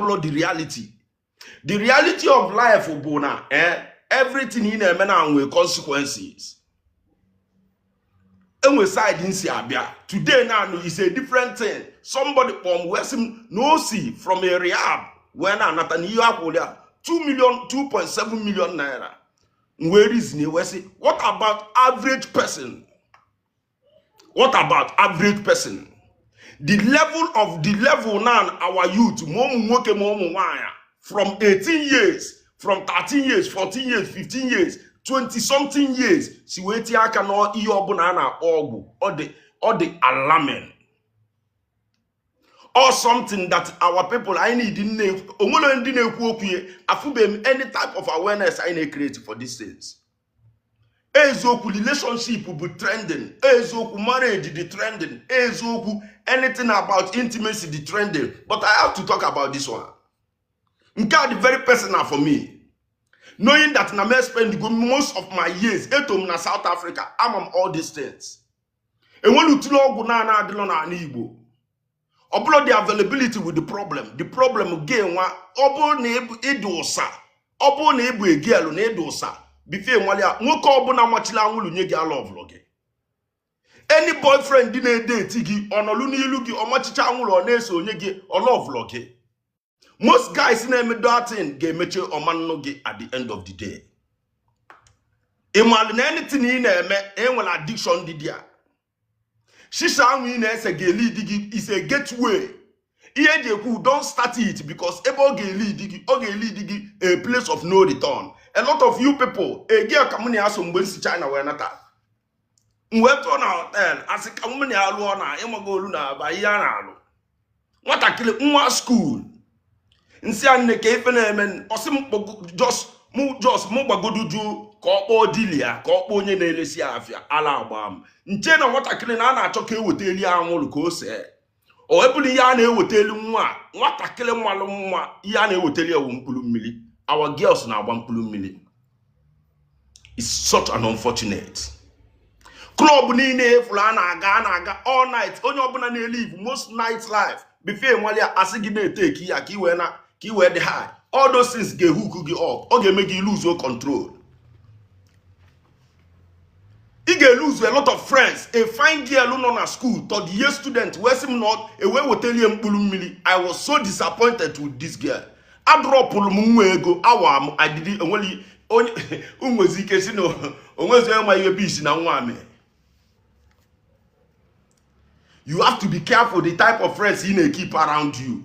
Abụrụ the reality, the reality of life bụ na everything ị na-eme na nwe consequences. Enwe side nsi abịa today now is a different thing. Somebody kpọọ m wee sị m na o si from a rehab wee na-anata na ihe akwụrụ ya 2 million, 2.7 million naira. M wee reason wee sị, what about average person? What about average person? The level of the level now, our youth, ma ụmụ nwoke ma ụmụ nwanyị, from 18 years, from 13 years, 14 years, 15 years, 20 something years, si wee tie aka n'ihe ọbụla a na-akpọ ọgwụ, ọ dị alarming or something that our people, I need nne onwere ndị na-ekwu okwu ya. Afụbeghị m any type of awareness anyị na-create for these things. Eziokwu, relationship bụ trending. Eziokwu, marriage dị trending. Eziokwu, anything about intimacy dị trending, but I have to talk about this one. Nke a dị very personal for me, knowing that na me spend go most of my years, eto m na South Africa, ama m all these things. Enwere utule ọgwụ na adịlọ n'ala Igbo. Ọ bụrụ the availability with the problem, the problem ga-enwa. Ọ bụrụ na ịdị ụsa, ọ bụrụ na ịbụ egielu na ịdị ụsa bife nwale ya, nwoke ọbụla machila anwụrụ nye gị ala ọvụlụ gị. Any boyfriend dị na-ede eti gị, ọnọlụ n'ilu gị, ọmachicha anwụrụ, ọ na-eso onye gị, ọlọvụlụ gị. Most guys na-eme dating ga-emechi ọmannụ gị at the end of the day. Ị malụ na anything ị na-eme enwere addiction dị there. Shisha ahụ ị na-ese ga-elid gị, is a gateway. Ihe eji ekwu don't start it, because ebe ọ ga-elid gị, ọ ga-elid gị a place of no return. A lot of you people egi ka mụ na ya so mgbe m si China wee nata, m wee tụọ na hotel, asị ka mụ na ya lụọ na ịmago olu na aba ihe a na-alụ nwatakịrị nwa school. Nsị a, nne, ka ife na-eme, ọsị m just mụ just mụ gbagodu ju ka ọ kpọọ dealer, ka ọ kpọọ onye na-elesi afịa ala agba m nche na nwatakịrị na a na-achọ ka eweta eli anwụrụ ka o see. O wepụrụ ihe a na-eweta elu nwa a, nwatakịrị mmalụ nwa, ihe a na-ewetali ewu mkpụrụ mmiri. Our girls na-agba mkpụrụ mmiri. It's such an unfortunate club niile efuru a na-aga all night. Onye ọbụla na-elive most night life before enwale asị gị na-eteki ya ka i wee na ka i wee dị high. All those things ga-ehook gị up, ọ ga-eme gị lose control. Ị ga-elose a lot of friends. A fine girl nọ na school, third year student, wee sị m na ewee wetalie mkpụrụ mmiri. I was so disappointed with this girl. Adropụrụ m nwa ego awa m adịdị enwere onye nwezi ike si na onwezi onye ma ihe bisi na nwa mee. You have to be careful the type of friends you na-keep around you.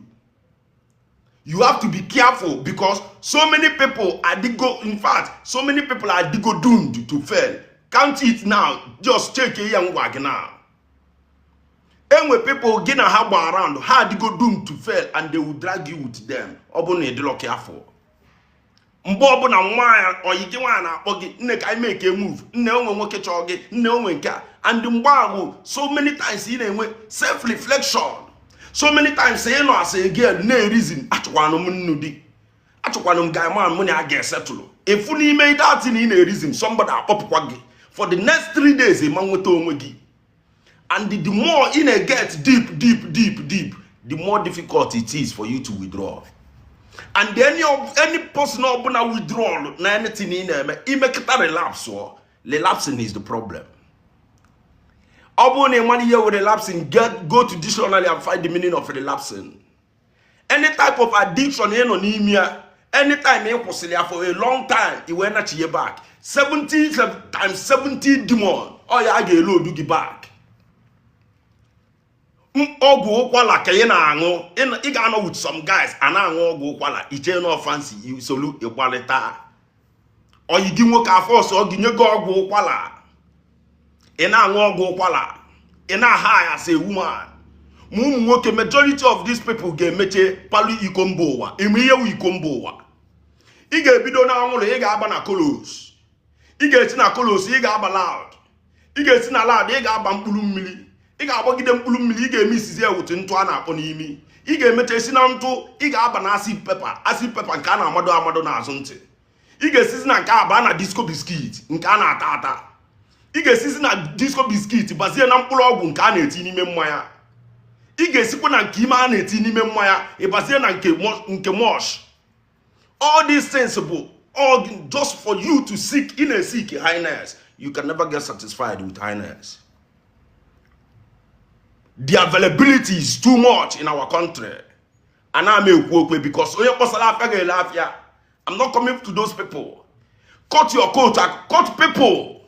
You have to be careful because so many people adịgo, in fact, so many people adịgo doomed to fail. Count it now, just check ya ngwa gị now. Enwe people gị na ha gba around, ha adịgo doomed to fail and they will drag you with them. Ọ bụrụ na ịdịlọ careful, mgbe ọbụla nwaanyị oyi gị nwaanyị na-akpọ gị, "Nne, ka anyị make a move. Nne, onwe nwoke chọọ gị. Nne, onwe nke a." And mgbe ahụ, so many times ị na-enwe self reflection, so many times ị nọ as a girl na-ereason, achọkwanụ m nnu di, achọkwanụ m guy man mụ na ya ga-esetụlụ. Efu n'ime datin ị na-ereason, somebody akpọpụkwa gị. For the next 3 days, ị ma nweta onwe gị. And the more ị na-get deep, deep, deep, deep, the more difficult it is for you to withdraw. And any of any person ọbụla withdrawal na anything ị na-eme, imekịta relapse ọ relapsing is the problem. Ọ bụrụ na ị mara ihe wụ relapsing, get go to dictionary and find the meaning of relapsing. Any type of addiction ị nọ n'ime ya, anytime ị kwụsịrị ya for a long time, i wee nachie back, 70 times 70 demon ọ ya a ga-elodu gị back. Ọgwụ ụkwala ka ị na-aṅụ, ị ga-anọ with some guys a na-aṅụ ọgwụ ụkwala, iche na fancy isolu ịgbalịta oyi gị nwoke afọ ọsọ gị nye gị ọgwụ ụkwala, ị na-aṅụ ọgwụ ụkwala, ị na-aha ya as a woman. Ma ụmụ nwoke, majority of these people ga-emeche palu iko mba ụwa. Ime ihe wu iko mba ụwa, ị ga-ebido n'anwụrụ, ị ga-aba na colos, ị ga-esi na colos, ị ga-aba loud, ị ga-esi na loud, ị ga-aba mkpụrụ mmiri, ị ga-agbagide mkpụrụ mmiri, ị ga-eme isizi ewutu ntụ a na-akpọ n'imi, ị ga-emecha esi na ntụ, ị ga-aba na acid pepper, acid pepper nke a na-amado amado n'azụ ntị. Ị ga-esizi na nke a baa na disco biscuit nke a na-ata ata. Ị ga-esizi na disco biscuit bazie na mkpụrụ ọgwụ nke a na-eti n'ime mmanya. Ị ga-esikwa na nke ime a na-eti n'ime mmanya, ịbazie na nke mush. All these things bụ all just for you to seek. Ị na-seek highness. You can never get satisfied with highness. The availability is too much in our country. Ana m ekwu okwe because onye kpọsara afịa ga-ele afịa. I'm not coming to those people. Cut your coat, cut people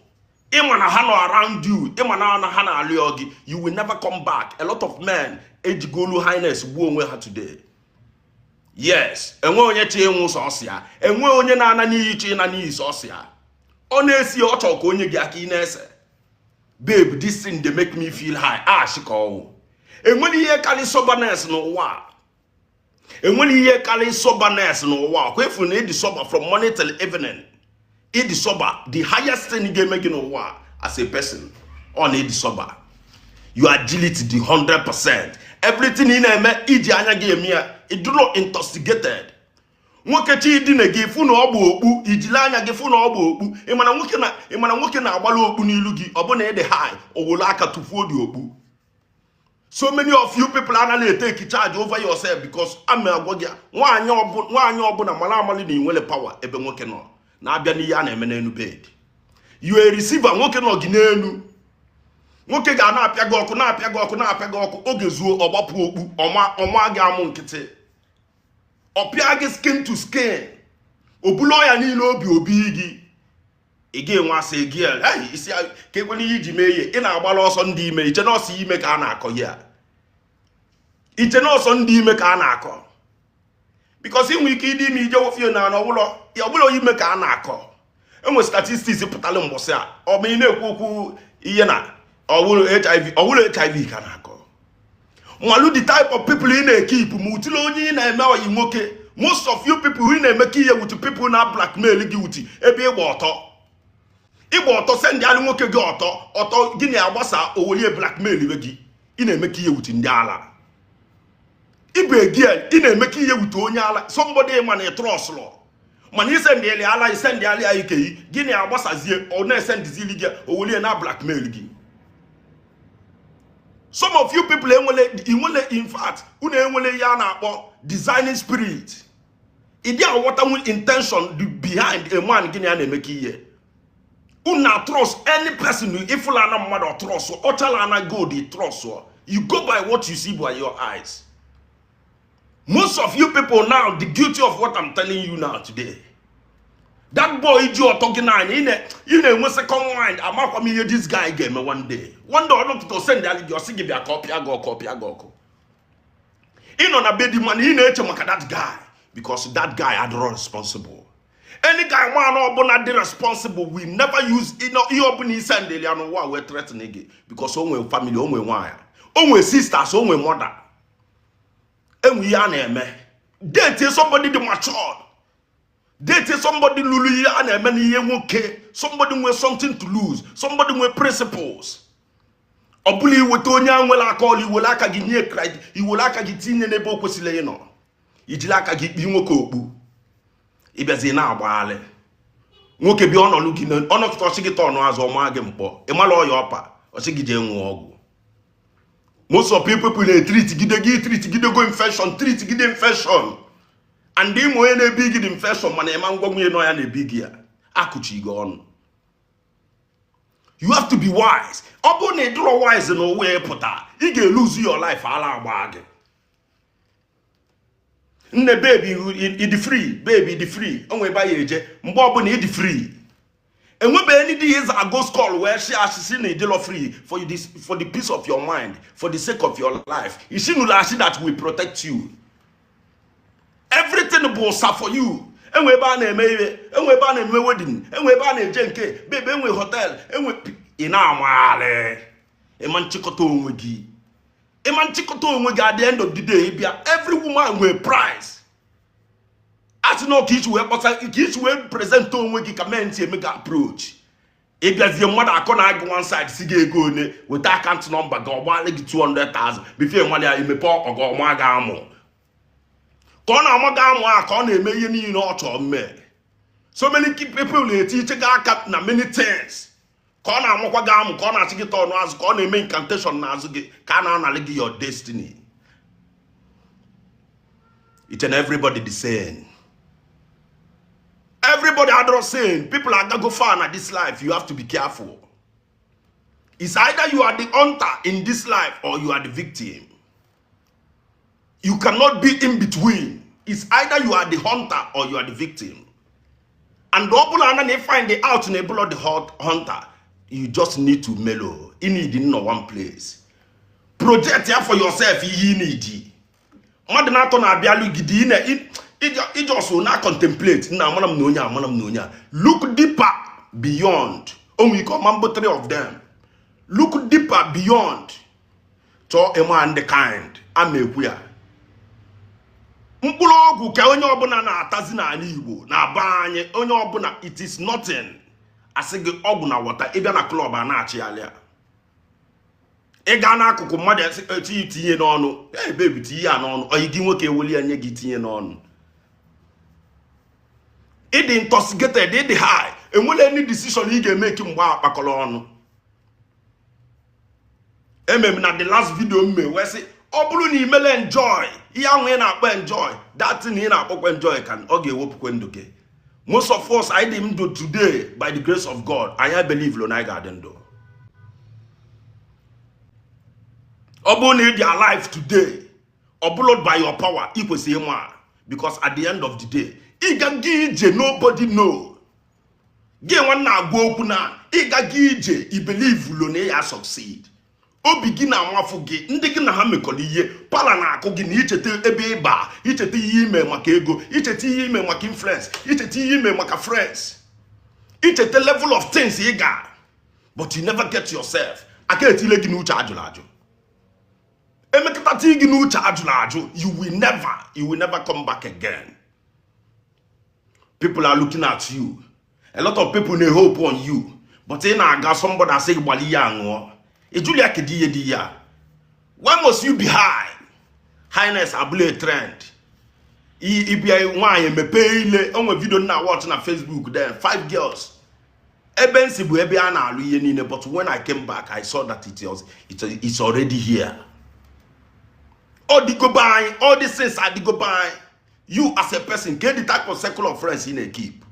ịma na ha nọ around you, ịma na ha na-alụ gị. You will never come back. A lot of men ejigolu highness gbuo onwe ha today. Yes, enwe onye chi ịnwụ sọsọ ya, enwe onye na-ana n'iyi chi ịna n'iyi sọsọ ya. Ọ na-esi, ọ chọrọ ka onye gị aka. Ị na-ese, "Babe, this thing dey make me feel high." Ash ka ọwụ. Enwere ihe karị soberness n'ụwa a? Enwere ihe karị soberness n'ụwa a? Kwa na ịdị sober from morning till evening, ịdị sober, the highest thing ga-eme gị n'ụwa a as a person, ọ na ịdị sober, your agility dị 100%. Everything ị na-eme, iji anya gị eme ya, ịdụrụ intoxicated. Nwoke chi dine gị, fụ na ọ bụ okpu, ijili anya gị fụ na ọ bụ okpu. Ịmana nwoke na-agbalị okpu n'ilu gị, ọ bụ na ịdị high, owolu aka tụfuo dị okpu. So many of you people anaghị etake charge over yourself because ama agwa gị, nwaanyị ọbụla mara amali na inwere power ebe nwoke nọ na-abịa n'ihe a na-eme n'elu bed. You a receiver. Nwoke nọ gị n'elu, nwoke ga na-apịa gị ọkụ, na-apịa gị ọkụ, na-apịa gị ọkụ. Oge zuo, ọgbapụ okpu, ọma ọma gị amụ nkịtị, ọpịa gị skin to skin, obulu ọya niile obi obi gị. Ị ga-enwe asị gị isi ka ekwena ihe iji mee ihe. Ị na-agbara ọsọ ndị ime iche nọọsụ ime ka a na-akọ ya, iche nọọsụ ndị ime ka a na-akọ, because inwe ike ịdị ime ije wofie na ọbụla ọbụla ime ka a na-akọ. Enwe statistics pụtara mbọsị a, ọ bụ ị na-ekwu okwu ihe na ọwụrụ HIV, ọwụrụ HIV ka na-akọ. Malụ the type of people ị na-ekeep, ma utile onye ị na-eme oyi nwoke. Most of you people ị na-emekọ ihe with people na blackmail gị with ebe ịgba ọtọ, ịgba ọtọ, send alụ nwoke gị ọtọ, ọtọ gị na-agbasa, owelie blackmail iwe gị. Ị na-emekọ ihe with ndị ala ịbụ again. Ị na-emekọ ihe with onye ala, somebody ma na ịtrustụlụ, mana isendịli ala, isendịali ya ike yi gị na-agbasazie, ọ na-esendizili gị, owelie na blackmail gị. Some of you people enwele inwele, in fact, unu enwele ihe a na-akpọ designing spirit. Ịdị aghọtanwu intention behind a man gịnị a na-emekọ ihe. Unu na trust any person. Ifụlana mmadụ, trust ọchala na gold, trust. You go by what you see by your eyes. Most of you people now, the guilty of what I'm telling you now today. That boy ji ọtọ gị n'anya, ị na-enwe second mind, amakwa m ihe this guy ga-eme one day. One day, ọnọpụta, send ya gị, ọsị gị bịa ka ọ pịa gị ọkụ, ọ pịa gị ọkụ. Ị nọ na be di, mana ị na-eche maka that guy because that guy adịrọ responsible. Any guy, man ọbụla dị responsible will never use ihe ọbụla isendịrị ya n'ụwa wee threaten gị, because o nwere family, o nwere nwaanyị, o nwere sisters, o nwere mother. Enwe ihe a na-eme. Date somebody dị matured, date somebody lụrụ ihe a na-eme n'ihe nwoke, somebody nwere something to lose, somebody nwere principles. Ọ bụla iweta onye a nwere aka ọla, iwere aka gị nye Kraịst, iwere aka gị tinye n'ebe o kwesịrị ịnọ, ijiri aka gị kpee nwoke okpu. Ịbịazi na-agbagharị nwoke bịa ọnọlụ gị, ọnọkịta, ọchị gị tọnụ azụ, ọma gị mkpọ, ịmala ọya ọpa, ọchị gị jee nwụọ ọgwụ. Most of people na-etreat gide gị, treat gide go infection, treat gide infection, and ịnwe onye na-ebi gị dị infection, mana ịma ngwa nwunye nọ ya na-ebi gị ya, akụchi gị ọnụ. You have to be wise. Ọ bụrụ na ị dịrọ wise n'ụwa ịpụta, ị ga-elose your life. Ala agba gị, nne, baby, ịdị free? Baby, ịdị free? O nwere ebe anyị eje mgbe ọbụla ịdị free. Enwebeghị ndị ịza ghost call wee shi asịsị na ịdịlọ free. For this, for the peace of your mind, for the sake of your life, isi nụrụ asị that will protect you. Everything bụ ụsa for you. Enwe ebe a na-eme ihe, enwe ebe a na-eme wedding, enwe ebe a na-eje nke bebe, enwe hotel, enwe. Ị na-amagharị, ịma nchịkọta onwe gị, ịma nchịkọta onwe gị. At the end of the day, bịa, every woman nwere price. Asị na ka isi wee kpọsa, ka isi wee present onwe gị, ka men si eme gị approach. Ịbịazie, mmadụ akọ na agụ one side, si gị ego one, weta account number gị, ọgbalị gị 200,000 before enwale ya emepe ọgọ ọma gị amụ. Ka ọ na-ama gị amụ a, ka ọ na-eme ihe niile ọ chọrọ mme. So many people na-eti iche gị aka na many things. Ka ọ na-amakwa gị amụ, ka ọ na-achị gị tọnụ azụ, ka ọ na-eme incantation n'azụ gị, ka a na-analị gị your destiny. Each and everybody the same. Everybody adịrọ same. People agago far na this life. You have to be careful. It's either you are the hunter in this life or you are the victim. You cannot be in between. It's either you are the hunter or you are the victim. And ọ bụla na na find out na ebụla the hunter, you just need to mellow. You need in one place, project ya for yourself. Ihe ị need, mmadụ na-atọ na-abịalụ gidi ị just na contemplate nna, amara m na onye, amara m na onye a. Look deeper beyond. Onwe ike ọma mbụ three of them. Look deeper beyond. Chọọ ịma ndị kind ama ekwu ya. Mkpụrụ ọgwụ ka onye ọbụla na-atazi n'ala Igbo na be anyị. Onye ọbụla, it is nothing. Asị gị ọgwụ na wọta, ịbịa na club a na-achịgharị ya. Ị gaa n'akụkụ mmadụ eti tinye n'ọnụ. Ee baby, tinye ya n'ọnụ. Oyi gị nwoke eweli ya nye gị, tinye n'ọnụ. Ịdị intoxicated, ịdị high, enwere any decision ị ga-eme mgbe a kpakọrọ ọnụ. Eme m na the last video m mee wee sị, ọ bụrụ na imele enjoy ihe ahụ ị na-akpọ enjoy, that thing ị na-akpọkwa enjoy ka ọ ga-ewepụkwa ndụ gị. Most of us, anyị dị ndụ today by the grace of God. Anyị believe lo na anyị ga-adị ndụ. Ọ bụrụ na ị dị alive today, ọ bụrụ by your power, ị kwesịrị ịma, because at the end of the day, ị gaga ije nobody know gị. Nwanna, agwa okwu na ịgaga ije, i believe lo na ya succeed. Obi gị na-amafụ gị, ndị gị na ha mekọrọ ihe pala na-akụ gị na icheta ebe ịba, icheta ihe ime maka ego, icheta ihe ime maka influence, icheta ihe ime maka friends, icheta level of things ị ga, but you never get yourself. Aka etile gị n'uche ajụrụ ajụ, emekọta gị n'uche ajụrụ ajụ, you will never come back again. People are looking at you. A lot of people na hope on you, but ị na-aga, somebody asị gị gbali ya aṅụọ. Ị ya kedu ihe dị ya? Why must you be high? Highness abụla a trend. Ịbịa nwaanyị mepee ile onwe video na watch na Facebook, then five girls ebe nsi bụ ebe a na-alụ ihe niile. But when I came back, I saw that it's already here. Ọ dịgobe anyị. All these things adịgobe anyị. You as a person, get the type of circle of friends ị na-keep.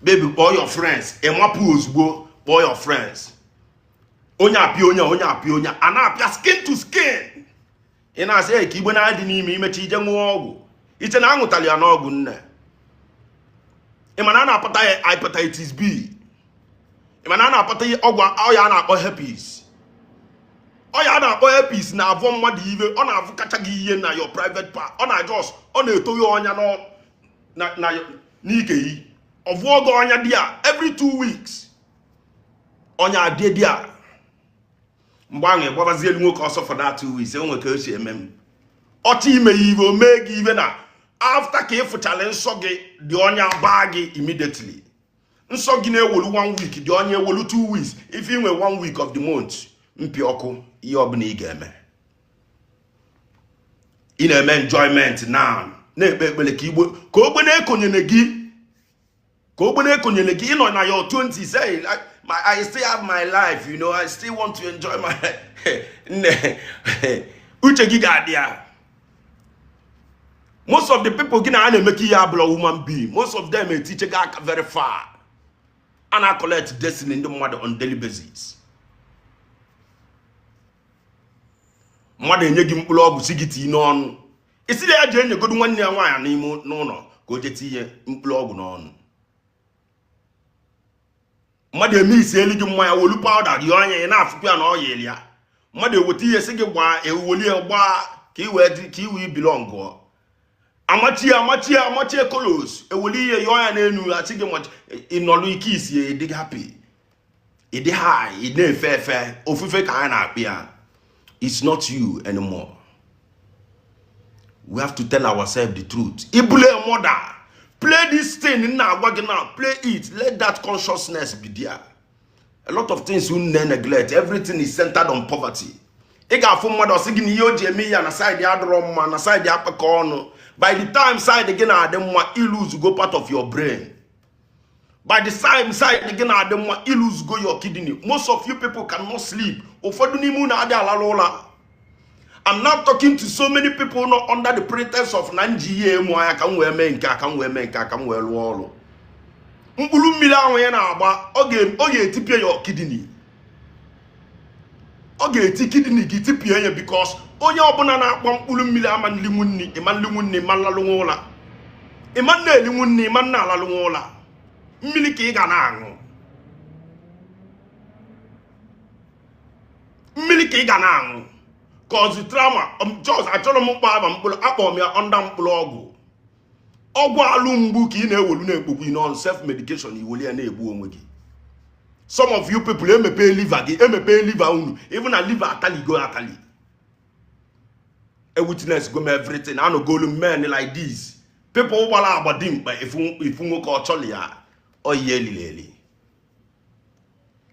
Baby, kpọọ your friends. Ịmapụ ozugbo, kpọọ your friends. Onye apịa onye, onye apịa onye, a na-apịa skin to skin. Ị na-asị ka igbe na-adị n'ime imechi ije ṅụọ ọgwụ, iche na aṅụtara ya n'ọgwụ. Nne, ị ma na a na-apụta ya hepatitis B? Ị ma na a na-apụta ọgwụ ọya a na-akpọ herpes? Ọya a na-akpọ herpes na-avọ mmadụ iwe, ọ na-avụ kacha gị ihe na your private part. Ọ na-ajọs, ọ na-etoghị ọnya na n'ike yi. Ọ vụọ gị ọnya dị a every 2 weeks, ọnya adị dị a. Mgbe ahụ ịgbabazie elu nwoke ọsọ for that 2 weeks. Enwe ka o si eme m ọchọ ime ya iwe, o mee gị iwe na after ka ị fụchara nsọ gị dị, ọnya baa gị immediately. Nsọ gị na-ewolu one week, dị ọnya ewolu 2 weeks. If ị nwe one week of the month, mpị ọkụ, ihe ọbụla ị ga-eme, ị na-eme enjoyment now, na-ekpe ekpere ka igbo ka ogbe na-ekonyere gị, ka ogbe na-ekonyere gị. Ịnọ na your 20s, hey, I still have my life. I still want to enjoy my nne. Uche gị ga-adị ya. Most of the people gị na ha na-emekọ ihe abụla human being. Most of them etiche gị aka very far. A na-collect destiny ndị mmadụ on daily basis. Mmadụ enye gị mkpụrụ ọgwụ, si gị tii n'ọnụ, isi ya ji enyegodu nwanne ya nwaanyị n'ime n'ụlọ ka o jee tinye mkpụrụ ọgwụ n'ọnụ. Mmadụ eme isi elu gị mmanya, wolu powder rie anya, ị na-afụkwa ya na ọ yiri ya. Mmadụ eweta ihe si gị gbaa, ewuwelie gbaa ka i wee dị ka i wee belong. Amachie, amachie, amachie kolos, eweli ihe yọọ ya n'elu, asị gị machi. Ịnọlụ ike isi ya, ịdị happy, ịdị high, ị na-efe efe ofufe ka a na-akpị ya. It's not you anymore. We have to tell ourselves the truth. Ibule mother, play this thing na agwa gị now. Play it. Let that consciousness be there. A lot of things unu neglect. Everything is centered on poverty. Ị ga-afụ mmadụ, ọsị gị na ihe o ji eme ya na side adịrọ mma, na side akpakọ ọnụ. By the time side gị na-adị mma, i lose go part of your brain. By the time side gị na-adị mma, ịlụzugo your kidney. Most of you people cannot sleep. Ụfọdụ n'ime unu adị alalụ ụla. I'm not talking to so many people nọ under the pretense of na nji ihe emu anya ka m wee mee nke a, ka m wee mee nke a, ka m wee rụọ ọrụ. Mkpụrụ mmiri ahụ ya na-agba, ọ ga-etipịa your kidney. Ọ ga-eti kidney gị, tipịa ya, because onye ọbụla na-akpọ mkpụrụ mmiri ama nlinwu nni, ịma nlinwu nni, ịma nlalụnwa ụla, ịma nna elinwu nni, ịma nna alalụnwa ụla. Mmiri ka ị ga na-aṅụ, mmiri ka ị ga na-aṅụ. Cause trauma just achọrọ m mkpọ aba mkpụrụ akpọrọ m ya under mkpụrụ ọgwụ, ọgwụ alụ mgbu ka ị na-ewelu na-ekpokwu non self medication, iwelu ya na-egbu onwe gị. Some of you people, emepe liver gị, emepe liver unu, even na liver ataligo atali. A witness go m everything, anọgolu men like this, people gbara agba dimkpa, ifu nwoke ọ chọrọ ya oyi elili eli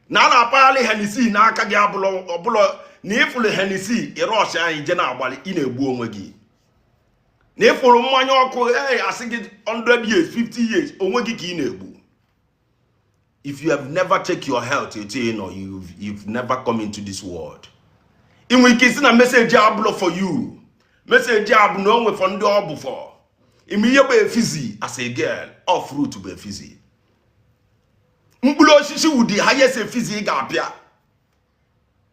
na a na-apagharị Hennessy n'aka gị, ọbụla na ịfụrụ Hennessy ịrọshi anyị je na-agbalị, ị na-egbu onwe gị. Na ịfụrụ mmanya ọkụ, ee, asị gị 100 years, 50 years, onwe gị ka ị na-egbu. If you have never check your health etu ị nọ, you've never come into this world. Ị nwere ike isi na message abụlọ for you. Message a bụ na o nwe for ndị ọ bụ for. Ime ihe bụ efizi as a girl, ọ fruit bụ efizi. Mkpụrụ osisi wụ the highest efizi ị ga-apịa.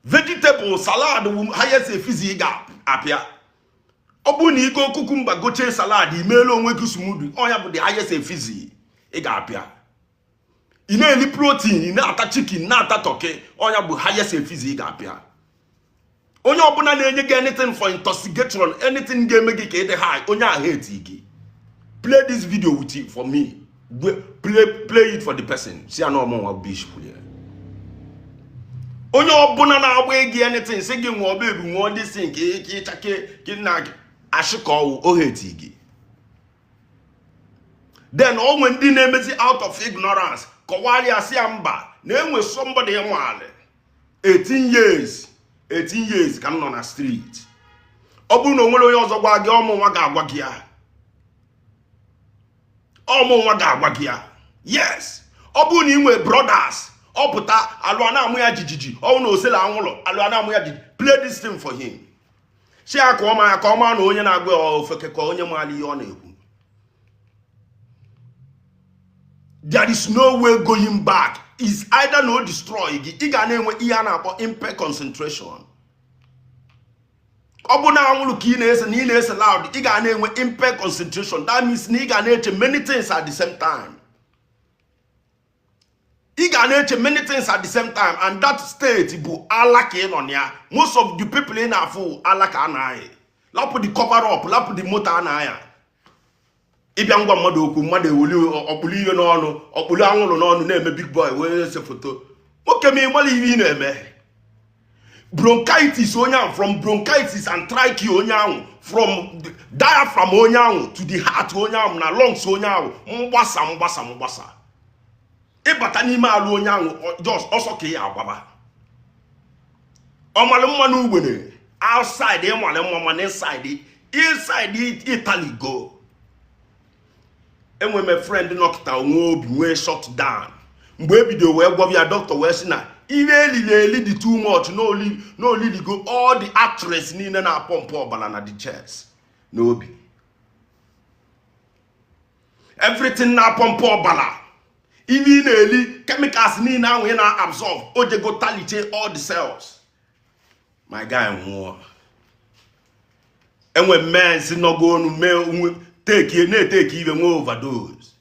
Vegetable salad wụ highest efizi ị ga-apịa. Ọ bụrụ na igo cucumber, gochie salad, imeela onwe gị smoothie, ọ ya bụ the highest efizi ị ga-apịa. Ị na-eli protein, ị na-ata chicken, na-ata turkey, ọ ya bụ highest efizi ị ga-apịa. Onye ọbụla na-enye gị anything for intoxication, anything ga-eme gị ka ị dị high, onye ahụ eti gị. Play this video with you for me. Play it for the person. Si ya na ọmụnwa bish kwuru ya. Onye ọbụla na-agba gị anything, sị gị ṅụọ bebu, ṅụọ this thing ka ịchake ka na ashị ka ọwụ ohe eti gị. Then onwe ndị na-emezi out of ignorance, kọwara ya, sị ya mba, na enwe somebody nwale 18 years, 18 years ka m nọ na street. Ọ bụrụ na o nwere onye ọzọ gwa gị, ọmụ nwa ga-agwa gị ya, ọmụ nwa ga-agwa gị ya. Yes, ọ bụrụ na ị nwee brothers, ọ pụta alụ a na-amụ ya jijiji, ọnwụ na osela anwụlọ alụ a na-amụ ya jijiji, play this thing for him. Si ya ka ọ ma ya, ka ọ maa na onye na-agwa ya ofeke ka onye maara ihe ọ na-ekwu. There is no way going back. Is either no destroy gị, ị ga na-enwe ihe a na-akpọ impair concentration. Ọ bụ na anwụrụ ka ị na-ese, na ị na-ese loud, ị ga na-enwe impair concentration. That means na ị ga na-eche many things at the same time. Ị ga na-eche many things at the same time, and that state bụ ala ka ị nọ na ya. Most of the people ị na-afụ, ala ka a na-ayị. Lapụ the cover up, lapụ the moto a na-aya. Ịbịa ngwa mmadụ okwu, mmadụ eweli ọkpụrụ ihe n'ọnụ, ọkpụrụ anwụrụ n'ọnụ, na-eme big boy wee ese foto. Nwoke ma ịmara ihe ị na-eme. Bronchitis onye ahụ, from bronchitis and trachea onye ahụ, from diaphragm onye ahụ to the heart onye ahụ na lungs onye ahụ, mgbasa mgbasa mgbasa ịbata n'ime alụ onye ahụ, just ọsọ ka ị agbaba. Ọmalụ mma na ugbene outside, ịmalụ mma, mana inside Italy go. Enwe m friend nọkịta onwe obi nwee shut down. Mgbe ebido wee gwọbịa ya, dọkịta wee sị na ihe elili eli dị too much, n'oliligo all the arteries niile na-apọmpụ ọbara na the chest, n'obi, everything na-apọmpụ ọbara. Ihe ị na-eli, chemicals niile ahụ ị na-absorb, o jego taliche all the cells. My guy nwụọ. Enwe mens nọgo onu mee take na-eteki ibe nwee overdose.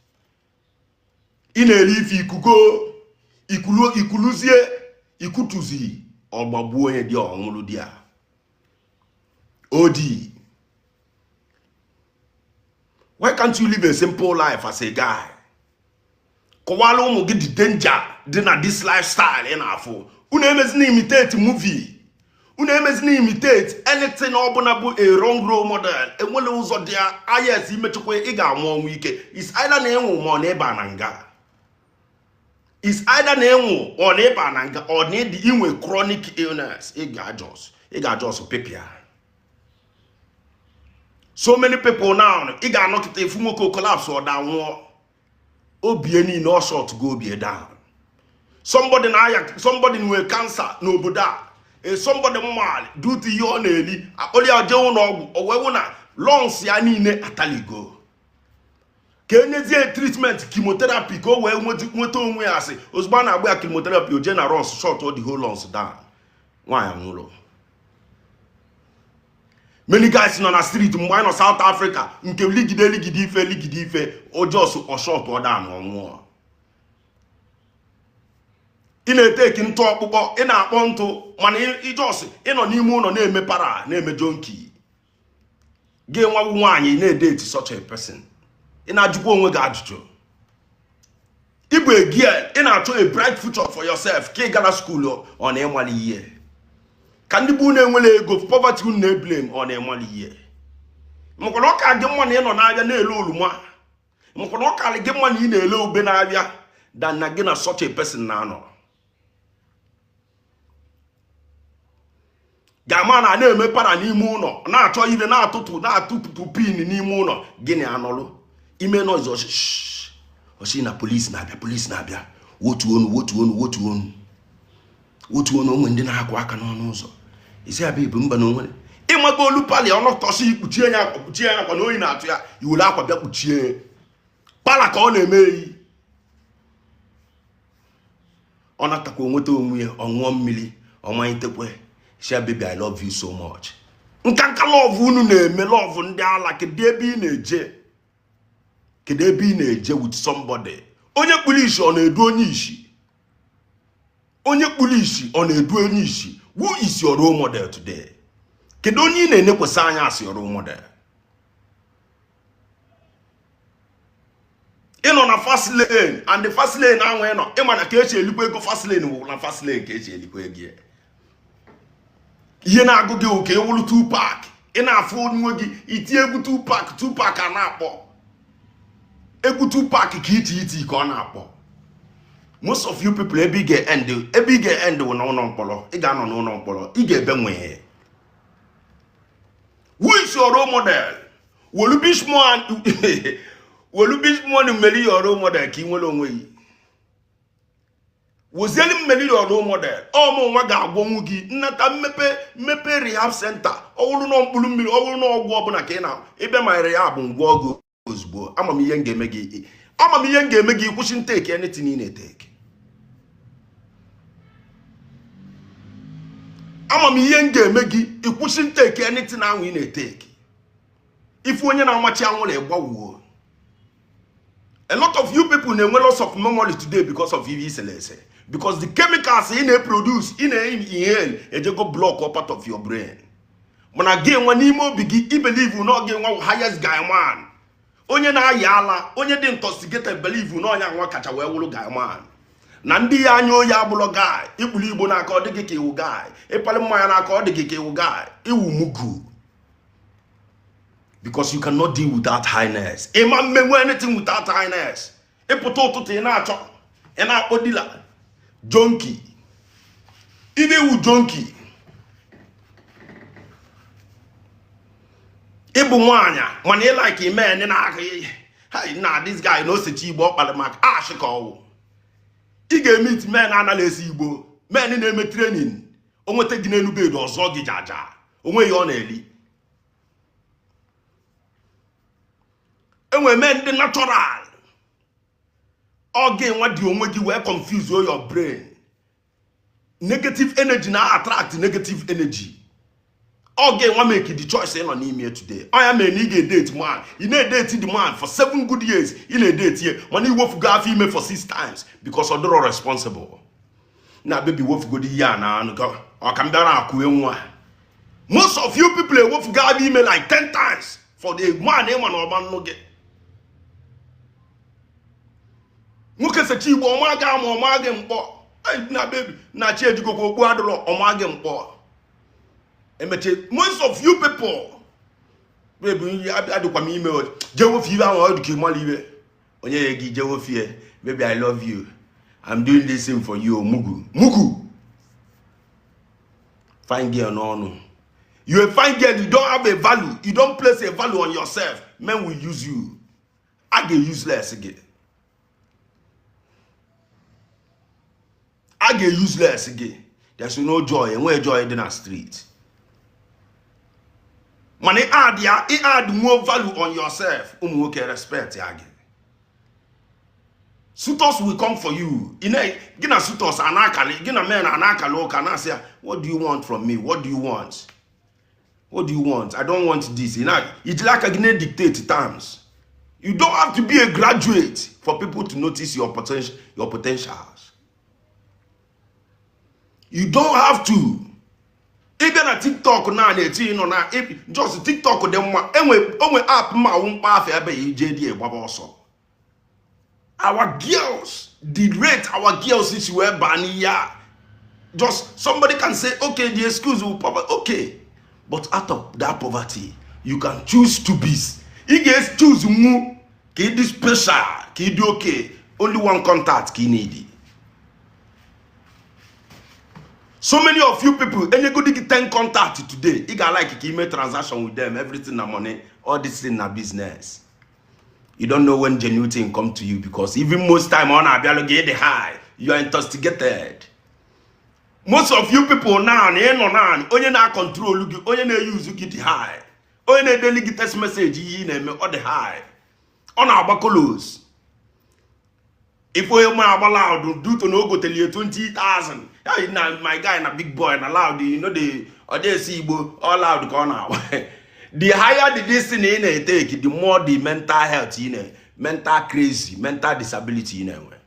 Ị na-eri ife ikugo ikulu, ikuluzie, ikutuzi, ọgbagbuo onye dị, ọnwụrụ di a odi. Why can't you live a simple life as a guy? Kọwara ụmụ gị the danger dị na this lifestyle ị na-afụ. Unu emezina imitate movie, unu emezina imitate anything ọbụla bụ a wrong role model. Enwere ụzọ dị ayes imechekwa, ị ga-anwụ ọnwụ ike. Is either na ịnwụ ma ọ na ịba na nga. Is either na ịnwụ ọ na ịba na nga, ọ na ịdị inwe chronic illness. Ị ga-ajọs pịpịa. So many people now, ị ga-anọkịta efu nwoke collapse, ọ da nwụọ. Obie niile ọ shut go obie down. Somebody na-aya, somebody nwere cancer n'obodo a. Somebody mmal due to ihe ọ na-eli, akpọrọ ya jee ụlọ ọgwụ, o wee wụ na lungs ya niile ataligo, ka enyezie treatment chemotherapy ka o wee nweta onwe ya. Asị ozugbo a na-agba ya chemotherapy, o jee na lungs, shut the whole lungs down, nwaanyị nwụrụ. Many guys nọ na street mgbe anyị nọ South Africa, nke ligide ligide ife ligide ife o just ọ shut ọ down, ọnwụọ. Ị na-eteki ntụ ọkpụkpọ, ị na-akpọ ntụ, mana ị just ịnọ n'ime ụlọ na-eme para, na-eme junkie. Gị nwawu nwaanyị na-edate such a person, ị na-ajụkwa onwe gị ajụjụ. Ịbụ a girl, ị na-achọ a bright future for yourself, ka ị gara school, ọ na-ịmali ihe ka ndị bụ na-enwere ego, poverty unu na-eblame, ọ na-ịmali ihe makwana ọ ka gị mma na ị nọ n'abịa na-ele oroma, makwana ọ karị gị mma na ị na-ele ube na-abịa than na gị na such a person na-anọ. Ga-ama na na-eme para n'ime ụlọ, na-achọ ibe, na-atụtụ, na-atụpụtụ pin n'ime ụlọ, gịnị anọlụ ime noise, ọchị na polisi na-abịa, polisi na-abịa, wotu onu, wotu onu, wotu onu, wotu onu. Onwe ndị na-akụ aka n'ọnụ ụzọ, isi abịa ibu mba na onwere ịmago olu pali ọnọtọsị, ikpuchie ya akwa, kpuchie ya akwa na oyi na-atụ ya, iwere akwa bịa kpuchie pala ka ọ na-eme eyi. Ọ natakwa, onweta onwe ya, ọ ṅụọ mmiri, ọ manyitekwe share, "Baby, I love you so much." Nka nka love unu na-eme, love ndị ala. Kedu ebe ị na-eje? Kedu ebe ị na-eje with somebody? Onye kpuru isi ọ na-edu onye isi? Onye kpuru isi ọ na-edu onye isi? Who is your role model today? Kedu onye ị na-enekwasị anya as your role model? Ị nọ na fast lane, and the fast lane ahụ ị nọ, ịma na ka esi elikwa ego fast lane wụ na fast lane ka esi elikwa ego ya. Ihe na-agụ gị wụ ka ewulu Tupac. Ị na-afụ onwe gị iti egwu Tupac, Tupac a na-akpọ egwu Tupac ka iti iti ka ọ na-akpọ. Most of you people, ebe ị ga-end, ebe ị ga-end wụ n'ụlọ mkpọrọ. Ị ga-anọ n'ụlọ mkpọrọ, ị ga-ebe nwee. Who is your role model? Wolu Bishman, wolu Bishman mmeri your role model ka ị nwere onwe gị. Wozieli mmeri your role model. Ọmụ nwa ga-agwọnwu gị nnata mmepe mmepe rehab center. Ọ wụrụ na mkpụrụ mmiri, ọ wụrụ na ọgwụ ọbụla ka ị na ịbịa ma rehab, ngwa ọgụ ozugbo. Ama m ihe m ga-eme gị, ama m ihe m ga-eme gị, kwụsị ntake anything ị na-etake. Ama m ihe m ga-eme gị, ịkwụsị ntake anything ahụ ị na-etake. Ife onye na-amachi anwụrụ ịgbawuo. A lot of you people na-enwe loss of memory today because of ihe isele ese, because the chemicals ị na-eproduce, ị na-inhale, ejego block or part of your brain. Mana gị nwa n'ime obi gị, i believe na ọ gị nwa highest guy man. Onye na-aya ala, onye dị intoxicated, believe na ọnya nwa kacha wee wụrụ guy man, na ndị ya anya oyi abụlọ guy. Ikpuru igbo n'aka, ọ dịghị ka iwu guy. Ịpali mmanya n'aka, ọ dịghị ka iwu guy. Iwu mugu, because you cannot deal without highness. Ịma mmenwe anything without highness. Ịpụta ụtụtụ, ị na-achọ, ị na-akpọ dealer, junkie. Ibe iwu junkie, ịbụ nwaanyị, mana ị like ime ndị na-aka na this guy na osechi igbo, ọ kpara maka ash ka ọwụ. Ị ga-emeet men anaghị esi igbo, men na-eme training. O nweta gị n'elu bed, ọzọ gị jaja, onweghị ọ na-eli. Enwere men ndị natural. Ọ gị nwa dị onwe gị wee confuse your brain. Negative energy na attract negative energy. Ọ gị nwa make the choice ị nọ n'ime today. Ọ ya mere na ị ga-edate man, ị na-edate the man for 7 good years, ị na-edate ye, mana iwefugo afọ ime for six times because ọ dịrọ responsible. Na baby, wefugodi ihe a na anụ ka ọ ka m bịara akụwe nwa. Most of you people ewefugo afọ ime like 10 times for the man. Ịma na ọma nnụ gị nwoke secha igbo, ọma gị ama, ọma gị mkpọ na baby na chi ejigokwa okpu adịrọ, ọma gị mkpọ emeche. Most of you people, baby, adịkwa m ime, jee wofe ibe ahụ, ọ dị ka ịmara ibe onye ya gị, jee wofie. "Baby, I love you, I'm doing this thing for you." Mugu mugu, fine girl n'ọnụ. You a fine girl, you don't have a value, you don't place a value on yourself. Men will use you. A ga-useless gị. A ga-useless gị. There's no joy, enweghị joy dị na street. Mana ị add ya, ị add more value on yourself, ụmụ nwoke respect ya gị. Suitors will come for you. Ị gị na suitors a na-akali, gị na men a na-akali ụka, na-asị ya, "What do you want from me? What do you want? What do you want? I don't want this." Ị na ijiri aka gị na-dictate terms. You don't have to be a graduate for people to notice your potential, your potentials. You don't have to. Ịbịa na TikTok na na-eti nọ na just TikTok dị mma, enwe onwe app ma awụ mkpa afọ ebe ya ije dị gbaba ọsọ. Our girls, the rate our girls si wee baa n'ihe a, just somebody can say, okay, the excuse will poverty, okay, but out of that poverty you can choose to be, ị ga-choose nwu ka ị dị special, ka ị dị okay. Only one contact ka ị need. So many of you people, enyegodi gị 10 contact today, ị ga-like ka ime transaction with them. Everything na money, all this thing na business. You don't know when genuine thing come to you, because even most time ọ na-abịalụ gị, ịdị high, you are intoxicated. Most of you people now na ịnọ na onye na-control gị, onye na-use gị dị high, onye na-edeli gị text message ihe ị na-eme, ọ dị high, ọ na-agba kolos. Ife onye ma agba loud due to na o gotelie 20,000 ya na my guy na big boy na loud, you know, the ọ dị esi Igbo all loud ka ọ na-agba. The higher the this thing ị na-etake, the more the mental health ị na mental crazy, mental disability ị na-enwe.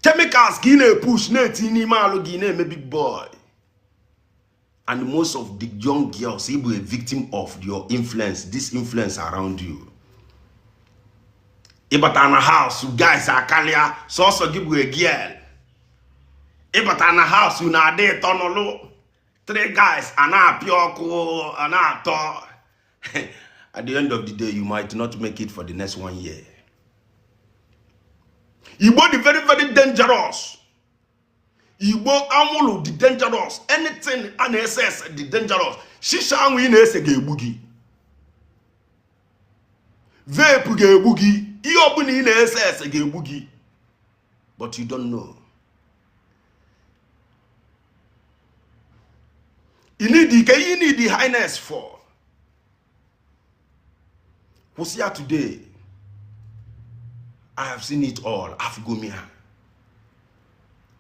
Chemicals ka ị na-epush na-eti n'ime alụ gị, na-eme big boy. And most of the young girls, ị bụ a victim of your influence, this influence around you. Ịbata na house, guys akarịa, sọsọ gị bụ a girl. Ịbata na house na-adị ịtọ n'ụlụ, three guys a na-apịa ọkụ, a na-atọ. At the end of the day, you might not make it for the next one year. Igbo dị very very dangerous. Igbo anwụrụ dị dangerous. Anything a na-ese ese dị dangerous. Shisha ahụ ị na-ese ga-egbu gị, vape ga-egbu gị, ihe ọbụla ị na-ese ese ga-egbu gị, but you don't know. You need ike, you need the highness for kwụsị ya today. I have seen it all. Afụgo m ya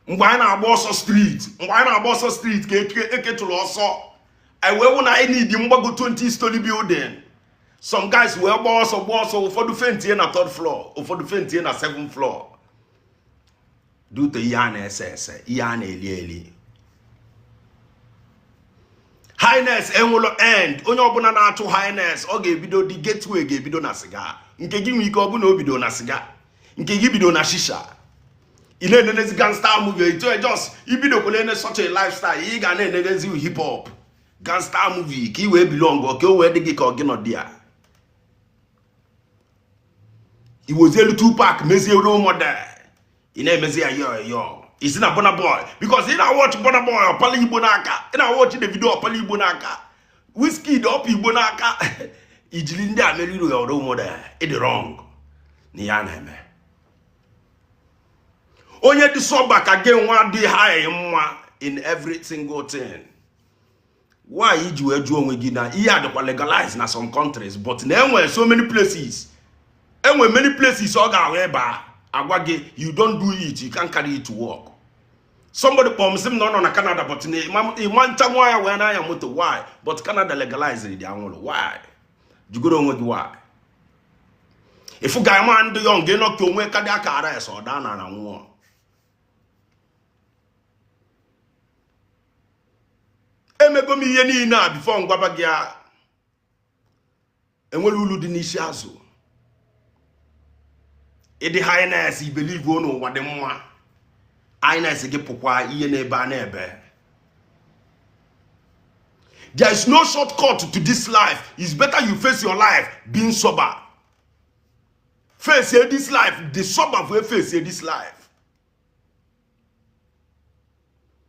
mgbe anyị na-agba ọsọ street, mgbe anyị na-agba ọsọ street ka eke tụrụ ọsọ, anyị wee wụ na anyị need mgbago 20 story building. Some guys wee gbaa ọsọ, gbaa ọsọ, ụfọdụ faintie na third floor, ụfọdụ faintie na seventh floor due to ihe a na-ese ese, ihe a na-eli eli. Highness enwelo end. Onye ọbụla na-achụ highness, ọ ga-ebido, the gateway ga-ebido na siga. Nke gị nwee ike ọ bụ na o bido na siga, nke gị bido na shisha. Ị na-enenezi gangster movie etu just ibidokwala ene such a lifestyle, ị ga na-enenezi hip hop, gangster movie, ka ị wee belong, ka o wee dị gị ka ọ gị nọ dị ya. Iwozielu Tupac mezie role model, ị na-emezi ya yo yo, isi na Burna Boy, because ị na-watch Burna Boy, ọpala Igbo n'aka, ị na-watch Davido, ọpala Igbo n'aka, Wizkid, ọpa Igbo n'aka, ijiri ndị a meriri ya role model. Ịdị wrong na ya na-eme. Onye dị sober ka gị nwa dị high mma in every single thing. Why iji wee jụọ onwe gị na ihe a dịkwa legalized na some countries, but na enwere so many places, enwere many places ọ ga-ahụ ebe a agwa gị, you don't do it, you can't carry it to work. Somebody kpọọ m sị m na ọ nọ na Canada, but na ịma ncha nwa ya wee na-anya moto. Why? But Canada legalized the anwụrụ. Why? Jugoro onwe gị why. Ifu ga-ama ndị young ịnọka onwe cardiac arrest, ọ daa na nwụọ. Emego m ihe niile a before ngwaba gị a enwere ulu dị n'isi azụ. Ịdị highness, I believe n'ụwa dị mma. Highness gị pụkwa ihe n'ebe a na-ebe. There is no shortcut to this life. It's better you face your life being sober. Face this life, the sober wey face this life.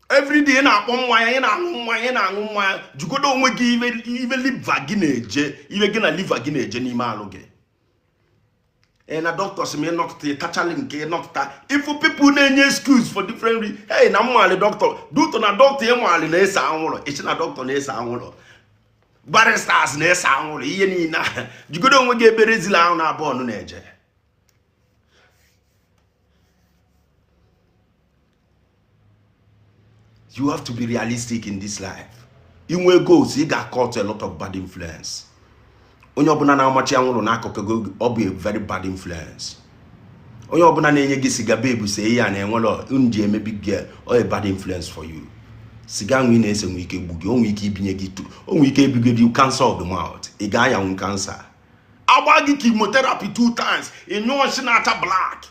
Every day ị na-akpọ mmanya, ị na-aṅụ mmanya, ị na-aṅụ mmanya, jugodo onwe gị ibe liver gị na-eje, ibe gị na liver gị na-eje n'ime alụ gị. Ee, na doctor sị m ịnọkịta ịtachalị nke ịnọkịta ifu people na-enye excuse for different reasons. Hey, na mmali doctor due to na doctor ịmali na-ese anwụrụ, ị sị na doctor na-ese anwụrụ, barristers na-ese anwụrụ, ihe niile a. Jigodo onwe gị ebere zila ahụ na abụọ na-eje. You have to be realistic in this life. Inwe goals, ị ga-cut a lot of bad influence. Onye ọbụla na-amachi anwụrụ n'akụkụ gị, ọ bụ a very bad influence. Onye ọbụla na-enye gị siga, babe, see ya na enwere unu ji eme big girl, ọ a bad influence for you. Siga ahụ ị na-ese nwee ike gbu gị, o nwee ike ibinye gị, o nwee ike ebigo gị cancer of the mouth, ị ga-ayanwu cancer. Agba gị chemotherapy 2 times, ị nyụọ nsị na-acha black.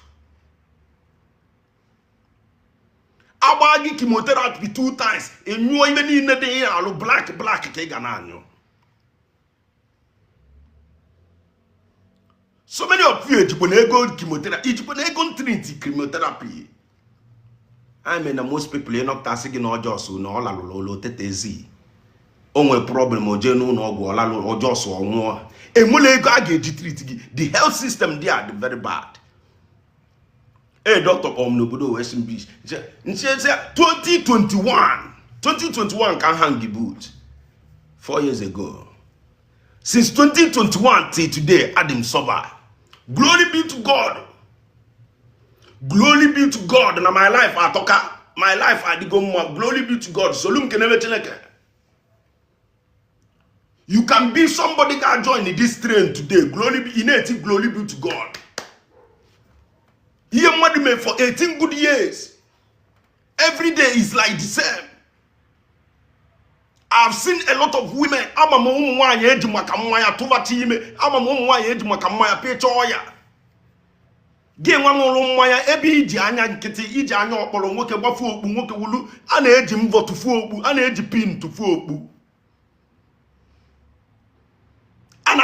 Agba gị chemotherapy 2 times, ị nyụọ ihe niile dị ihe alụ black black ka ị ga na-anyụ. So many of you ejikwa na ego chemotherapy, ijikwa na ego treat chemotherapy. I mean, na most people ịnọpụta asị gị na ọjọọ so na ọ lalụrụ ụlọ otetezi, o nwere problem, o jee n'ụlọ ọgwụ, ọ lalụ ọjọọ so ọ nwụọ. Enwere ego a ga-eji treat gị. The health system there dị very bad. Ee, doctor kpọrọ m n'obodo wee sị m bish nche 2021 ka m hang boot 4 years ago. Since 2021 till today, adị m sober. Glory be to God, glory be to God. Na my life atọka, my life adịgo mma. Glory be to God. Solu m kenebe Chineke. You can be somebody ga join this train today. Glory be, ị na-eti glory be to God. Ihe mmadụ mee for 18 good years, every day is like the same. I've seen a lot of women. Ama m ụmụ nwaanyị eji maka mmanya tụbacha ime. Ama m ụmụ nwaanyị eji maka mmanya pịchaa ọya. Gị nwa ṅụrụ mmanya ebe iji anya nkịtị, iji anya ọkpọrọ nwoke gbafuo okpu, nwoke wulu. A na-eji mvọ tụfuo okpu, a na-eji pin tụfuo okpu, a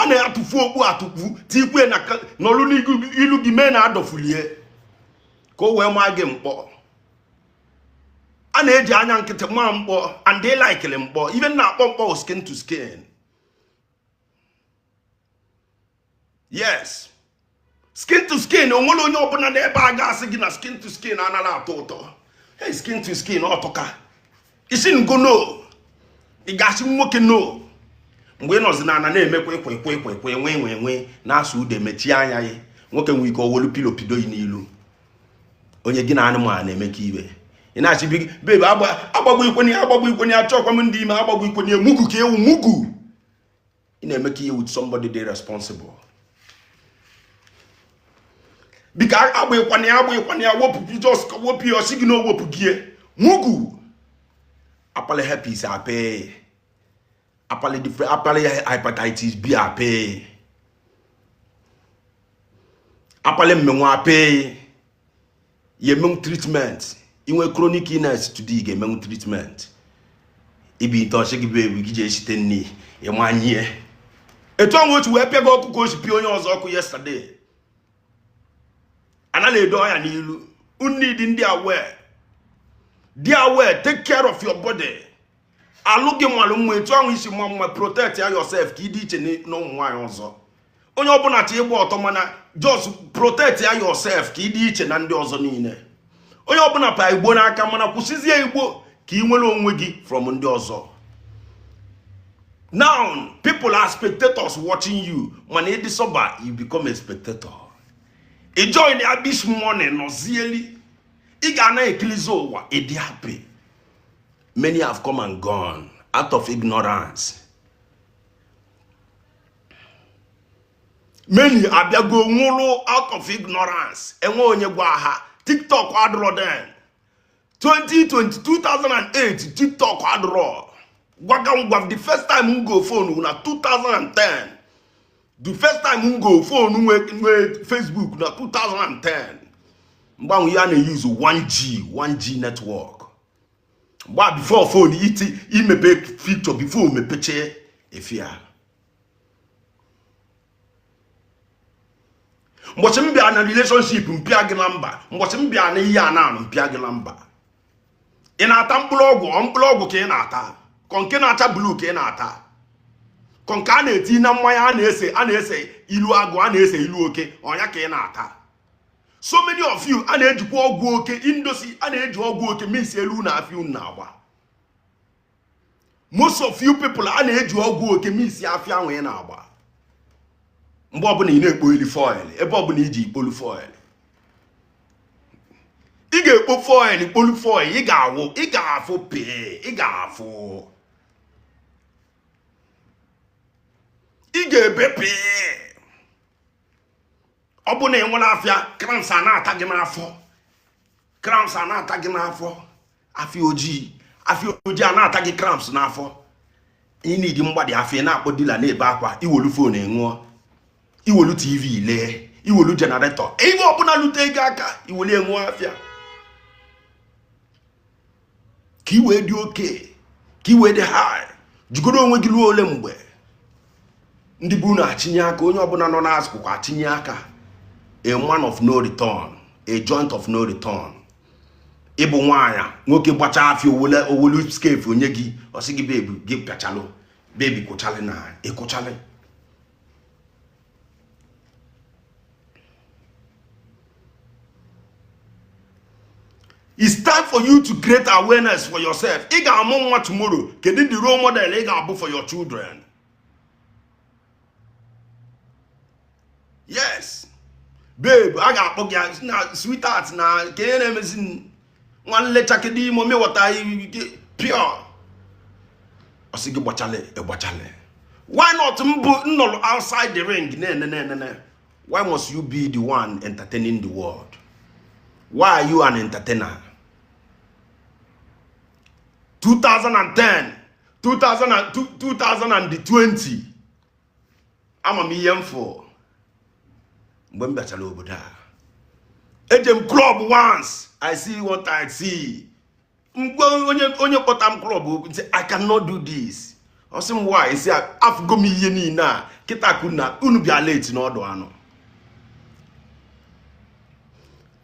na-atụfu okpu atụfu tikwe na nọrụ n'ilu gị mee na adọfulie ka o wee maa gị mkpọ. A na-eji anya nkịtị maa mkpọ, and they like mkpọ. Even na-akpọ mkpọ skin to skin. Yes, skin to skin. Onwere onye ọbụla n'ebe a ga-asị gị na skin to skin anaghị atọ ụtọ? Hey, skin to skin ọtụka. Isi ngo no, ị ga-asị nwoke no. Mgbe ị nọzi n'ana na-emekwa ekwe ekwe ekwe ekwe nwe nwe nwe na-asụ ude, mechie anya gị, nwoke nwee ike owelu pillow pido yi n'ilu. Onye gị na anụmanụ na-emekọ ibe, ị na-achị babe, agbagbo ikwenye, agbagbo ikwenye, achọkwa m ndị ime, agbagbo ikwenye. Mugu ka ewu mugu. Ị na-emekọ ihe with somebody dey responsible. Biko agba ịkwana ya, agba ịkwana ya, wepụ, just wepụ ya. Ọsị gị na owepụ gị mugu. Akpali herpes apị, akpali different, akpali hepatitis B apị, akpali mmenwu apị. Ya emenwu treatment. Inwe chronic illness today, ị ga-emenwu treatment. Ibi ite ọsị gị babe, gị ji esite nri ịmanye etu ọnwa otu wee pịa gị ọkụ ka o si pịa onye ọzọ ọkụ yesterday. Anaghị edo ọya n'ilu. Unu dị ndị aware, dị aware. Take care of your body. Alụ gị malụ mma etu ahụ isi mma mma. Protect ya yourself ka ị dị iche na ụmụ nwaanyị ọzọ. Onye ọbụla chọ ịgba ọtọ, mana just protect ya yourself ka ị dị iche na ndị ọzọ niile. Onye ọbụla pa igbo n'aka, mana kwụsịzie igbo ka ị nwere onwe gị from ndị ọzọ. Now people are spectators watching you, mana ịdị sober, you become a spectator. Ị join ya this morning, nọzieli, ị ga na-ekilizi ụwa, ị dị happy. Many have come and gone out of ignorance. Many abịago nwụrụ out of ignorance. Enwe onye gwa ha. TikTok adịrọ then. 2020, 2008, TikTok adịrọ. Gwaga ngwa, the first time m go phone na 2010. The first time m go phone nwee Facebook na 2010. Mgbanwe ya na-use 1G, 1G network. Mgbe before phone iti imepe picture, before mepeche efia. Mgbọchị m bịa na relationship, mpịa gị na mba. Mgbọchị m bịa na ihe a na mpịa gị na mba. Ị na-ata mkpụrụ ọgwụ? Ọ mkpụrụ ọgwụ ka ị na-ata, ka nke na-acha blue ka ị na-ata? Kọ nke a na-eti na mmanya a na-ese a na-ese ilu agụ a na-ese ilu oke ọnya ka ị na-ata. So many of you a na-ejikwa ọgwụ oke indosi a na-eji ọgwụ oke mix elu na afịa unu na-agba. Most of you people a na-eji ọgwụ oke mix afịa ahụ ị na-agba. Mgbe ọbụla ị na-ekpo eli foil, ebe ọbụla iji ikpolu foil, ị ga-ekpo foil kpolu foil, ị ga-awụ, ị ga-afụ pee, ị ga-afụ, ị ga-ebe pee. Ọ bụ na ị nwere afịa, cramps a na-ata gị n'afọ, cramps a na-ata gị n'afọ, afịa ojii, afịa ojii a na-ata gị cramps n'afọ. Ị na-edi mgbadi afịa, ị na-akpọ dealer na-ebe akwa, iwolu phone ṅụọ, iwolu TV lee, iwolu generator, ihe ọbụla lute ego aka iwolu enwuo afịa ka i wee dị oke, ka i wee dị high. Jugoro onwe gị ruo ole mgbe ndị bụ na-achịnye aka, onye ọbụla nọ n'akụkụ achịnye aka. A man of no return, a joint of no return. Ịbụ nwaanyị nwoke gbachaa afịa owele owelu skef onye gị, ọ sị gị babe gị pịachalụ, babe kwụchalị na ịkwụchalị. It's time for you to create awareness for yourself. Ị ga-amụ nwa tomorrow. Kedu the role model ị ga-abụ for your children? Yes. Babe, a ga-akpọ gị na sweetheart na nke ihe na-emezi nwa nlecha, kedu ime omewọta pure. Ọ sị gị gbachalị, ịgbachalị. Why not mbụ nnọrọ outside the ring na-ene na-enene? Why must you be the one entertaining the world? Why are you an entertainer? 2010, 2020, ama m ihe m fụ mgbe m bịachara obodo a. Eje m club once, I see what I see. Mgbe onye onye kpọta m club okwu sị, I cannot do this. Ọ sị m why? Sị afụgo m ihe niile a kịta kụ na unu bịa late n'ọdụ anụ.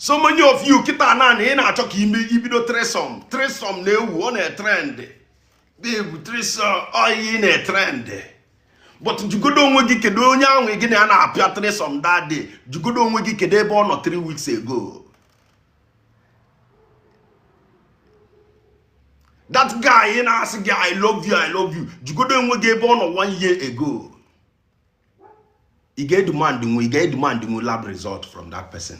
So many of you kịta naanị ị na-achọ ka ime ibido threesome. Threesome na-ewu, ọ na-etrend. Babe, threesome ọ ihe na-etrend. But jugodo onwe gị, kedu onye ahụ gị na ya na-apịa threesome that day? Jugodo onwe gị, kedu ebe ọ nọ 3 weeks ago? That guy ị na-asị gị I love you, I love you, jugodo onwe gị ebe ọ nọ 1 year ago. Ị ga-edemand nwe, ị ga-edemand nwe lab result from that person.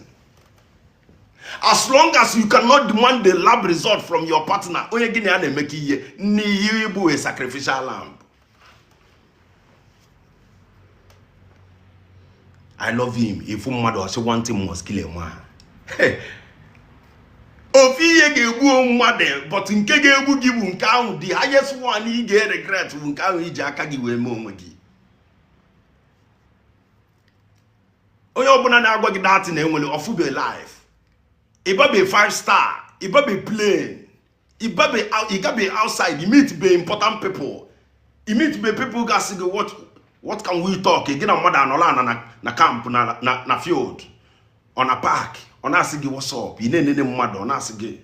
As long as you cannot demand the lab result from your partner, onye gị na ya na-emekọ ihe n'ihe, ịbụ a sacrificial lamb. I love him. Ifu mmadụ ọsị one thing must kill a man. Ofu ihe ga-egbu mmadụ, but nke ga-egbu gị bụ nke ahụ, the highest one ị ga-regret bụ nke ahụ iji aka gị wee mee onwe gị. Onye ọbụla na-agwa gị that na enwere ọfụbe life, ịbabe 5 star, ịbabe plane, ịbabe, ịgabe outside, you meet be important people, you meet be people gasị gị what can we talk? Gị na mmadụ anọla ana na camp na field ọ na park, ọ na-asị gị what's up, ị na-enene mmadụ, ọ na-asị gị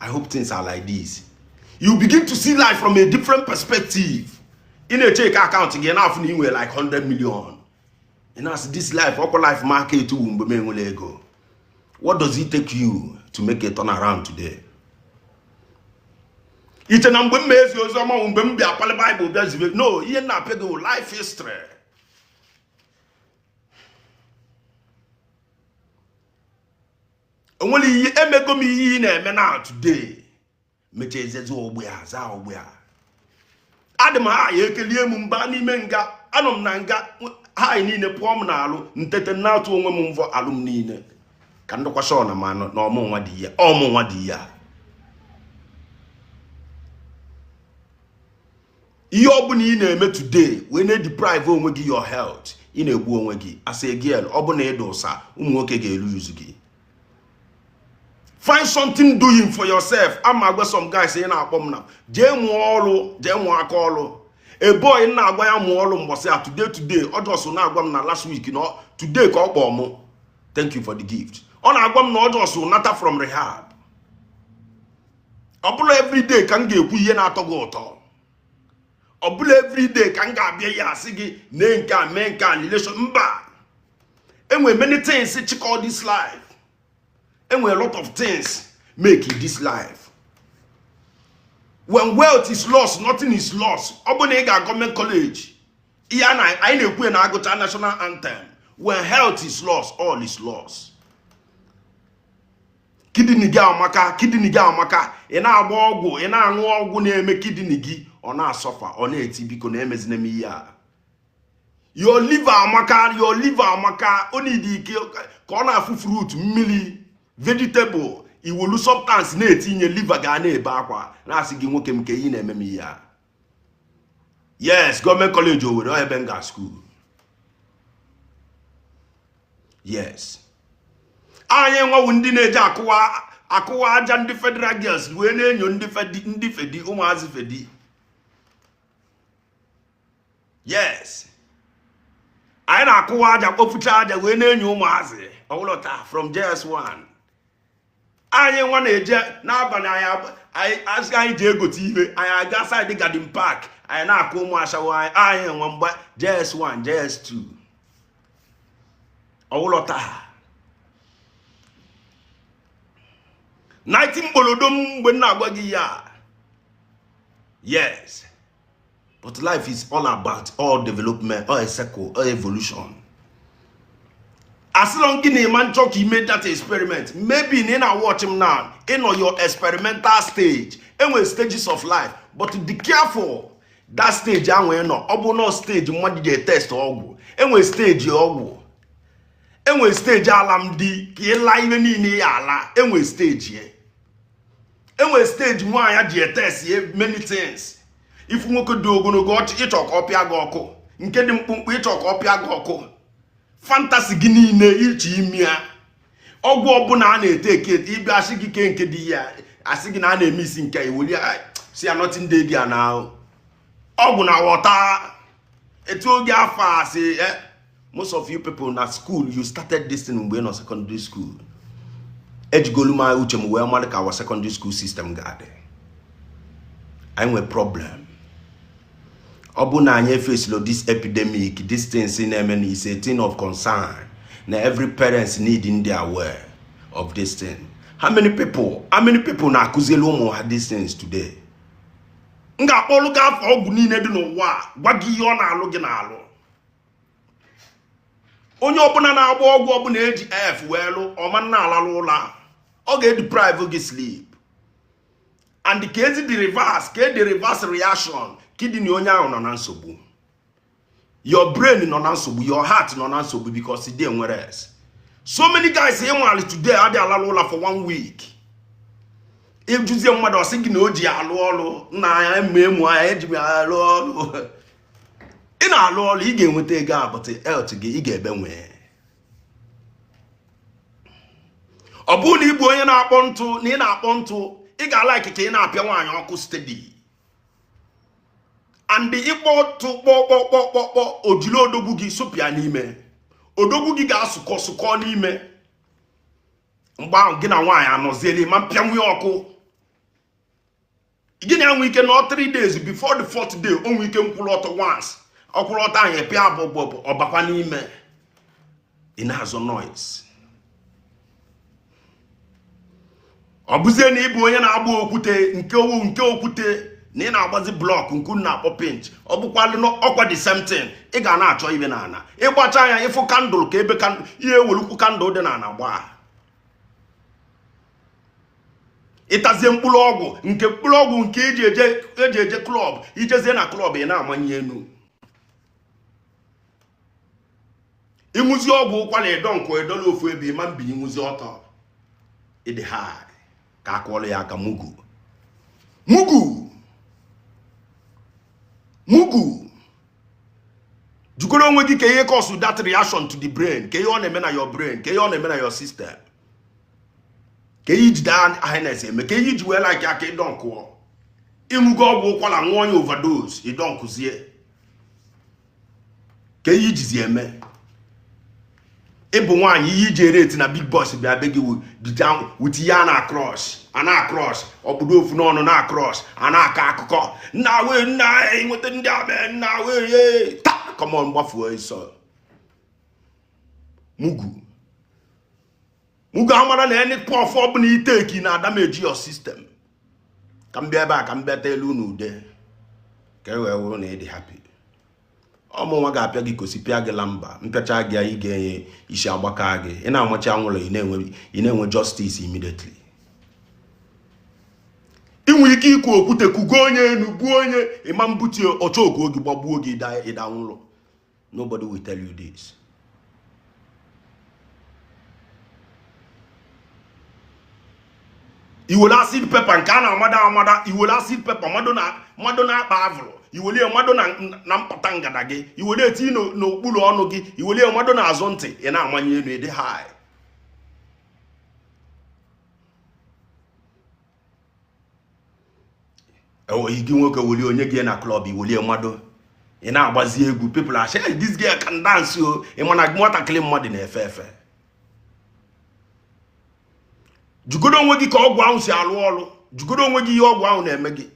I hope things are like this. You begin to see life from a different perspective. Ị na-eche ka account gị na-afụ na ị nwere like 100 million, ị na-asị this life ọkwa life market wu mgbe m enwere ego. What does it take you to make a turnaround today? Iche na mgbe m ma ezi ozi ọma mgbe m bịa akpali Bible bịa zibe no ihe m na-apịa gị life history. Onwere ihe emego m ihe ị na-eme na today, mechaa ezezi ogbe a zaa ogbe a adị m ha ya ekelie m mba n'ime nga anọ m na nga ha niile pụọ m n'alụ ntete na-atụ onwe m mvọ alụ m niile ka ndụkwasị na ma na ọmụ nwa dị ya, ọmụ nwa dị ya. Ihe ọbụla ị na-eme today wee na-deprive onwe gị your health, ị na-egbu onwe gị. As a girl, ọ bụ na ịda ụsa, ụmụ nwoke ga-elu yuzu gị. Find something doing for yourself. Ama agwa some guys ị na-akpọ m na jee mụọ ọrụ, jee mụọ aka ọrụ. A boy na-agwa ya mụọ ọrụ mbọsị a, today today ọ just na-agwa m na last week na today ka ọ kpọọ mụ, thank you for the gift. Ọ na-agwa m na ọ just nata from rehab. Ọ bụla everyday ka m ga-ekwu ihe na-atọ gị ụtọ. Ọ bụla everyday ka m ga-abịa ya asị gị nee nke a, mee nke a, relation. Mba, enwere many things chịkọ this life. Enwere a lot of things make this life. When wealth is lost, nothing is lost. Ọ bụ na ị ga government college, ihe a anyị na-ekwu na agụcha national anthem. When health is lost, all is lost. Kidney gị amaka, kidney gị amaka, ị na-agba ọgwụ, ị na-aṅụ ọgwụ na-eme kidney gị ọ na-asuffer, ọ na-eti, "Biko, na-emezina m ihe a." Your liver amaka, your liver amaka, o need ike ka ọ na-afụ fruit, mmiri, vegetable, iwolu substance na-etinye, liver ga na-ebe akwa, na-asị gị, "Nwoke m, ka ị na-eme m ihe a?" Yes, government college Owerri, ọ ebe m ga school. Yes, anyị nwawu ndị na-eji akụwa akụwa aja, ndị Federal Girls, wee na-enyo ndị fedi, ndị fedi, ụmụazị fedi. Yes, anyị na-akụwa aja, kpofucha aja, wee na-enyo ụmụazị ọwụlọta from JS1. Anyị nwa na-eje n'abalị, anyị asị anyị ji egote ihe, anyị aga side Garden Park, anyị na-akụ ụmụ ashawo. Anyị nwa mgbe JS1, JS2, ọwụlọta 19 mkpolodo m mgbe m na-agwa gị ya. Yes, but life is all about all development, all a circle, all evolution. Asịlọ gị na ịma nchọ ka ime that experiment. Maybe na ị na-watch m now, ị nọ your experimental stage. Enwere stages of life, but be careful that stage ahụ ị nọ. Ọ bụ nọ stage mmadụ ji test ọgwụ. Enwere stage ọgwụ, enwere stage alamdi ka ịla ihe niile ya ala. Enwere stage ya, enwere stage nwaanyị ji etest ye many things. Ifu nwoke dị ogologo, ịchọ ka ọ pịa gị ọkụ, nke dị mkpụmkpụ, ịchọ ka ọ pịa gị ọkụ. Fantasy gị niile iche imi ya. Ọgwụ ọbụla a na-ete eke, ịbịa asị gị ke nke dị ya, asị gị na a na-eme isi nke iweli, si ya nothing dey there na ọgwụ na water. Etu oge afọ a sị, most of you people na school, you started this thing mgbe ị nọ secondary school. Ejigolu m uche m wee mara ka our secondary school system ga-adị. Anyị nwere problem. Ọ bụ na anyị efesilo this epidemic, this thing na-eme, na is a thing of concern na every parents need ndị aware of this thing. How many people na-akụziri ụmụ ha these things today? M ga-akpọlụ gị afọ ọgwụ niile dị n'ụwa a, gwa gị ihe ọ na-alụ gị na-alụ. Onye ọbụla na-agba ọgwụ ọbụla eji f wee lụ ọma nna alalụ ụlọ a, ọ ga-edeprive gị sleep and ka ezi the reverse, ka the reverse reaction. Kidney onye ahụ nọ na nsogbu, your brain nọ na nsogbu, your heart nọ na nsogbu, because dey nwere so many guys ịnwale today adị alalụ ụlọ for one week. Ịjụzie mmadụ, ọsị gị na o ji alụ ọrụ nna ya emu emu anya, eji m alụ ọrụ. Ị na-alụ ọrụ, ị ga-enweta ego abụtị health gị ị ga-ebe nwee. Ọ bụrụ na ị bụ onye na-akpọ ntụ, na ị na-akpọ ntụ, ị ga-alike ka ị na-apịa nwaanyị ọkụ steady and ịkpọ ntụ kpọkpọkpọkpọ, ojiri odogwu gị sụpịa n'ime, odogwu gị ga-asụkọ sụkọ n'ime. Mgbe ahụ gị na nwaanyị anọziela, ma mpịanwe ọkụ gị na enwe ike nọ 3 days. Before the fourth day, o nwee ike nkwụrụ ọtọ once, ọkwụrụ ọtọ ahụ epịa abụbọ, ọbakwa n'ime, ị na-azụ noise. Ọ bụzie na ị bụ onye na-agba okwute, nke owu nke okwute, na ị na-agbazi block nke unu na-akpọ pinch, ọ bụkwa ọkwa the same thing. Ị ga na-achọ ibe n'ala, ịgbacha ya, ịfụ candle, ka ebe candle ihe, ewelukwu candle dị n'ala gbaa. Ịtazie mkpụrụ ọgwụ, nke mkpụrụ ọgwụ nke eji eje club, ijezie na club, ị na-amanye enu, ịṅụzi ọgwụ ụkwara, ịdọ nkụ edola ofu ebe, ịma mbinye ṅụzi ọtọ, ịdị high ka akụọlụ ya aka. Mugu mugu mugu. Jụgoro onwe gị ka ihe cause that reaction to the brain, ka ihe ọ na-eme na your brain, ka ihe ọ na-eme na your system, ka ihe ijide highness eme, ka ihe iji wee like aka ịdọ nkụọ. Ịṅụgo ọgwụ ụkwara, ṅụọ ya overdose, ịdọ nkụzie, ka ihe ijizi eme. Ịbụ nwaanyị, ihe iji ereti na big boys bịa be gị with ihe a na crush. A na-acrush ọkpụdo ofu n'ọnụ, na-acrush, a na-akọ akụkọ nna wee nna nweta ndị ame nna wee ye ta. Come on, gbafuo ịsọ mugu mugu. Amara na any puff ọbụla i take na damage your system. Ka m bịa ebe a, ka m bịa elu unu ude ka e wee wụrụ na ị dị happy. Ọmụnwa ga-apịa gị kosi, pịa gị lamba mpịacha gị, anyị ga-enye isi agbaka gị. Ị na-amachi anwụrụ, ị na-enwe justice immediately. Ị nwere ike ikwu okwute kugo onye enu gbuo onye ịma mbutie ọchọoku oge gbagbuo gị, ịda nwụrụ. Nobody will tell you this. Iwere acid pepper nke a na-amado amada, iwere acid pepper mado na mado na-akpa avụrụ, iwelie mado na mpata ngada gị, iwere eti n'okpuru ọnụ gị, iwelie mado na azụ ntị, ị na-amanye elu, ịdị high. Gị nwoke welie onye gị na club, iwelie mmadụ, ị na-agbazi egwu, people are saying, "This girl can dance o." Ị ma na nwatakịrị mmadụ na-efe efe. Jugodo onwe gị ka ọgwụ ahụ si alụ ọrụ. Jugodo onwe gị ihe ọgwụ ahụ na-eme gị.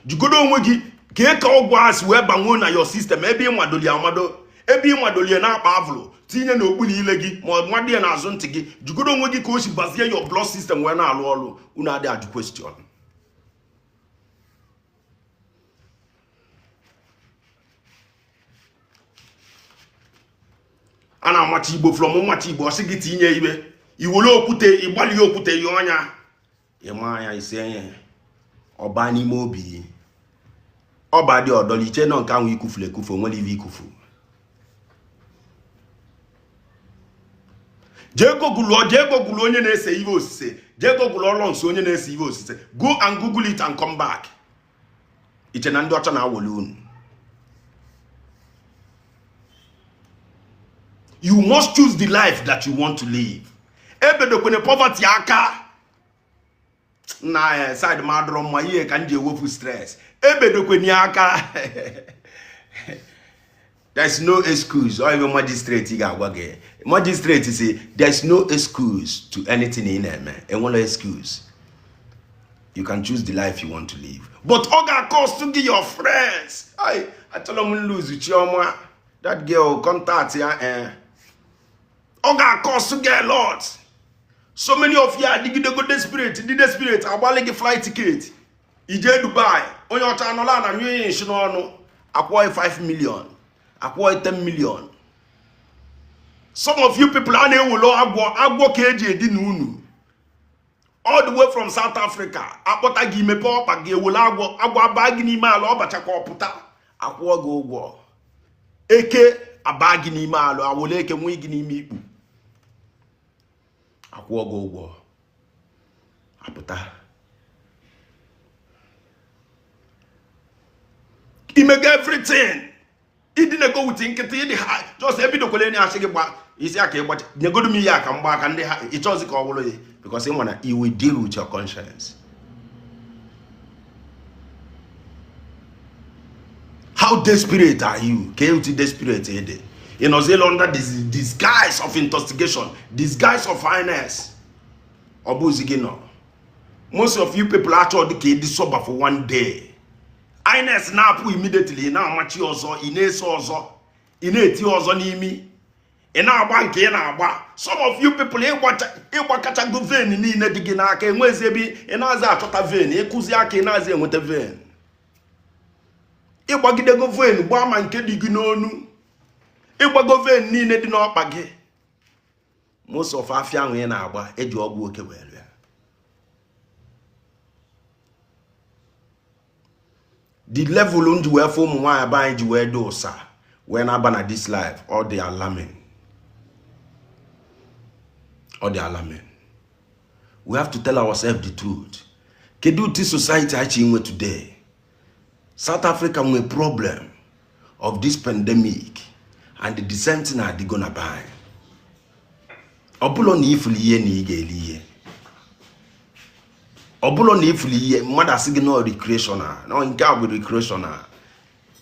Jugodo onwe gị ka ọgwụ ahụ si wee banwuo na your system, ebe ịmadoli amado, ebe ịmadolie na-akpa avụlụ tinye n'okpuru ile gị ma ọ nwadị ya n'azụ ntị gị. Jugodo onwe gị ka o si bazie your blood system wee na-alụ ọrụ. Unu adịghị ajụ question. A na-amachi igbo from mmachi igbo, ọsị gị tinye ibe iwere okwute, ịgbalị okwute ya ọnya, ịma anya isi enye ọba n'ime obi ọba dị ọdọliche nọ nke ahụ ikufuru ekufu, onwere ibe ikufu. Jee google onye na-ese ihe osise. Jee google ọlọ nso onye na-ese ihe osise. Go and google it and come back. Iche na ndị ọcha na-awoli unu. You must choose the life that you want to live. Ebedokwene poverty aka na side m adọrọ mma ihe ka m ji ewepụ stress. Ebedokwene aka. There's no excuse. Ọ ebe magistrate ga-agwa gị, magistrate si there's no excuse to anything ị na-eme. Enwela excuse. You can choose the life you want to live, but ọ ga-cost gị your friends. Ai, achọrọ m lose Chioma, that girl, contact ya. Ọ ga-cost gị a lot. So many of you adịgidego desperate, dị desperate, agbalị gị flight ticket ije Dubai. Onye ọcha anọla na nyụ ya nshi n'ọnụ, akwụọ 5 million, akwụọ 10 million. Some of you people a na-ewelo agwọ, agwọ ka eji edina unu all the way from South Africa, akpọta gị, mepe ọkpa gị, ewele agwọ, agwọ abaa gị n'ime ala, ọ bachakwa ọpụta, akwụọ gị ụgwọ. Eke abaa gị n'ime ala, awole eke nwee gị n'ime ikpu, akwụọ gị ụgwọ, apụta. Imego everything, ịdịnego with nkịtị, ịdị ha just ebidokwala enyi asị gị gba isi aka ịgbacha, nyegodo m ihe a ka mgba aka ndị ha ịchọzi ka ọ bụrụ ya, because ị ma na you will deal with your conscience. How desperate are you? Ka etu desperate ị dị, ị nọziela under this disguise of intoxication, disguise of highness. Ọ bụzi gị nọ. Most of you people achọ dị ka ịdị sober for one day. Highness na-apụ immediately, ị na-amachi ọzọ, ị na-eso ọzọ, ị na-eti ọzọ n'imi, ị na-agba nke ị na-agba. Some of you people ịgbakachago vein niile dị gị n'aka, enwezi ebe ị na-aza achọta vein, ịkụzi aka ị na-aza enweta vein. Ịgbagidego vein, gbaa ma nke dị gị n'onu, ịgbago vein niile dị n'ọkpa gị. Most of afịa ahụ ị na-agba, eji ọgwụ oke wee rịa. The level m ji wee fụ ụmụ nwaanyị be anyị ji wee dị ụsa wee na-aba na this life, ọ dị alarming, ọ dị alarming. We have to tell ourselves the truth. Kedu ụdị society anyị nwe today? South Africa nwe problem of this pandemic and the same thing adịgo na be anyị. Ọ bụrụ na ifuli ihe na ị ga-eli ihe, ọ bụrụ na ifuli ihe mmadụ asị gị nọ recreational, nọ nke a bụ recreational.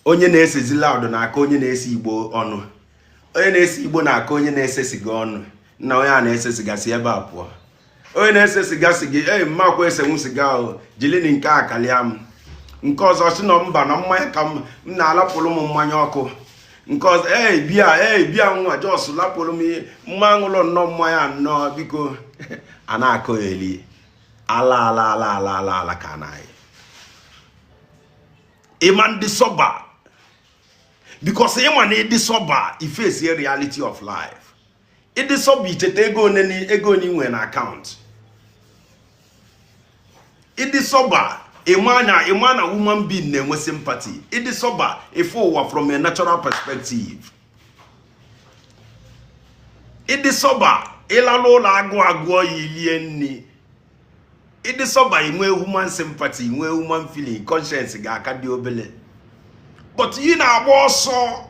Onye na-esezi loud na-aka onye na-ese igbo ọnụ. Onye na-ese igbo na-akọ onye na-ese siga ọnụ na onye a na-ese siga si ebe a pụọ. Onye na-ese siga si gị, ei, mmakwa esenwu siga ahụ, jilini nke a kalịa m. Nke ọzọ si na mba, na mmanya ka m na-alapụrụ m mmanya ọkụ. Nke ọzọ, ei, bịa, ei, bịa nwa, just lapụrụ m ihe mma aṅụlọ nnọọ mmanya nnọọ, biko. A na-akọ eli ala ala ala ala ala ala ka anaghị ịma ndị sober, because ịma na ịdị sober, i face reality of life. Ịdị sober, icheta ego one na ego one ị nwere na account. Ịdị sober, ịma na human being na-enwe sympathy. Ịdị sober, ịfụ ụwa from a natural perspective. Ịdị sober, ịlalụ ụlọ, agụ agụọ ya, ilie nri. Ịdị sober, inwe human sympathy, nwee human feeling, conscience ga-aka dị obele. But ị na-agba ọsọ,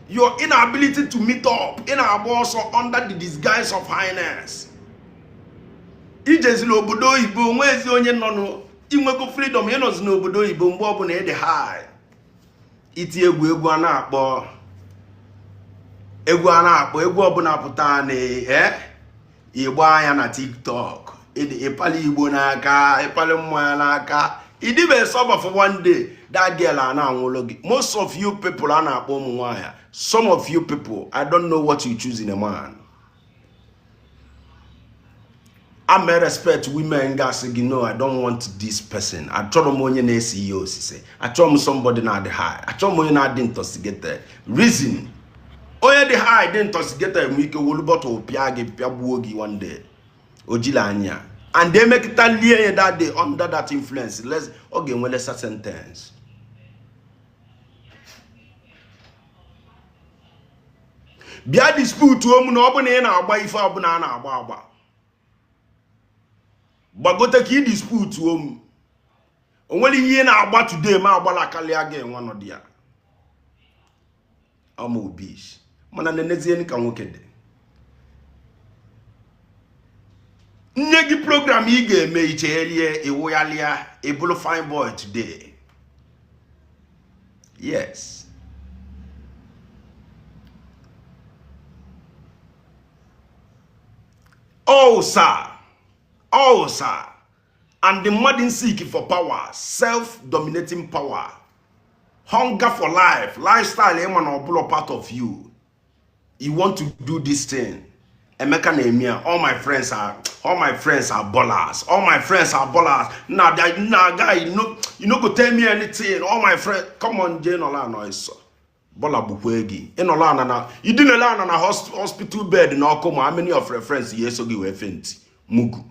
your inability to meet up, ị na-agba ọsọ under the disguise of highness. Ijezila obodo oyibo, nwezi onye nọ nụ inwego freedom, ịnọzi n'obodo oyibo. Mgbe ọbụla ịdị high, iti egwu, egwu a na-akpọ, egwu a na-akpọ, egwu ọbụla pụta na ịgba anya na TikTok, ịpali igbo n'aka, ịpali mmanya n'aka, ịdịbe sober for one day, that girl a na-anwụlụ gị. Most of you people a na-akpọ ụmụ nwaanyị, some of you people, I don't know what you choose in a man. I may respect women gasị gị, "No, I don't want this person. Achọrọ m onye na-ese ihe osise, achọrọ m somebody na-adị high, achọrọ m onye na-adị intoxicated." Reason, onye dị high, dị intoxicated, nwee ike wolu bottle pịa gị, pịagbuo gị one day, ojila anya and emekịta lie ya that day under that influence. Less ọ ga-enwe lesser sentence. Bịa dispute omu na ọ bụ na ị na-agba ife ọbụla a na-agba agba, gbagote ka ị dispute omu. O nwere ihe ị na-agba today ma agbala karịa gị nwa nọdụ ya ọma obish. Mana nenezie ka nwoke dị, nne gị program ị ga-eme, ichegherie, ịwụghalịa, ịbụrụ fine boy today. Yes, oh sir, oh sir. And the mmadụ seek for power, self-dominating power, hunger for life, lifestyle. Ịma na ọbụla part of you, you want to do this thing Emeka na-eme ya. All my friends are ballers, all my friends are ballers. Na na guy, you no go tell me anything. All my friends, come on, jee nọla anọ ịsọ bọla gbukwe gị. Ịnọla ana na idinele ana na hospital bed na ọkụ, ma how many of your friends ya eso gị wee faint? Mugu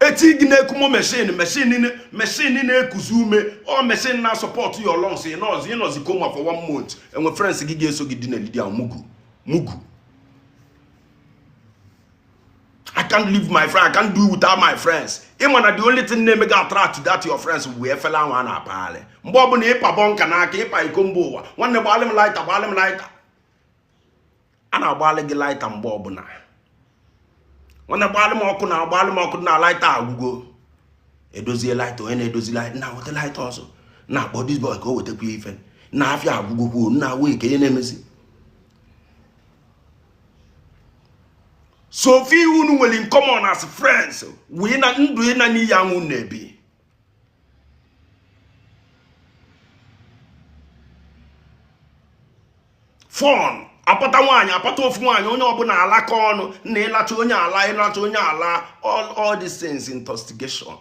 eti gị na-ekumo machine, machine na-ekuzi ume, ọ machine na support your lungs. Ịnọzi coma for one month, enwe friends gị ga-eso gị dị n'elidi ahụ? Mugu, mugu. I can't leave my friend, I can't do without my friends. Ịma na the only thing na-eme gị attract to that your friends bụ efele ahụ a na-apagharị. Mgbe ọbụla ịpa bọnka n'aka, ịpa iko mba ụwa, nwanne, gbalị m lighter, gbalị m lighter, a na-agbalị gị lighter. Mgbe ọbụla, nwanne, gbalị m ọkụ na agbalị m ọkụ na lighter agwụgo, edozie lighter. Onye na-edozi lighter na weta lighter ọzọ, na-akpọ this boy ka o wetakwa ife na afịa agwụgokwu nna wee ka ihe na-emezi. So ofe iwu unu nwere in common as friends wee na ndụ ịna n'iyi anwụ na-ebi. Fọn apata nwaanyị, apata ofu nwaanyị, onye ọbụla alaka ọnụ na ịlacha onye ala, ịlacha onye ala. All these things, intoxication.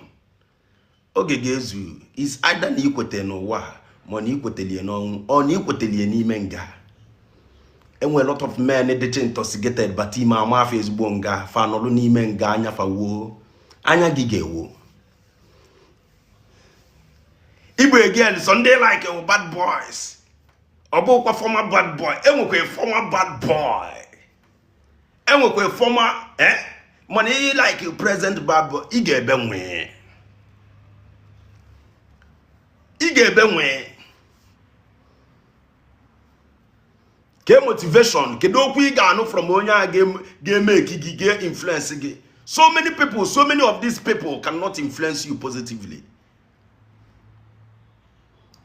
Oge ga-ezu is either na ikwete n'ụwa, ma na ikwetelie n'ọnwụ, ọ na ikwetelie n'ime nga. Enwere lot of men dịcha intoxicated bata ime ama afọ ezigbo nga, fa nọrọ n'ime nga, anya fa wuo, anya gị ga-ewo. Igbo again, so ndị like bad boys, ọ bụkwa former bad boy. Enwekwa former bad boy, enwekwa former, mana ihe like present bad boy, ị ga-ebe nwee, ị ga-ebe nwee ke motivation. Kedu okwu ị ga-anụ from onye a ga-eme gị, ga-influence gị? So many people, so many of these people cannot influence you positively.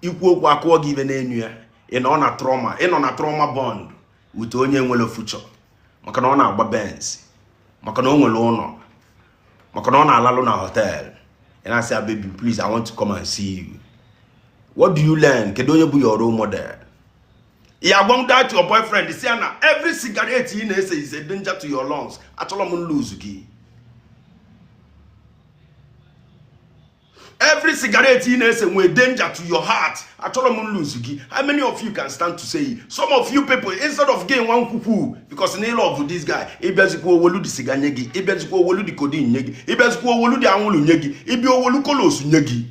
Ikwu okwu, akụọ gị ibe n'enu ya. Ị nọ na trauma, ị nọ na trauma bond with onye nwere future, maka na ọ na-agba Benz, maka na o nwere ụlọ, maka na ọ na-alalụ na hotel. Ị na-asị ya, "Baby, please, I want to come and see you." What do you learn? Kedu onye bụ your role model? Ya agwa that your boyfriend, si ya na every cigarette ị na-ese is a danger to your lungs, achọrọ m lose gị. Every cigarette ị na-ese nwee danger to your heart, achọrọ m lose gị. How many of you can stand to say it? Some of you people, instead of getting one kwukwu because na love this guy, ịbịazikwa owolu dị siga nye gị, ịbịazikwa owolu dị codeine nye gị, ịbịazikwa owolu dị anwụrụ nye gị, ịbịa owolu kolos nye gị,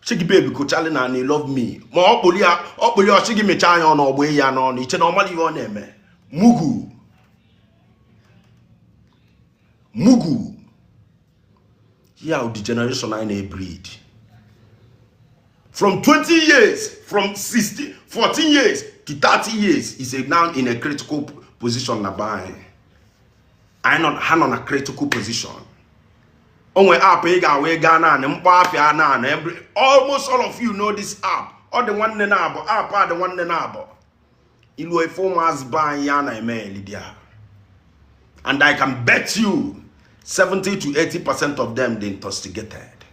chi gị, "Baby, kochali na na love me." Ma ọ kpụli ya, ọ kpụli ọchị gị, mechaa anya ọnụ, ọgba ya n'ọnụ, iche na ọ mara ihe ọ na-eme. Mugu mugu ya, the generation anyị na-ebreed from 20 years, from 60, 14 years to 30 years is a now in a critical position. Na be anyị, anyị nọ, ha nọ na critical position. O nwere app ị ga-awa gaa naanị mkpọ afịa naanị almost all of you know this app. Ọ dị nwanne na-abụ app a dị nwanne na-abụ ilu ife ụmụazị be anyị ya na-eme elidia, and I can bet you 70 to 80% of them dey intoxicated.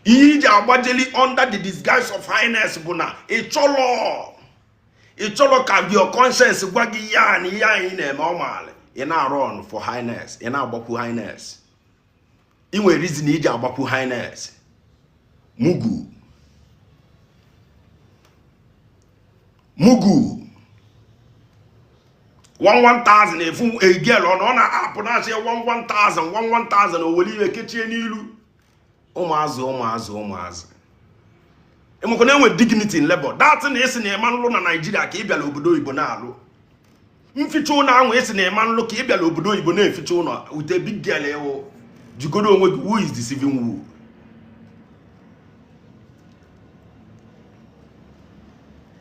Ihe iji agbajeli under the disguise of highness bụ na ị chọrọ ka your conscience gwa gị ya na ihe anyị na-eme ọ maala. Ị na-arụ on for highness, ị na-agbakwu highness. Ị nwere reason iji agbakwu highness. Mugu mugu 1000 efu egel ọ na app na-asị 1000 1000, o were iwe kechie n'ilu. Ụmụazị, ụmụazị, ụmụazị, ịmakwa na enwe dignity in labor. That na esi na ịma nlụ na Naijiria ka ị bịara obodo oyibo na-alụ mficha ụlọ ahụ, esi na ịma nlụ ka ị bịara obodo oyibo na-eficha ụlọ with a big girl. Ịwụ jigodo onwe gị, who is deceiving who?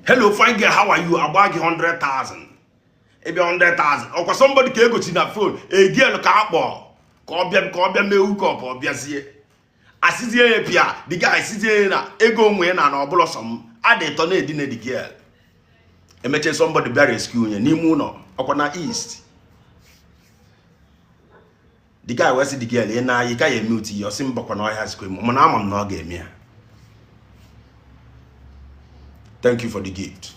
"Hello, fine girl, how are you?" Agba gị 100,000, ịbịa 100,000 ọkwa somebody ka egochi na phone, a girl ka akpọ ka ọ bịa mee hookup. Ọ bịazie, asịzie ya pịa the guy, sizie ya na ego onwe na ọbụla sọ m adị ịtọ na-edina the girl. Emechie, somebody bịa rescue onye n'ime ụlọ ọkwa na east. The guy wee sị the girl, "Ị na ị gaghị eme otu ihe." Ọsị mbakwa na ọhịa zikwa eme, mana ama m na ọ ga-eme ya. Thank you for the gift.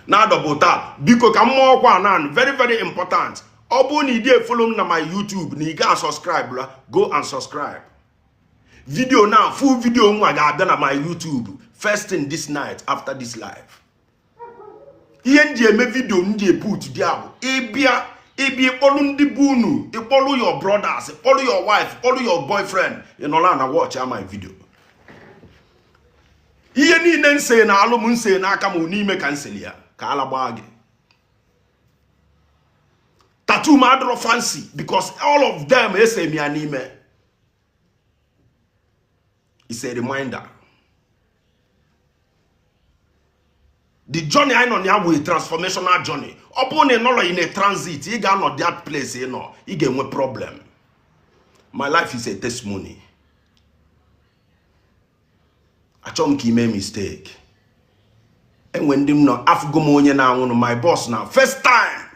Na-adọbụ taa, biko, ka mmụọ ọkwa nan very very important. Ọ bụrụ na ị dị follow m na my YouTube na ị ga subscribe la, go and subscribe. Video now, full video nwa ga-abịa na my YouTube first thing this night after this live. Ihe m ji eme video m ji put dị a bụ ịbịa ịkpọlụ ndị bụ unu, ịkpọlụ your brothers, ịkpọlụ your wife, ịkpọlụ your boyfriend, ị nọrọ na watch my video. Ihe niile nse na alụ m nse n'aka m n'ime ka nseli ya ka ala gbaa gị. Tattoo m adịrọ fancy because all of them ese m ya n'ime. It's a reminder. The journey anyị nọ na ya bụ a transformational journey. Ọ bụrụ na ị nọrọ in a transit, ị ga-anọ that place ị nọ, ị ga-enwe problem. My life is a testimony. Achọghị m ka ime mistake. Enwe ndị m nọ afụgo m onye na-anwụnụ, my boss na first time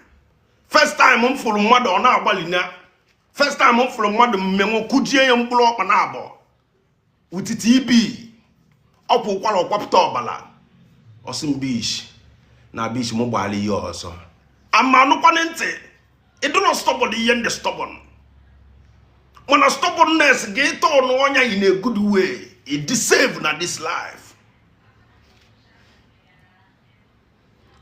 m fụrụ mmadụ ọ na-agbalị na first time m fụrụ mmadụ mmenwu kụjie ya mkpụrụ ọkpa na abụọ with TB, ọkwa ụkwara ọkwapụta ọbara. Ọsị m bish na bish m gbaala ihe ọzọ ama anụkwana ntị. Ịdịrọ stubborn, ihe ndị stubborn, mana stubbornness ga-ịta ọnụ ọnya in a good way. It deserve na this life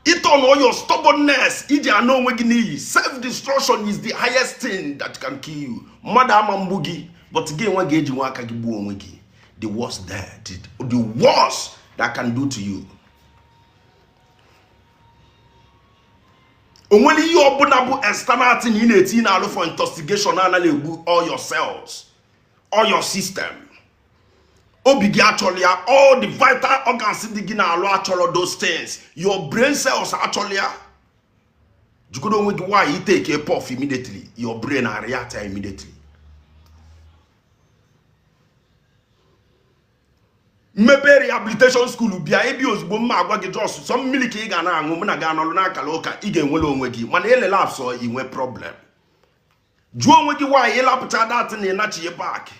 ịta ọnụ your stubbornness iji anụ onwe gị n'iyi. Self destruction is the highest thing that can kill you. Mmadụ ama mgbu gị, but gị nwa ga-eji nwa aka gị gbuo onwe gị. The worst there, the worst that can do to you. O nwere ihe ọbụla bụ external thing ị na-eti na-alụ for intoxication anaghị egbu all your cells, all your system. Obi gị achọrọ ya, all the vital organs dị gị na-alụ achọrọ those things, your brain cells achọrọ ya. Jụgodo onwe gị why you take a puff, immediately your brain react immediately. M mepee rehabilitation school, bịa ịbịa ozugbo m ma agwa gị just sọ mmiri ka ị ga na-aṅụ, mụ na gị anọlụ n'akara ụka, ị ga-enwere onwe gị. Mana ị relapse, i nwee problem. Jụọ onwe gị why ị lapụcha that na ị nachie back.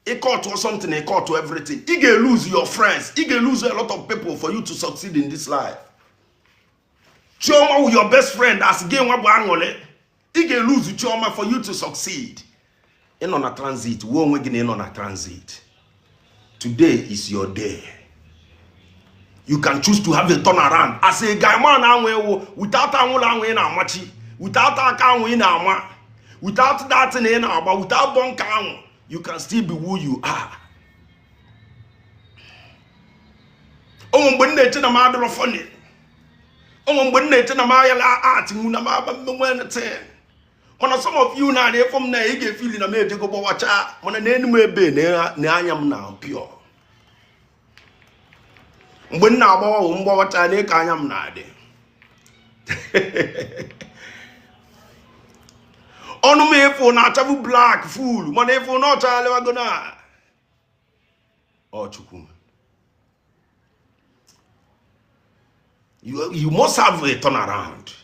Ị cut something, ị cut everything. Ị ga-lose your friends, ị ga-lose a lot of people for you to succeed in this life. Chioma wụ your best friend as gị nwa bụ aṅụrị. Ị ga-lose Chioma for you to succeed. Ị nọ na transit, wuo onwe gị na ị nọ na transit. Today is your day. You can choose to have a turnaround as a guy man anwụ ewu without anwụrụ anwụ ị na-amachi, without aka anwụ ị na-ama, without that na ị na-agba, without bunker anwụ, you can still be who you are. O nwe mgbe m na-eche na m adịrọ funny. O nwe mgbe m na-eche na m ayala art nwu na m aba mmenwe anything. Mana some of you na ịfụ m na ị ga-efili na m ejego gbawacha, mana na enu m ebe na anya m na pure. Mgbe m na-agbawa wụ mgbawacha na ịka anya m na-adị. Ọnụ m ịfụ na-achabụ black full, mana ịfụ na ọchaghalịwago na ọ Chukwu. You must have a turnaround.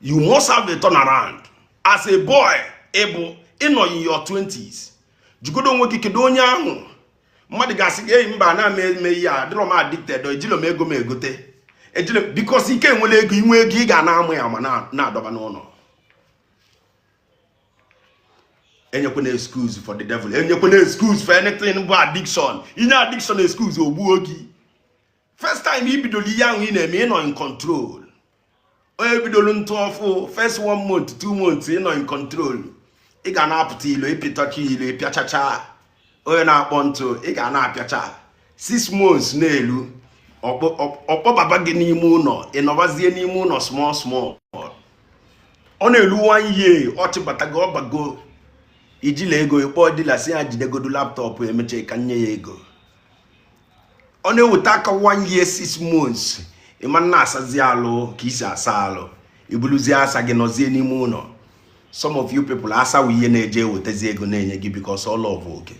You must have a turnaround. As a boy, ịbụ ịnọ in your 20s, jụgodo onwe gị kedu onye ahụ mmadụ ga-asị gị eyi mba na eme ihe a adịrọ m addicted, ejilo m ego m egote ejilo, because ike enwere ego, inwe ego ị ga na-amụ ya ma na-adọba n'ụlọ. Enyekwana excuse for the devil, enyekwana excuse for anything bụ addiction. Inye addiction excuse, o gbuo gị. First time i bidoro ihe ahụ ị na-eme, ị nọ in control. Onye bidoro ntụ ọfụ, first 1 month, 2 months, ị nọ in control. Ị ga na-apụta ilo, ịpịtacha ilo, ịpịachacha. Onye na-akpọ ntụ, ị ga na-apịacha. 6 months n'elu, ọkpọbaba gị n'ime ụlọ, ị nọbazie n'ime ụlọ small small. Ọ na-elu 1 year, ọ chịbatago, ọbago, ijila ego, ịkpọọ dealer si ya jidegodu laptop, emecha ka nye ya ego. Ọ na-eweta aka 1 year 6 months, ịma na-asazi alụ ka isi asa alụ, ibuluzie asa gị nọzie n'ime ụlọ. Some of you people asawo ihe na-eje ewetazi ego na-enye gị because all of oke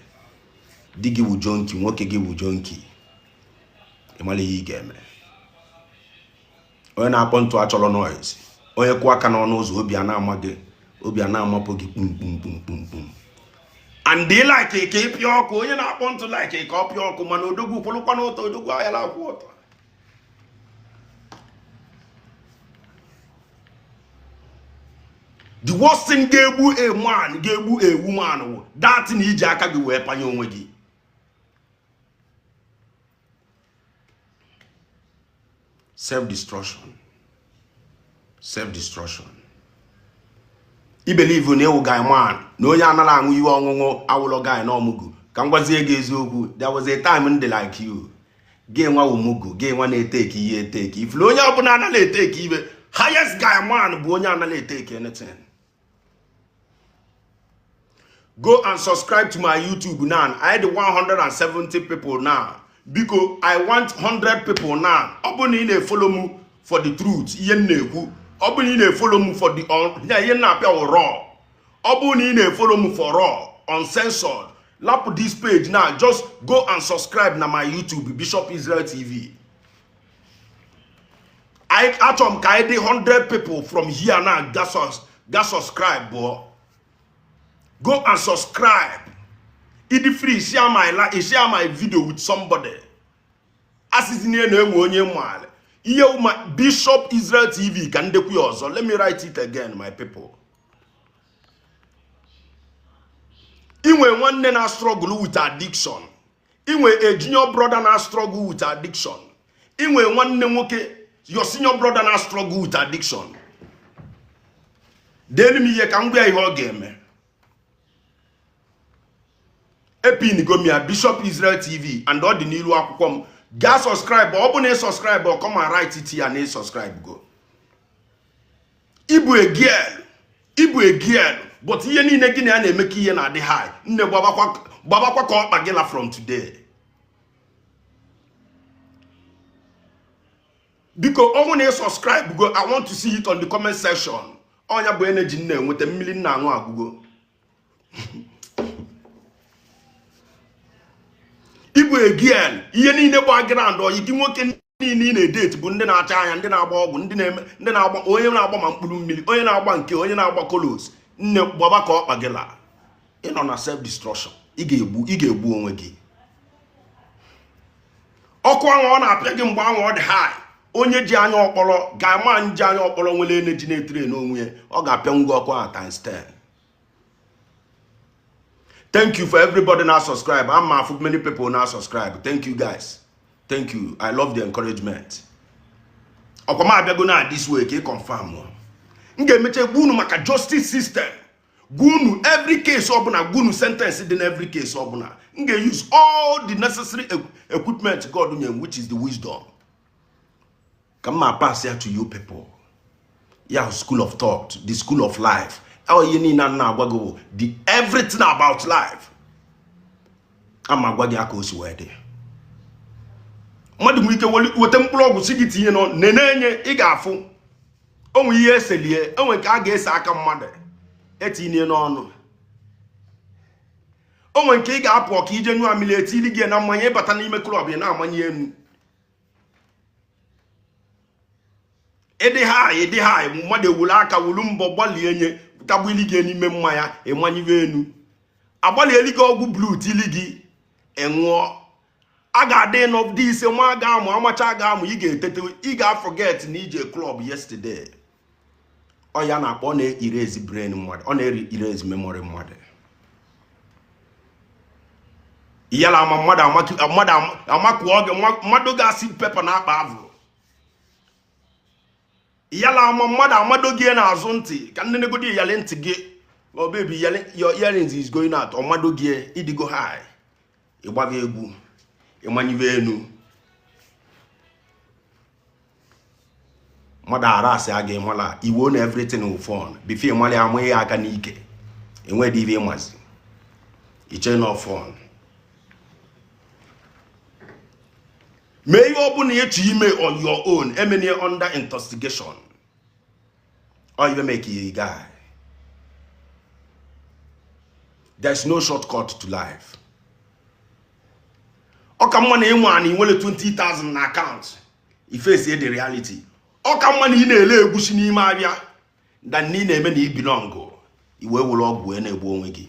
di gị wụ junkie, nwoke gị wụ junkie, ịmara ihe ị ga-eme. Onye na-akpọ ntụ achọrọ noise. Onye kwụ aka n'ọnụ ụzọ, obi a na-ama gị, obi a na-amapụ gị kpum kpum kpum kpum kpum. And they like ka ị pịa ọkụ. Onye na-akpọ ntụ like ka ọ pịa ọkụ, mana odogwu kwụrụkwa n'ụtọ, odogwu ahịa akwụ ọtọ. The worst thing ga-egbu a man, ga-egbu a woman wụ that na iji aka gị wee panye onwe gị. Self-destruction, self-destruction. I believe na ịwụ guy man, na onye anaghị aṅụ ihe ọṅụṅụ awụlọ guy na ọmụgụ. Ka m gwazie gị eziokwu, there was a time m dị like you. Gị nwa wụ mugu, gị nwa na-eteki ihe eteki. Ifulu onye ọbụla anaghị eteki ibe, highest guy man bụ onye anaghị eteki anything. Go and subscribe to my YouTube now. I had 170 people now. Biko, I want 100 people now. Ọ bụ na ị na-efolo m for the truth, ihe m na-ekwu. Ọ bụ na ị na-efolo m for the ya ihe m na-apịa wụ raw. Ọ bụ na ị na-efolo m for raw, uncensored, lapụ this page now. Just go and subscribe na my YouTube, Bishop Israel TV. Achọrọ m ka anyị dị 100 people from here now. Ga subscribe bụ. Go and subscribe. Ịdị free, share my like, share my video with somebody. Asịzi na enwe onye maala ihe ma Bishop Israel TV ka ndekwu ya ọzọ. Let me write it again, my people. Inwe nwanne na struggle with addiction, inwe a junior brother na struggle with addiction, inwe nwanne nwoke, your senior brother na struggle with addiction. Deelu m ihe ka m gwa ya ihe ọ ga-eme. Epinigo m ya Bishop Israel TV and ọ dị n'ilu akwụkwọ m. Gaa subscribe. Ọ bụ na ị subscribe, ọ come and write it ya na ị subscribe go. Ịbụ a girl, ịbụ a girl, but ihe niile gị na ya na-eme ka ihe na-adị high. Nne, gbabakwa ka ọkpa gị la from today. Biko, ọ bụ na ị subscribe go, I want to see it on the comment section. Ọnya bụ energy m na-enweta, mmiri m na-aṅụ agwụgo. Ị bụ a girl, ihe niile gba ground oyi gị nwoke niile ị na-edate bụ ndị na-acha anya, ndị na-agba ọgwụ, ndị na-eme, ndị na-agba, onye na-agba ma mkpụrụ mmiri, onye na-agba nke, onye na-agba kolos. Nne, gbaba ka ọkpa gị laa. Ị nọ na self destruction. Ị ga-egbu, ị ga-egbu onwe gị. Ọkụ ahụ ọ na-apịa gị mgbe ahụ ọ dị high, onye ji anya ọkpọrọ ga-ama nji anya ọkpọrọ nwere energy na-etrain onwe ya, ọ ga-apịanwu gị ọkụ ahụ times 10. Thank you for everybody now subscribe. I'm afụ many people now subscribe. Thank you guys, thank you. I love the encouragement. Ọkwa m abịago na this way ka ị confirm. M ga-emecha gwa unu maka justice system, gwa unu every case ọbụla, gwa unu sentence dị na every case ọbụla. M ga-use all the necessary equipment God nye m, which is the wisdom, ka m ma pass ya to you people. Ya school of thought, the school of life. Ọ ihe niile a na-agwa gị bụ the everything about life. Ama agwa gị aka o si wee dị. Mmadụ nwere ike weta mkpụrụ ọgwụ si gị tinye nọ nene enye, ị ga-afụ onwe ihe eselie, onwe nke a ga-ese aka mmadụ etinye n'ọnụ, onwe nke ị ga-apụ ọka ije nyụọ mmiri etili gị na mmanya, ịbata n'ime club ị na-amanye elu. Ịdị ha, ịdị ha, mmadụ ewuru aka wuru mbọ gbalie nye tagbili gị n'ime mmanya, ịmanyiwe enu, agbalieli gị ọgwụ blue tili gị ịṅụọ. A ga-adị nọ dị ise ma ga-amụ amacha ga-amụ, ị ga-etete, ị ga-forget na ije club yesterday. Ọ ya na-akpọ ọ na-erase brain mmadụ, ọ na-erase memory mmadụ. Iyala ama mmadụ mmadụ amakụọ gị, mmadụ ga-asị pepa na akpa avụ. Iyala ama mmadụ amado gị n'azụ ntị ka nnenegodi iyali ntị gị. Oh baby, your earrings is going out. Ọmado gị, ịdịgo high, ịgbaga egwu, ịmanyiwe enu, mmadụ ara asị a ga-ịmala iwo na everything will fun before ịmala ama ihe aka n'ike, enwedị ibe ịmazi iche na fun. Mee ihe ọbụla ịchọ ime on your own, emenie under investigation or you make you guy. There's no shortcut to life. Ọ ka mma na ịnwe ana nwere 20,000 na account, ifesi the reality. Ọ ka mma na ị na-ele egwusi n'ime abịa than na ị na-eme na ibilọngụ iwe were ọgwụ wee na-egbu onwe gị.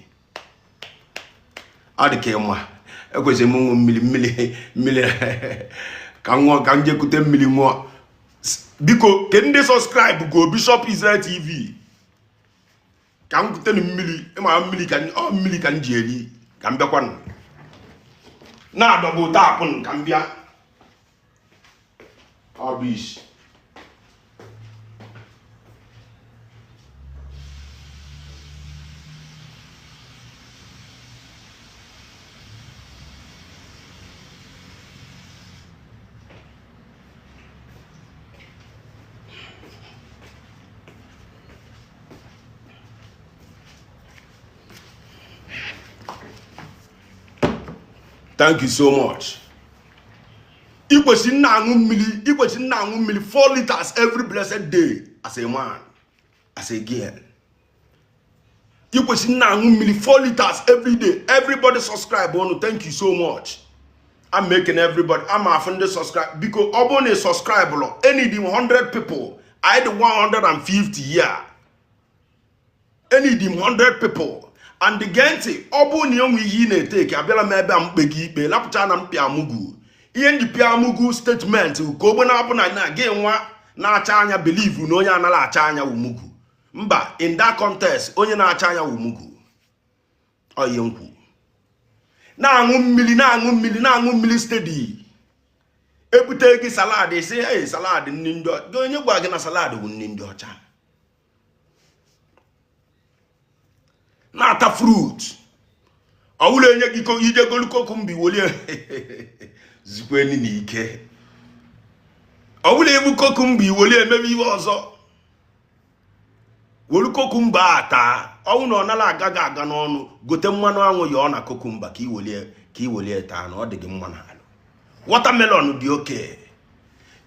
Ọ dị ka ịma ekwesịrị m ịṅụ mmiri, mmiri, mmiri ka m ṅụọ, ka m jekute mmiri ṅụọ. Biko ke ndị subscribe go Bishop Israel TV ka m kutenu mmiri. Ịma mmiri ka ọ mmiri ka m ji eri, ka m bịakwanụ na-adọbụ tapụ ka m bịa. Ọ bụ isi. Thank you so much. Ikwesị nna aṅụ mmiri, ikwesị nna aṅụ mmiri 4 liters every blessed day as a man, as a girl. Ikwesị nna aṅụ mmiri 4 liters every day. Everybody subscribe ọnụ. Thank you so much. I'm making everybody. I'm afụ ndị subscribe. Biko ọ bụrụ na ị subscribe lọ, any dị 100 people, I dị 150 here. Any dị 100 people. And gee ntị, ọ bụrụ na enwe ihe ị na-eteki, abịala m ebe a mkpe gị ikpe, lapụcha na mpịa amụgụ. Ihe nji pịa amụgụ statement ka ogbe na-abụ na na gị nwa na-acha anya believe na onye anaghị acha anya wumugu. Mba, in that context, onye na-acha anya wumugu. Ọ ihe m kwu. Na-aṅụ mmiri, na-aṅụ mmiri, na-aṅụ mmiri steady. Ebute gị salad, sị hey, salad nri ndị ọcha. Onye gwa gị na salad bụ nri ndị ọcha? Na-ata fruit. Ọ wụla enye gị ije golu kokumbi wolie zikweni n'ike. Ọ wụla ebu kokumbi wolie emebe ihe ọzọ. Wolu kokumba a taa. Ọnwụ na ọ nara agaghị aga n'ọnụ, gote mmanụ anwụ ya ọ na kokumba ka iwolie, ka iwolie taa na ọ dị gị mma n'alụ. Watermelon dị oke.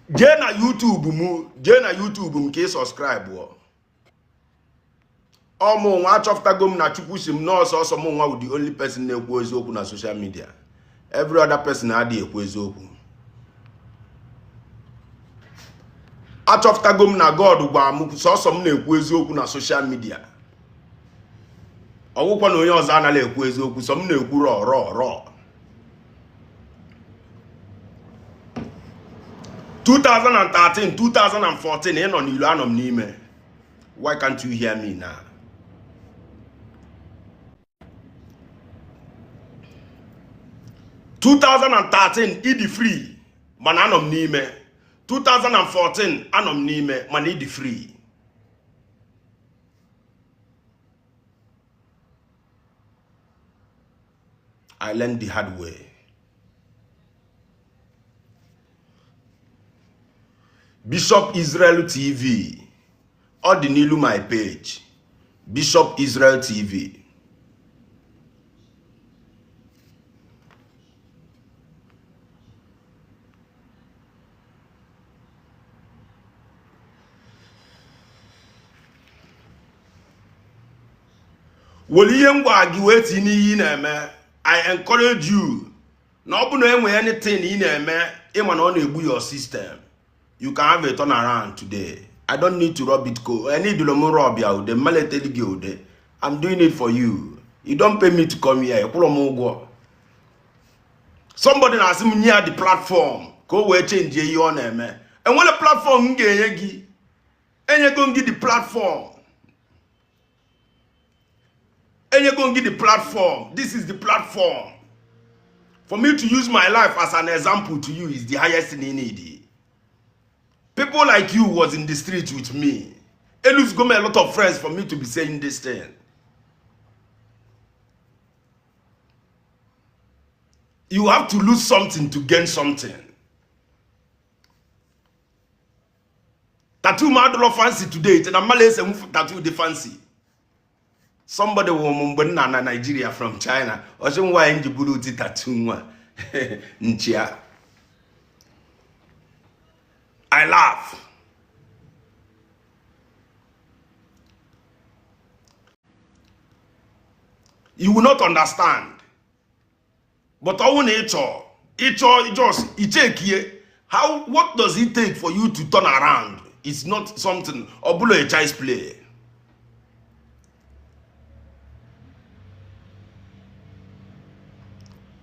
Jee na YouTube m, jee na YouTube m ka ị subscribe. Ọmụ nwa achọpụtago m na Chukwu si m n'ọsọ ọsọ m nwa wụ the only person na-ekwu eziokwu na social media. Every other person adịghị ekwu eziokwu. Achọpụtago m na God gwa m sọsọ m na-ekwu eziokwu na social media. Ọgwụkwa na onye ọzọ anaghị ekwu eziokwu, sọ m na-ekwu rọ rọ rọ. 2013, 2014, ị nọ n'ilo, anọ m n'ime. Why can't you hear me now? 2013 ị dị free mana anọ m n'ime. 2014 anọ m n'ime mana ị dị free. I learned the hard way. Bishop Israel TV, ọ dị n'ilu my page. Bishop Israel TV. Were ihe m gwa gị wee tinye n'ihe ị na-eme. I encourage you na ọ bụ na enwe anything ị na-eme ịma na ọ na-egbu your system, you can have a turnaround today. I don't need to rub it cold. I need to rub ya ude mmaleteli gị ude. I'm doing it for you. You don't pay me to come here. Ịkwụrụ m ụgwọ. Somebody na-asị m nye ya the platform ka o wee change ihe ọ na-eme. Enwere platform m ga-enye gị. Enyego m gị the platform. Enyego m gị the platform. This is the platform. For me to use my life as an example to you is the highest thing you need. People like you was in the street with me. Eluzigo m a lot of friends for me to be saying this thing. You have to lose something to gain something. Tattoo m adịrọ fancy today, na mmadụ ese m tattoo dị fancy. Somebody wụ m mgbe nna na Nigeria from China, ọ sị nwaanyị m ji buru ụdị tattoo nwa nchịa. I laugh. You will not understand. But ọnwụ na ịchọ ịchọ just ichekie how, what does it take for you to turn around? It's not something ọ bụla a child's play.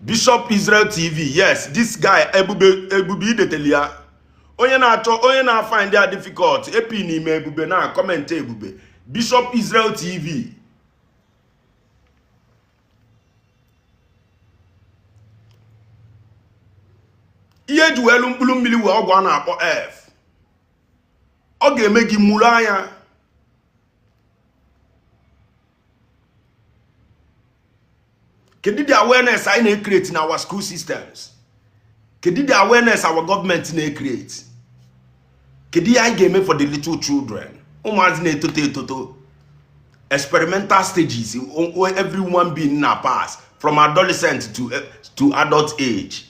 Bishop Israel TV, yes, this guy ebube ebube ideteli ya. Onye na-achọ, onye na-find ya difficult, epi n'ime ebube na comment ebube. Bishop Israel TV. Ihe eji wee elu mkpụrụ mmiri wee ọgwụ a na-akpọ F. Ọ ga-eme gị mụrụ anya. Kedu the awareness anyị na-ecreate na our school systems? Kedu the awareness our government na-ecreate? Kedu ihe anyị ga-eme for the little children? Ụmụazị na-etoto etoto. Experimental stages every human being na pass from adolescent to adult age.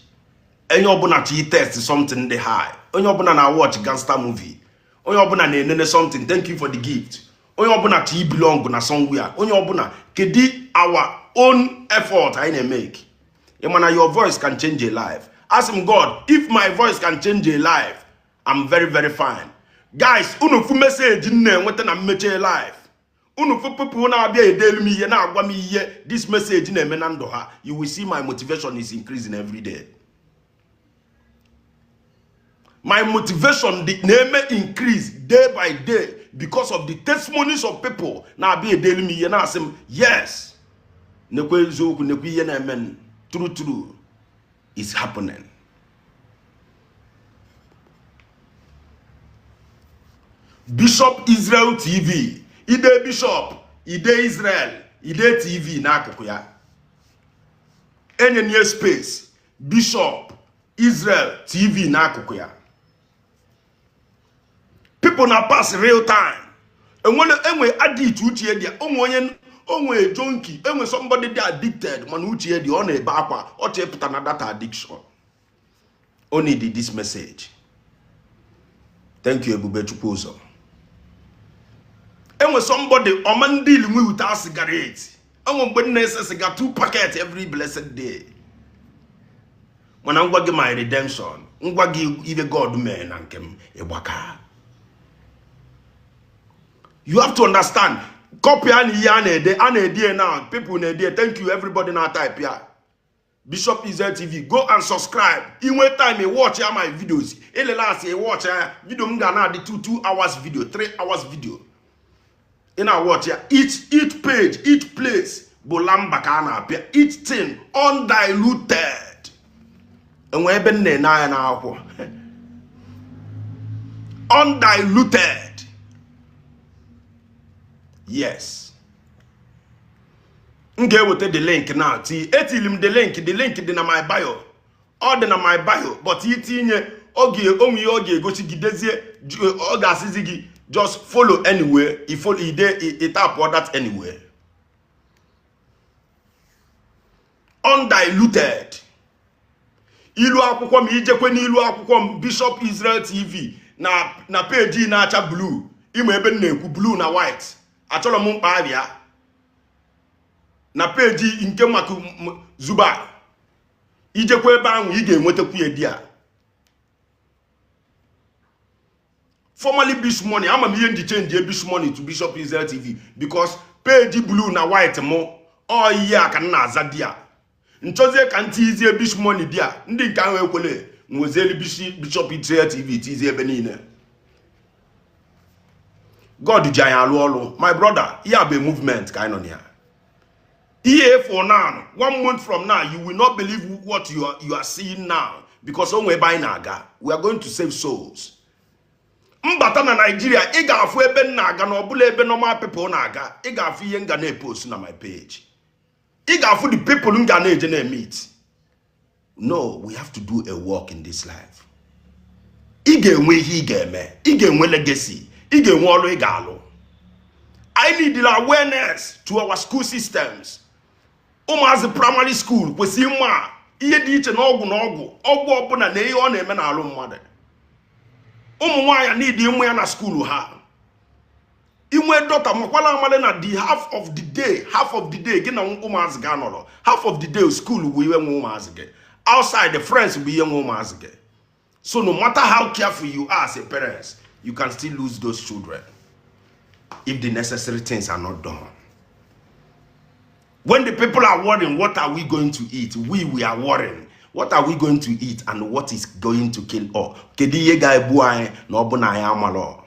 Onye ọbụla chọ test something dị high. Onye ọbụla na watch gangster movie. Onye ọbụla na-enene something. Thank you for the gift. Onye ọbụla chọ belong na somewhere. Onye ọbụla, kedu our own effort anyị na-emeke? Ị ma na your voice can change a life. Ask him, God, if my voice can change a life, I'm very very fine. Guys, unu fụ message m na-enweta na mmeche life. Unu fụ people na-abịa edelu m ihe, na-agwa m ihe this message na-eme na ndụ ha. You will see my motivation is increasing every day. My motivation na-eme increase day by day because of the testimonies of people na-abịa edelu m ihe, na-asị m yes, nekwe eziokwu, nekwe ihe na-eme, true true is happening. Bishop Israel TV, ide Bishop, ide Israel, ide TV n'akụkụ ya, enye space Bishop Israel TV n'akụkụ ya. People na pass real time. Enwere enwe addict uche dị, onwe onye onwe junkie, enwe somebody dị addicted mana uche dị, ọ na-ebe akwa, ọ chepụta na that addiction. O need this message. Thank you, Ebube Chukwuzo. Enwe somebody ọma ndị nwe without cigarette. Enwe mgbe m na-ese siga 2 packet every blessed day. Mana m gwa gị my redemption, m gwa gị ife God mee na nke m, ị gbaka. You have to understand. Copy a na ihe a na-ede, a na-ede now. People na-ede. Thank you everybody na type ya. Bishop Israel TV, go and subscribe. I nwee time ị watch ya my videos. Elela asị ị watch ya video m ga na-adị 2 2 hours video, 3 hours video. Ị na-watch ya each page, each place bụ lamba ka a na-apịa each thing undiluted. Enwe ebe m na-ene anya n'akwụkwọ undiluted. Yes, m ga-eweta the link now. Ti etili m the link, the link dị na my bio, ọ dị na my bio, but itinye oge onwe ihe ọ ga-egosi gị dezie, ọ ga-asịzi gị just follow anywhere i follow ide i tap that anywhere. Undiluted. Ilu akwụkwọ m, ijekwe n'ilu akwụkwọ m Bishop Israel TV na na page na-acha blue, ịma ebe m na-ekwu blue na white, achọrọ m mkpa abịa na page nke maka Zuba, ijekwa ebe ahụ ị ga-enwetakwu ya di a. Formerly Bish Money, ama m ihe m ji change Bish Money to Bishop Israel TV because page blue na white mụ ọ ihe a ka m na-aza di a. Nchọzie ka m tizie Bish Money di a, ndị nke ahụ ekwele nwezieli Bishop Israel TV tizie ebe niile. God ji anyị alụ ọlụ, my brother. Ihe a bụ movement ka anyị nọ na ya. Ihe for now, one month from now, you will not believe what you are seeing now, because o nwe ebe anyị na-aga. We are going to save souls. Mbata na Nigeria, ị ga-afụ ebe m na-aga na ọbụla ebe normal people na-aga. Ị ga-afụ ihe m ga na-epost na my page. Ị ga-afụ the people m ga na-eje na-emeet. No, we have to do a work in this life. Ị ga-enwe ihe ị ga-eme, ị ga-enwe legacy, ị ga-enwe ọrụ ị ga-alụ. I need the awareness to our school systems. Ụmụazị primary school kwesịrị ịma ihe dị iche na ọgwụ na ọgwụ ọgwụ ọbụla na ihe ọ na-eme n'alụ mmadụ. Ụmụ nwaanyị need ịmụ ya na school ha. Inwe daughter, makwala amale na the half of the day, half of the day gị na ụmụazị gị anọrọ, half of the day school bụ ihe nwe ụmụazị gị, outside the friends bụ ihe nwe ụmụazị gị. So no matter how careful you are as a parent, you can still lose those children if the necessary things are not done. When the people are worrying, what are we going to eat? We are worrying, what are we going to eat and what is going to kill us? Kedu ihe ga-egbu anyị na ọ bụ na anyị amalọ?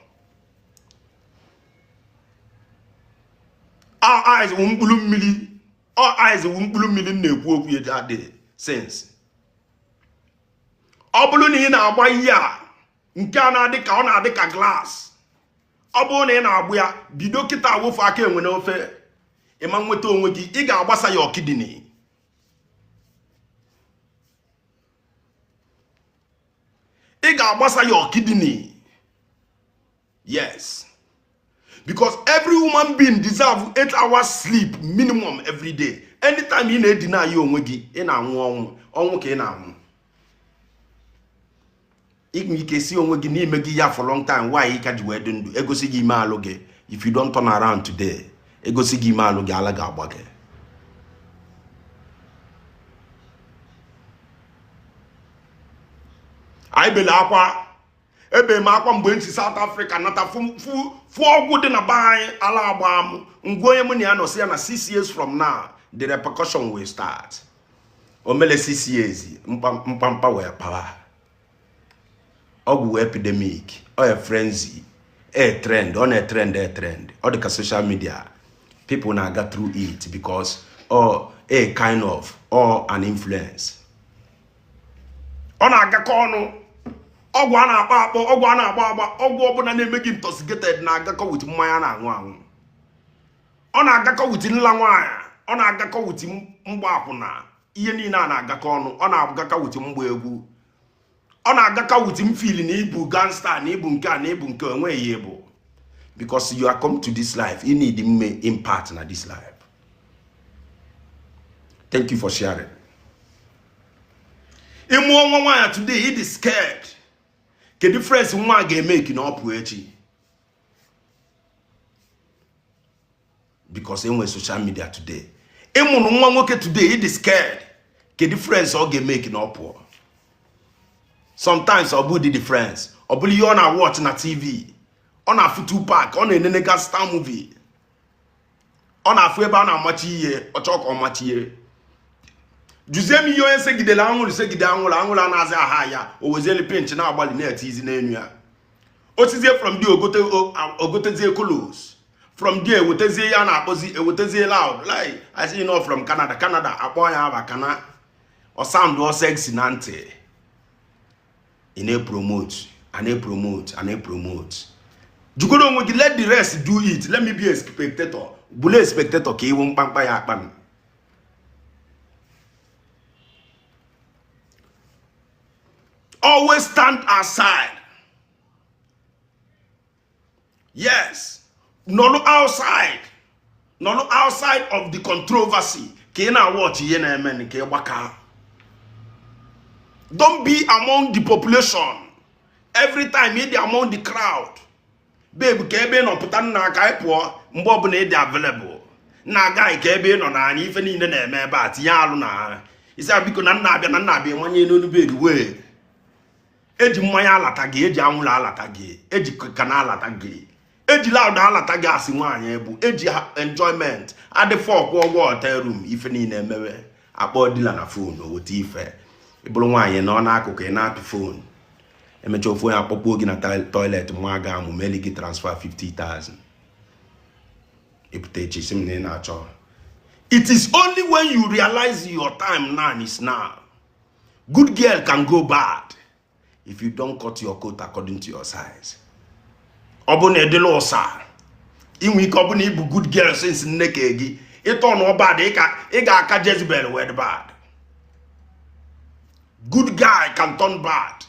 Our eyes wụ mkpụrụ mmiri, our eyes wụ mkpụrụ mmiri m na-ekwu okwu ya adị since. Ọ bụrụ na ị na-agba ihe a nke a na-adị ka ọ na-adị ka glass, ọ bụrụ na ị na-agbụ ya, bido kịta wụfu aka enwe n'ofe, ịma nweta onwe gị. Ị ga-agbasa ya kidney, ị ga-agbasa ya kidney. Yes, because every human being deserve 8 hours sleep minimum every day. Anytime ị na-edina ya onwe gị, ị na-anwụ ọnwụ, ọnwụ ka ị na-anwụ. Inwe ike si onwe gị n'ime gị ya for long time, why ka ji wee dị ndụ? Egosi gị ime alụ gị, if you don't turn around today, egosi gị ime alụ gị, ala ga-agba gị. Anyị bele akwa, ebe m akwa mgbe m si South Africa nata fụ ọgwụ dị na be anyị, ala agba m ngwa. Onye mụ na ya nọ si ya na 6 years from now the repercussion will start. O mele 6 years, mkpamkpa wee kpawa, ọgwụ epidemic, ọ frenzy, a trend, ọ na-etrend, a trend. Ọ dị ka social media, people na-aga through it because ọ a kind of or an influence. Ọ na-agakọ ọnụ, ọgwụ a na-akpọ akpọ, ọgwụ a na-agba agba, ọgwụ ọbụla na-eme gị intoxicated na-agakọ with mmanya na-aṅụ aṅụ, ọ na-agakọ with nla nwaanyị, ọ na-agakọ with mgba akwụna, ihe niile a na-agakọ ọnụ. Ọ na-agakọ with mgba egwu, ọ na-agakọ with mfili na ịbụ gangster na ịbụ nke a na ịbụ nke enweghị ihe bụ, because you are come to this life, you need ime impact na this life. Thank you for sharing. Ịmụọ nwa nwaanyị today, ị dị scared, kedu friends nwa ga-eme na ọ pụọ echi? Because enwe social media today. Ịmụrụ nwa nwoke today, ị dị scared, kedu friends ọ ga-eme na ọ pụọ? Sometimes ọ bụ dị the friends, ọ bụrụ ihe ọ na-watch na TV, ọ na-afụ Tupac, ọ na-enene gangster movie, ọ na-afụ ebe a na-amachi ihe, ọ chọọ ka ọ machi ihe. Jụzie m ihe onye segidere anwụrụ, segide anwụrụ, anwụrụ anaghịzi aha ya, o wezieli pinch na-agbalị na-ete izi n'enu ya. O sizie from there ogote, ogotezie colos, from there ewetezie ya na-akpọzi, ewetezie loud like I say, you know, from Canada, Canada akpọ ya aba kana ọ sound ọ sexy na ntị. Ị na-epromote, a na-epromote, a na-epromote. Jụgoro onwe gị, let the rest do it, let me be a spectator. Bụla a spectator ka iwu mkpamkpa ya akpa m. Always stand aside. Yes, nọlụ outside, nọlụ outside of the controversy ka ị na-watch ihe na-eme, ka ị gbaka. Don't be among the population. Every time ị dị among the crowd, babe, ka ebe ị nọ pụta, nna, ka anyị pụọ. Mgbe ọbụla ị dị available, nna agaghị ka ebe ị nọ n'anya ife niile na-eme ebe a, tinye alụ na ha isi a, biko, na nna abịa, na nna abịa, manye n'olu bed wee eji mmanya alata gị, eji anwụrụ alata gị, eji kana alata gị, eji loud alata gị. Asị nwaanyị bụ eji enjoyment adịfọ, ọkwụ ụgwọ hotel room, ife niile emewe, akpọ dealer na phone, o weta ife. Ịbụrụ nwaanyị nọ n'akụkụ, ị na-apị phone, emechaa ofu onye akpọkpuo gị na toilet, nwa ga amụ meli gị transfer 50,000, ịpụta echi sị m na ị na-achọ. It is only when you realize your time now is now. Good girl can go bad if you don't cut your coat according to your size. Ọ bụ na ịdịla ụsa inwe ike, ọ bụ na ịbụ good girl since nne ka gị, ịtọ na bad, ị ga-aka Jezebel wed bad. Good guy can turn bad.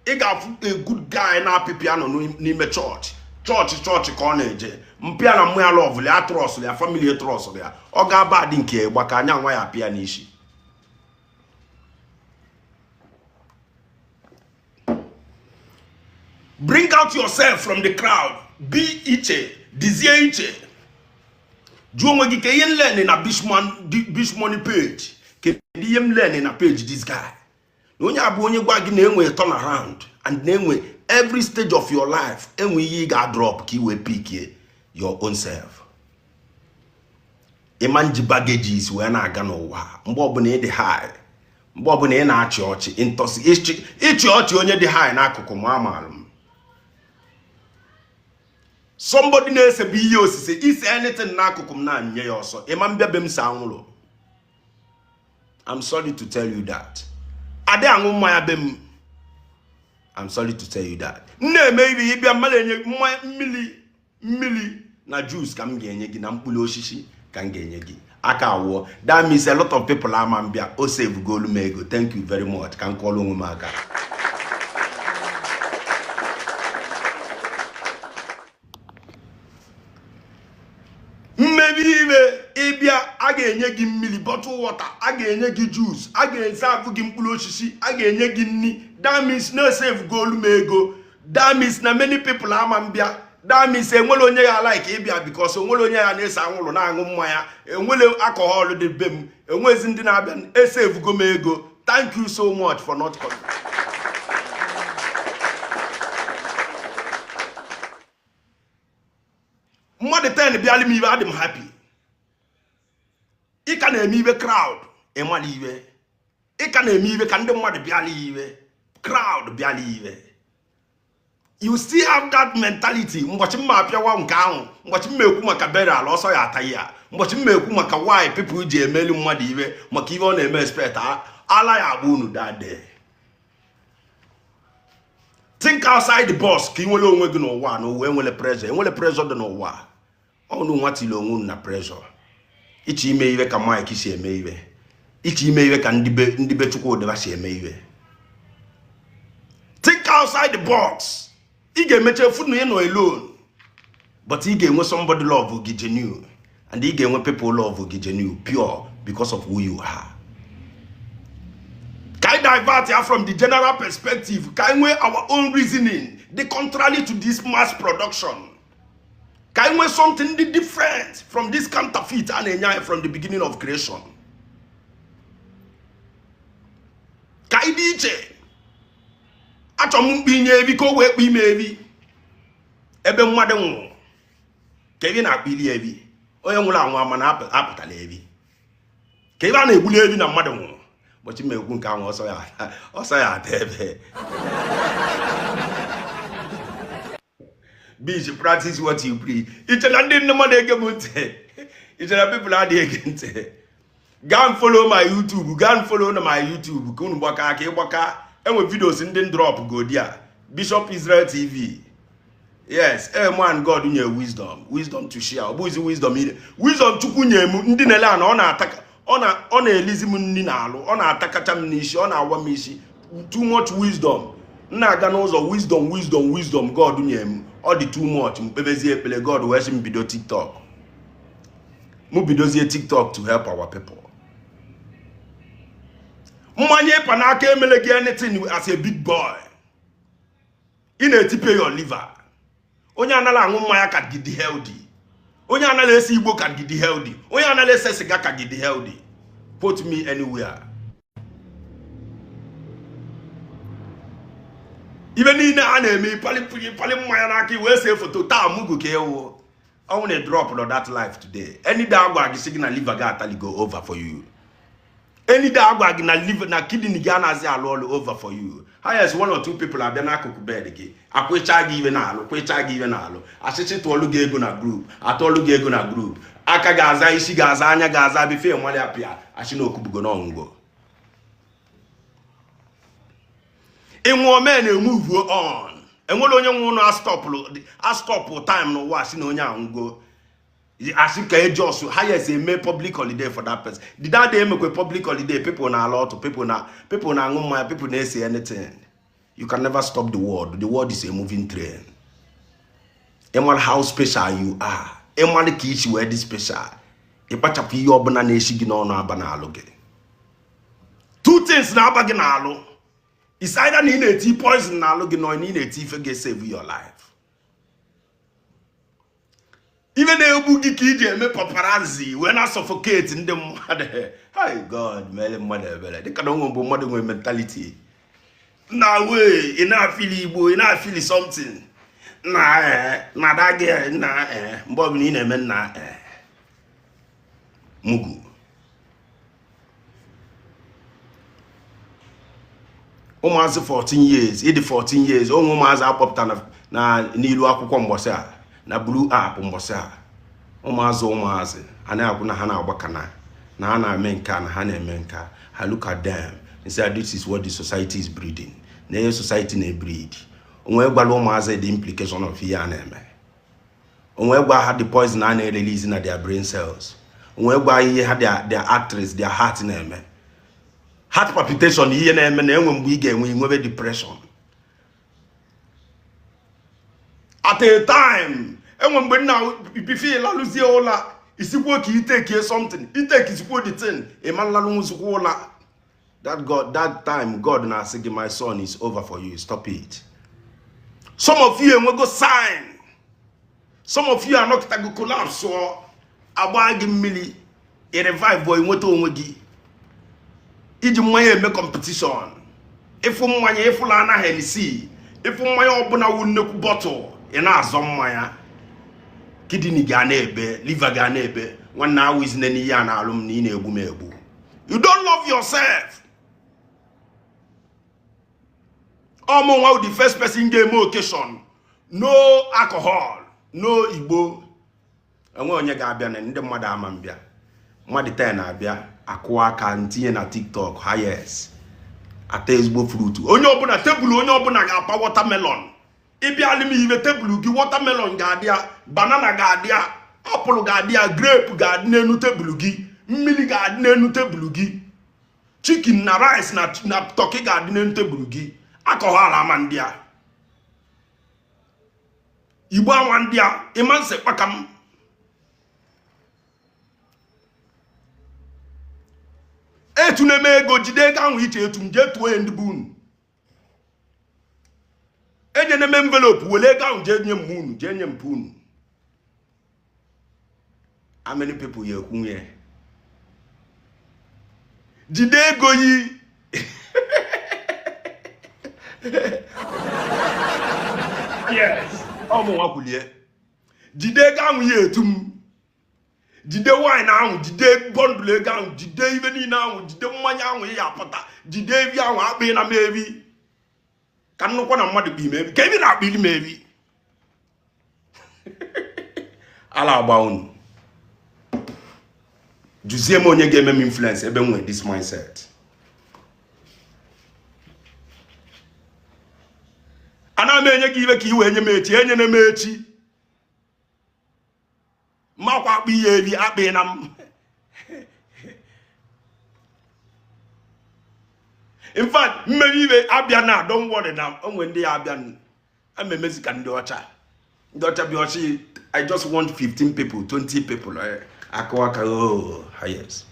Ị ga-afụ a good guy na-apị piano n'ime chọọchị, chọọchị, chọọchị ka ọ na-eje mpịa na mmụ ya, love ya, trust ya, family trust ya, ọ ga bad nke gbaka anya nwa ya apịa n'isi. Bring out yourself from the crowd. Be iche, dizie iche. Jụọ onwe gị ka ihe m learn na Bishmoney page, kedu ihe m learn na page this guy? Na onye abụ onye gwa gị na enwe turn around and na-enwe every stage of your life, enwe ihe ị ga-drop ka ị wee pick your own self. Ịma nji baggages wee na-aga n'ụwa. Mgbe ọbụla ị dị high, mgbe ọbụla ị na-achị ọchị, ntọsi ịchị ọchị, onye dị high n'akụkụ m, amaara m somebody na-esebe ihe osise ise anything n'akụkụ m na-nye ya ọsọ. Ịma mbịa be m si anwụrụ. I'm sorry to tell you that adị aṅụ mmanya be m. I'm sorry to tell you that m na-eme ihe ịbịa mmadụ enye mmanya, mmiri, mmiri na juice ka m ga-enye gị, na mkpụrụ osisi ka m ga-enye gị aka awụọ. That means a lot of people ama mbịa. O save golu m ego. Thank you very much. Ka m kọọrọ onwe m aka. Mmebi ime ịbịa, a ga-enye gị mmiri, bottle water, a ga-enye gị juice, a ga-ese gị mkpụrụ osisi, a ga-enye gị nni. That means na save golu m ego. That means na many people ama mbịa. That means enwere onye ya like ịbịa because onwere onye ya na-ese anwụrụ, na-aṅụ mmanya, enwere alcohol dị be m, enwezi ndị na-abịa. Esevugo m ego. Thank you so much for not coming. Mmadụ 10 bịala m iwe, adị m happy. Ị ka na-eme iwe crowd, ịmala iwe. Ị ka na-eme iwe ka ndị mmadụ bịala iwe, crowd bịala iwe. You still have that mentality. Mgbachi mma apịawa nke ahụ, mgbachi mma ekwu maka burial, ọsọ ya ata ya. Mgbachi mma ekwu maka why people ji emelu mmadụ iwe maka iwe ọ na-eme expect ala ya agba unu that day. Think outside the box ka ị nwere onwe gị n'ụwa. Na ụwa enwere pressure, enwere pressure dị n'ụwa. Ọnụ nwa tiri onwe unu na pressure iche ime iwe ka Mike si eme iwe, iche ime iwe ka ndị be Chukwudịba si eme iwe. Think outside the box. Ị ga-emecha efu na ị nọ alone, but ị ga-enwe somebody love gị genuine, and ị ga-enwe people love gị genuine, pure, because of who you are. Ka anyị divert ya from the general perspective, ka anyị nwee our own reasoning, the contrary to this mass production, ka anyị nwee something dị different from this counterfeit a na-enye anyị from the beginning of creation, ka anyị dị iche. Achọrọ m mkpi inye evi ka o wee kpe ime evi. Ebe mmadụ nwụrụ ka evi na-akpọ ili evi. Onye nwụrụ anwụ ama na apụtala evi. Ka ebe a na-egbuli evi na mmadụ nwụrụ. Ụbọchị m ekwu nke ahụ ọsọ ya ata ebe. Bitch, practice what you preach. Iche na ndị nne mmadụ ege m ntị. Iche na people adịghị ege ntị. Go and follow my YouTube. Go and follow na my YouTube ka unu gbaka aka ịgbaka. Enwe videos ndị drop go there. Bishop Israel TV. Yes, a man God nye wisdom, wisdom to share. Ọ bụghịzi wisdom ire. Wisdom Chukwu nye m ndị na-ele ana ọ na-ataka ọ na-elizi m nri n'alụ, ọ na-atakacha m n'isi, ọ na-awa m isi. Too much wisdom. M na-aga n'ụzọ wisdom, wisdom, wisdom God nye m. Ọ dị too much. M kpebezie ekpere God wee sị m bido TikTok. Mụ bidozie TikTok to help our people. Mmanya ịpa n'aka emele gị anything as a big boy. Ị na-etipe your liver. Onye anaghị aṅụ mmanya ka gị dị healthy. Onye anaghị ese igbo ka gị dị healthy. Onye anaghị ese siga ka gị dị healthy. Put me anywhere. Ibe niile a na-eme ịpali mmanya n'aka wee see foto taa mugu ka ewu. Ọnwụ na drop on that life today. Any day agwa gị sị gị na liver gị ataligo over for you. Any day agwa gị na liver na kidney gị anaghịzi alụ ọlụ over for you. Highest one or two people abịa n'akụkụ bed gị akwụcha gị iwe na-alụ, kwụcha gị iwe na-alụ, asịsị tụọlụ gị ego na group, atụọlụ gị ego na group, aka ga-aza, isi ga-aza, anya ga-aza, bife nwale apịa asị na okubugo n'ọngwụgo. Ịnwụọ men emove on. Enwere onye nwe ụlọ astọpụ time n'ụwa asị na onye anwụgo. Asị ka ejos highest eme public holiday for that person. The that day emekwe public holiday, people na-ala ọtụ, people na people na-aṅụ mmanya, people na-ese anything. You can never stop the world. The world is a moving train. Ịmara how special you are. Ịmara ka isi wee dị special. Ịkpachapụ ihe ọbụla na-esi gị n'ọnụ aba n'alụ gị. Two things na-aba gị n'alụ. It's either na ị na-eti poison n'alụ gị nọ na ị na-eti ife ga-save your life. Ife na-egbu gị ka iji eme paparazzi wee na suffocate ndị mmadụ. Hi God, mere mmadụ ebere. Dịka na onwe mgbe mmadụ nwere mentality. Na wee ị na-afili igbo, ị na-afili something. Na na da gị na mgbe ọbụla ị na-eme na mugu. Ụmụazị 14 years, ịdị 14 years, onwe ụmụazị akpọpụta na n'ilu akwụkwọ mgbọsị a na blue app mgbọsị a. Ụmụazị a na-akwụ na ha na-agbaka na ha na-eme nke a na ha na-eme nke a. Ha look at them and say this is what the society is breeding. Na ihe society na-ebreed. Onwe gwara ụmụazị the implication of ihe a na-eme. Onwe gwa ha the poison a na-erelease na their brain cells. Onwe gwa ihe ha their arteries, their heart na-eme. Heart palpitation ihe na-eme na enwe mgbe ị ga-enwe inwebe depression. At a time, enwe mgbe nna bife ịlalụzie ụla isikwuo ka itekie something, itekisikwuo the thing, ịma nlalụnwụzikwa ụla. That God, that time God na-asị gị my son is over for you, stop it. Some of you enwego sign. Some of you anọkịtago collapse ọ agba gị mmiri, ị revive boy nweta onwe gị. Iji mmanya eme competition. Ịfụ mmanya ịfụla anaghị esi. Ịfụ mmanya ọbụla wu nnekwu bottle, ị na-azọ mmanya. Kidney ga na-ebe, liver ga na-ebe. Nwanne awụ izine n'ihe a na-alụ m na ị na-egbu m egbu. You don't love yourself. Ọmụ nwa the first person ga-eme occasion. No alcohol, no igbo. Enwe onye ga-abịa na ndị mmadụ ama mbịa. Mmadụ 10 na-abịa akụ aka ntinye na TikTok highest. Ata ezigbo fruit. Onye ọbụla tebụl onye ọbụla ga-apa watermelon. Ịbịa m ibe tebụl gị watermelon ga-adị ya, banana ga-adị ya, apple ga-adị ya, grape ga-adị n'elu tebụl gị, mmiri ga-adị n'elu tebụl gị, chicken na rice na turkey ga-adị n'elu tebụl gị. Alcohol ama ndị a. Igbo anwa ndị a, ịma nsị kpaka m. Etu na-eme ego jide ego ahụ iche etu m jee tụọ ya ndị be unu. Enye na-eme envelope were ego ahụ jee nye m unu, jee nye m unu. How many people ya ekwu ya? Jide ego yi. Yes, ọ mụnwa kwulie. Jide ego ahụ ya etu m, jide wine ahụ, jide bundle ego ahụ, jide ibe niile ahụ, jide mmanya ahụ ya apụta, jide evi ahụ. Akpị na m evi ka nnukwu na mmadụ kpi m evi ka evi na-akpịli m evi ala agba unu. Jụzie m onye ga-eme m influence ebe m nwere this mindset. Ana m enye gị ibe ka i wee nye m echi, enyena m echi makwa akpị ya evi akpị na m. In fact, mmeri ibe abịa na don't worry na onwe ndị ya abịa ama emezi ka ndị ọcha, ndị ọcha bịa ọchị. I just want 15 people, 20 people, akụ aka. Oh yes,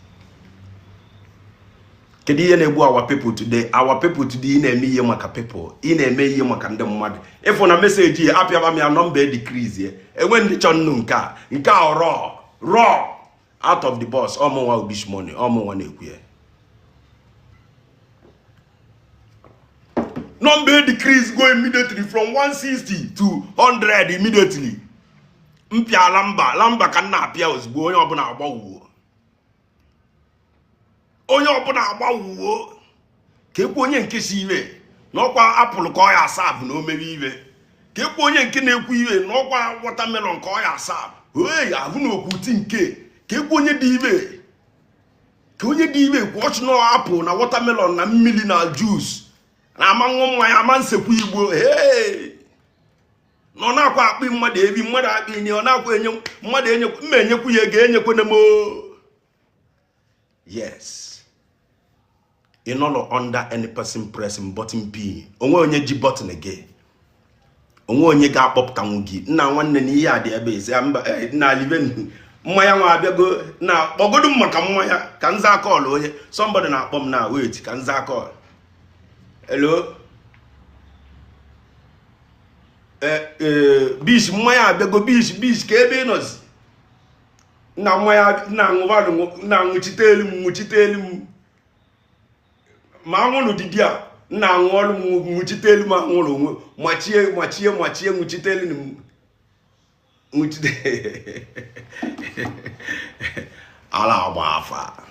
kedu ihe na-egbu our people today? Our people today, ị na-eme ihe maka people, ị na-eme ihe maka ndị mmadụ. Ịfụ na message ya apịaba m ya, number decrease ya. Enwe ndị chọ nnu nke a, nke a raw raw out of the box. Ọmụnwa Bish Money, ọmụnwa na-ekwu ya. Number decrease go immediately from 160 to 100 immediately. Mpịa lamba lamba ka m na-apịa ozugbo, onye ọbụla agbawuo, onye ọbụla agbawuo. Ka ekwu onye nke si iwe n'ọkwa apple ka ọ ya asabụ na o mere iwe. Ka ekwu onye nke na-ekwu iwe n'ọkwa watermelon ka ọ ya asabụ. Hey, ahụ na okwu ti nke ka ekwu onye dị iwe, ka onye dị iwe kwụ ọchị na apple na watermelon na mmiri na juice na ama ṅụ mmanya, ama nsekwu igbo. Hey, na ọ na-akwa akpị mmadụ ebi, mmadụ akpị nye, ọ na-akwa enye mmadụ, enye mma, enyekwu ya ego, enyekwena m. Yes, ị nọrọ under any person pressing button p. Onwe onye ji button gị, onwe onye ga-akpọpụtanwu gị. Nna nwanne, na ihe a dị ebe ezi mba. Nna alibe mmanya nwa abịago na kpọgodu m maka mmanya ka nza call. Onye somebody na-akpọ m na, wait ka nza call. Hello, ee, Bish, mmanya abịago. Bish, Bish, ka ebe ị nọzi? Nna, mmanya nna ṅụvanụ, nna, ṅụchite elu m, ṅụchite elu m ma anwụrụ didi a. Nna, aṅụọlụ m, ṅụchite elu m anwụrụ onwe. Machie, machie, machie, ṅụchite elu m, ṅụchite ala agba afa.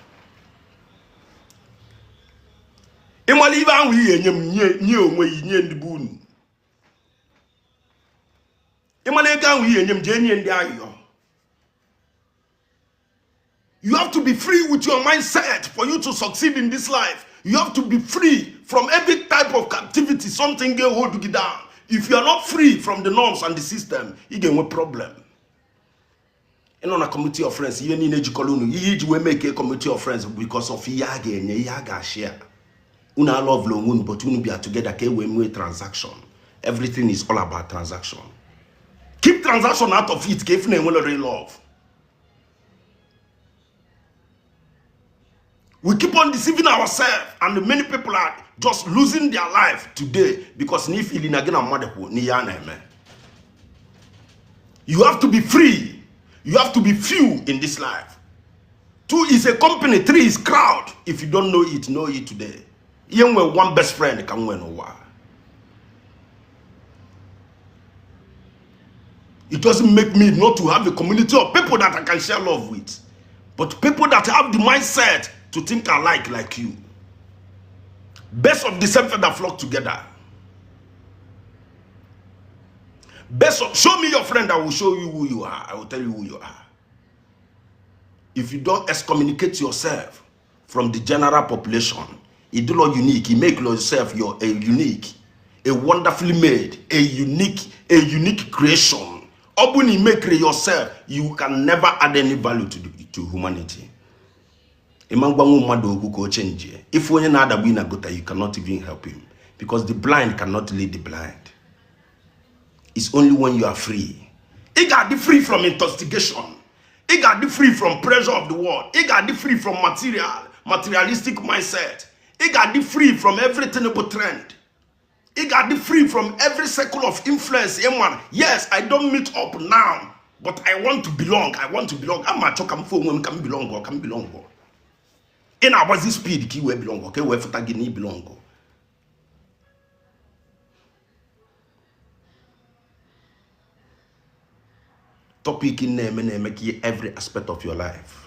Ịmala ibe ahụ ị ga-enye m, nye, nye onwe gị, nye ndị be unu. Ịmala ego ahụ ị ga-enye m, jee nye ndị ayọ. You have to be free with your mindset for you to succeed in this life. You have to be free from every type of captivity, something ga hold you down. If you are not free from the norms and the system, ị ga-enwe problem. Ịnọ na committee of friends, ihe niile jikọrọ unu, ihe iji wee make a committee of friends bụ because of ihe a ga-enye, ihe a ga-share. Unu alọvụla onwe unu, but unu bịa together ka e wee nwee transaction. Everything is all about transaction. Keep transaction out of it ka efu na-enwere real love. We keep on deceiving ourselves, and many people are just losing their life today because n'ife ili na gị na mmadụ kwụ n'ihe a na-eme. You have to be free. You have to be few in this life. Two is a company, three is crowd. If you don't know it, know it today. Ihe nwere one best friend ka m nwee n'ụwa. It doesn't make me not to have a community of people that I can share love with, but people that have the mindset to think alike like you. Best of the same feather flock together. Best of, show me your friend, I will show you who you are. I will tell you who you are. If you don't excommunicate yourself from the general population, you do not unique. You make yourself your a unique, a wonderfully made, a unique creation. Ọ bụ na you make yourself, you can never add any value to humanity. Ịma ngwanwu mmadụ okwu ka o change. If onye na-adagbu na gutter, you cannot even help him because the blind cannot lead the blind. It's only when you are free. Ị ga-adị free from intoxication. Ị ga-adị free from pressure of the world. Ị ga-adị free from materialistic mindset. Ị ga-adị free from everything about trend. Ị ga-adị free from every circle of influence. Ịma, yes, I don't meet up now, but I want to belong. I want to belong. Ama achọ ka m fụ onwe m ka m belong, ka m belong. Ị na-agbazi speed ka ị wee belong, ka e wee fụta gị na ị belong. Topic na-eme na-eme ka every aspect of your life.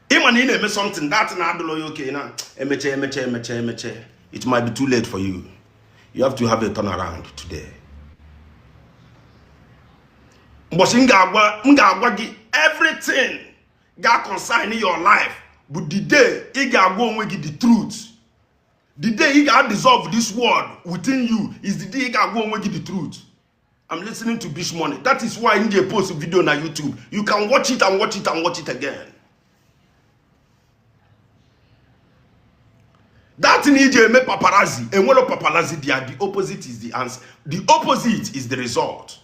Ị ma na ị na-eme something that na-adụlọ ya okay na emeche emeche emeche emeche. It might be too late for you. You have to have a turnaround today. Mbọchị m ga-agwa gị everything ga concern your life bụ the day ị ga-agwa onwe gị the truth. The day ị ga-dissolve this word within you is the day ị ga-agwa onwe gị the truth. I'm listening to Bish Money. That is why m ji post video na YouTube. You can watch it and watch it and watch it again. That thing iji eme paparazzi, enwero paparazzi there. The opposite is the answer. The opposite is the result.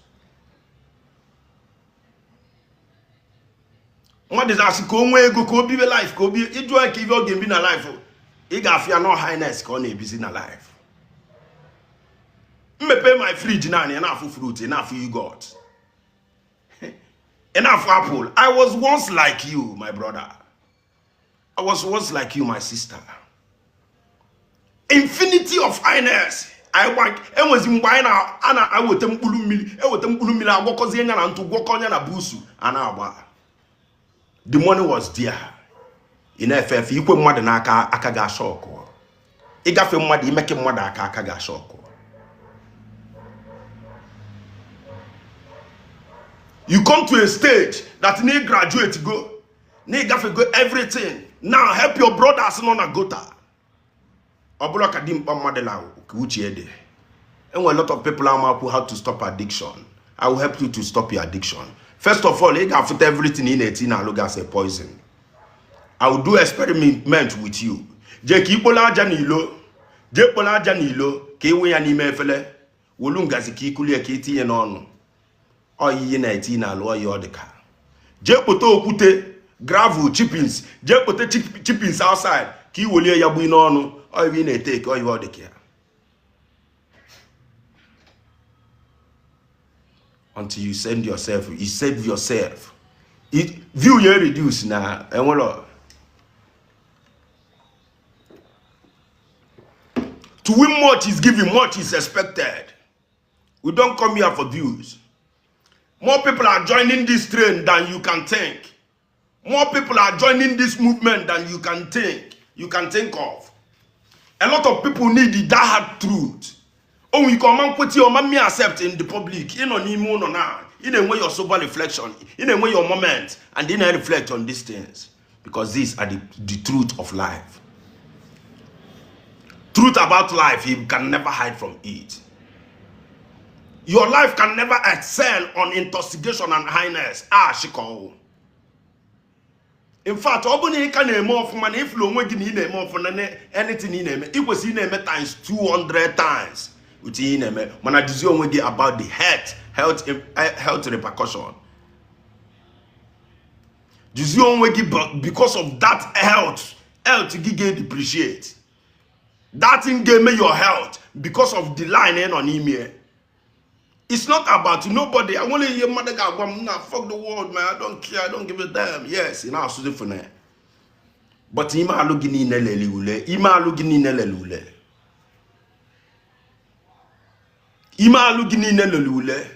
Mmadụ na-asị ka o nwee ego ka o bibe life ka o bie ịjụ ya ka ibe ọ ga-ebi na life ị ga-afụ ya no highness ka ọ na-ebizi na life. M mepe my fridge naanị ị na-afụ fruit, ị na-afụ yogurt, ị na-afụ apple. I was once like you, my brother. I was once like you, my sister. Infinity of highness. Enwezi mgbe anyị a na-eweta mkpụrụ mmiri, eweta mkpụrụ mmiri agwọkọzie ya na ntụ, gwọkọ ya na busu, a na-agba. The money was there. Ị na-efe efe ikwe mmadụ n'aka aka ga-asha ọkụ. Ịgafe mmadụ imeke mmadụ aka aka ga-asha ọkụ. You come to a stage that na graduate go, na ịgafe go everything. Now help your brothers nọ na gutter. Ọ bụrụ ka dimkpa mmadụ na ka uche dị. Enwere a lot of people amakwu how to stop addiction. I will help you to stop your addiction. First of all, ị ga-afụta everything ị na-eti n'alụ gị as a poison. I will do experiment with you. Jee ka ikpolo aja n'ilo, jee kpolo aja n'ilo ka ị wụ ya n'ime efele, wolu ngazi ka ikulie ka itinye n'ọnụ. Oyiyi na-eti n'alụ oyi ọ dịka. Jee kpote okwute, gravel, chippings, jee kpote chippings outside ka ị welie ya gbuo n'ọnụ, oyiyi na-ete ka oyi ọ dịka ya. Until you send yourself, you save yourself. It, view ya reduce na enwere. To win much is given, much is expected. We don't come here for views. More people are joining this train than you can think. More people are joining this movement than you can think. You can think of. A lot of people need the hard truth. Oh, you come and put your mommy accept in the public. You know, ni mo no na. You know your sober reflection. You know your moment, and then I reflect on these things because these are the truth of life. Truth about life, you can never hide from it. Your life can never excel on intoxication and highness. Ah, shiko. In fact, ọ bụrụ na ị ka na-eme ọfụma na ifulu onwe gị na ị na-eme ọfụma na anything ị na-eme, ị kwesịrị ị na-eme times 200 times otu ihe ị na-eme, mana jụzie onwe gị about the health repercussion. Jụzie onwe gị because of that health gị ga-depreciate. That thing ga-eme your health because of the line ị nọ n'ime. It's not about nobody. I want to hear mother ga-agwa m na fuck the world, man. I don't care. I don't give a damn. Yes, ị na-asụzi fune. But ime alụ gị niile lele ule. Ime alụ gị niile lele ule. Ime alụ gị niile lele ule.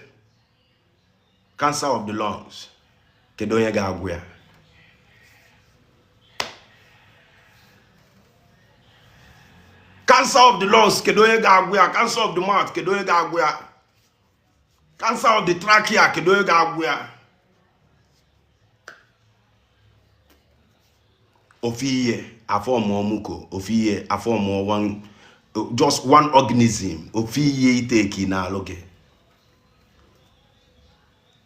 Cancer of the lungs. Kedu onye ga-agwụ ya? Cancer of the lungs, kedu onye ga-agwụ ya? Cancer of the mouth, kedu onye ga-agwụ ya? Cancer of the trachea, kedu onye ga-agwụ ya? Ofu ihe afọ mụọ muko, ofu ihe afọ mụọ one, just one organism, ofu ihe iteki n'alụ gị.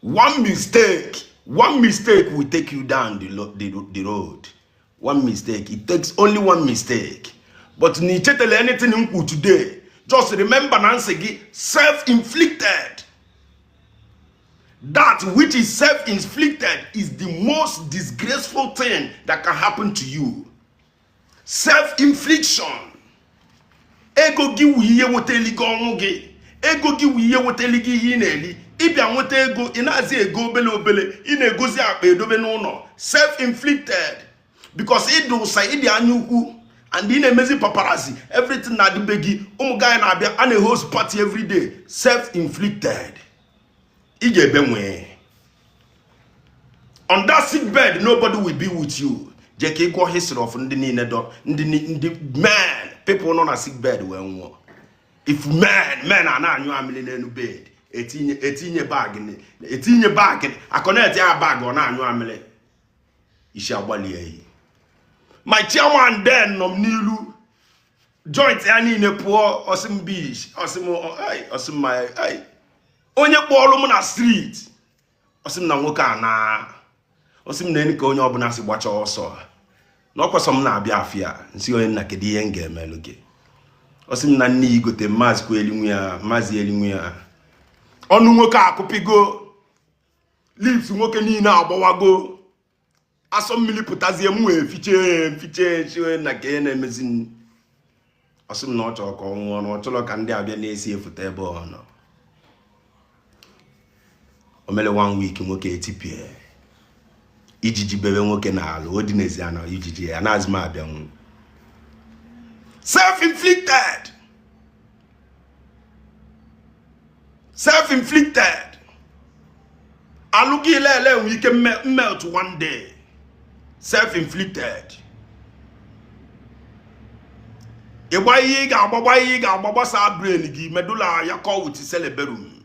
One mistake will take you down the road. One mistake. It takes only one mistake. But ni chetele anything nkwu today. Just remember na nsị gị self-inflicted. That which is self-inflicted is the most disgraceful thing that can happen to you. Self-infliction. Ego gị wụ ihe weteli gị ọnwụ gị. Ego gị wụ ihe weteli gị ihe ị na-eli. Ịbịa nweta ego, ị na-azị ego obele obele, ị na-egozi akpa edobe n'ụlọ. Self-inflicted. Because ịdị ụsa, ịdị anya ukwu, and ị na-emezi paparazzi, everything na-adịbe gị. Ụmụ gị na-abịa, a na-host party every day. Self-inflicted. Ị ga-ebe nwee on that sick bed, nobody will be with you. Jee ka ị gụọ history of ndị niile dọ ndị ndị men, people nọ na sick bed wee nwụọ. If men men a na-anyụ amịlị n'elu bed, etinye etinye bag, etinye bag, a connect ya bag, ọ na-anyụ amịlị, isi agbalie ya. My chairman then nọ m n'ilu, joint ya niile pụọ, ọ sị m bish, ọ sị m ọ sị m onye kpọọrọ m na street, ọ sị m na nwoke a na ọ sị m na ka onye ọbụla si gbacha ọsọ na ọkwa sọ m na-abịa afịa. M sị onye nna, kedu ihe m ga-emelụ gị? Ọ sị m na nne ya igote maazị kwa elinwu ya, maazị elinwu ya. Ọnụ nwoke akụpigo, lips nwoke niile agbawago, asọ mmiri pụtazie. M wee fichee fichee chie na ka ihe na-emezi. Ọ sị m na ọ chọrọ ka ọ nwụọ, na ọ chọrọ ka ndị abịa na-esi efute ebe ọ nọ. O mere one week, nwoke etipie, ijiji bebe nwoke n'ala o dinezi ana, ijiji ya na-azị m abịanwu. Self-inflicted, self-inflicted. Alụghị ilele enwe ike melt one day. Self-inflicted. Ịgba ihe ị ga-agbagba, ihe ị ga-agba, gbasaa brain gị, medulla ya kọ with cerebellum,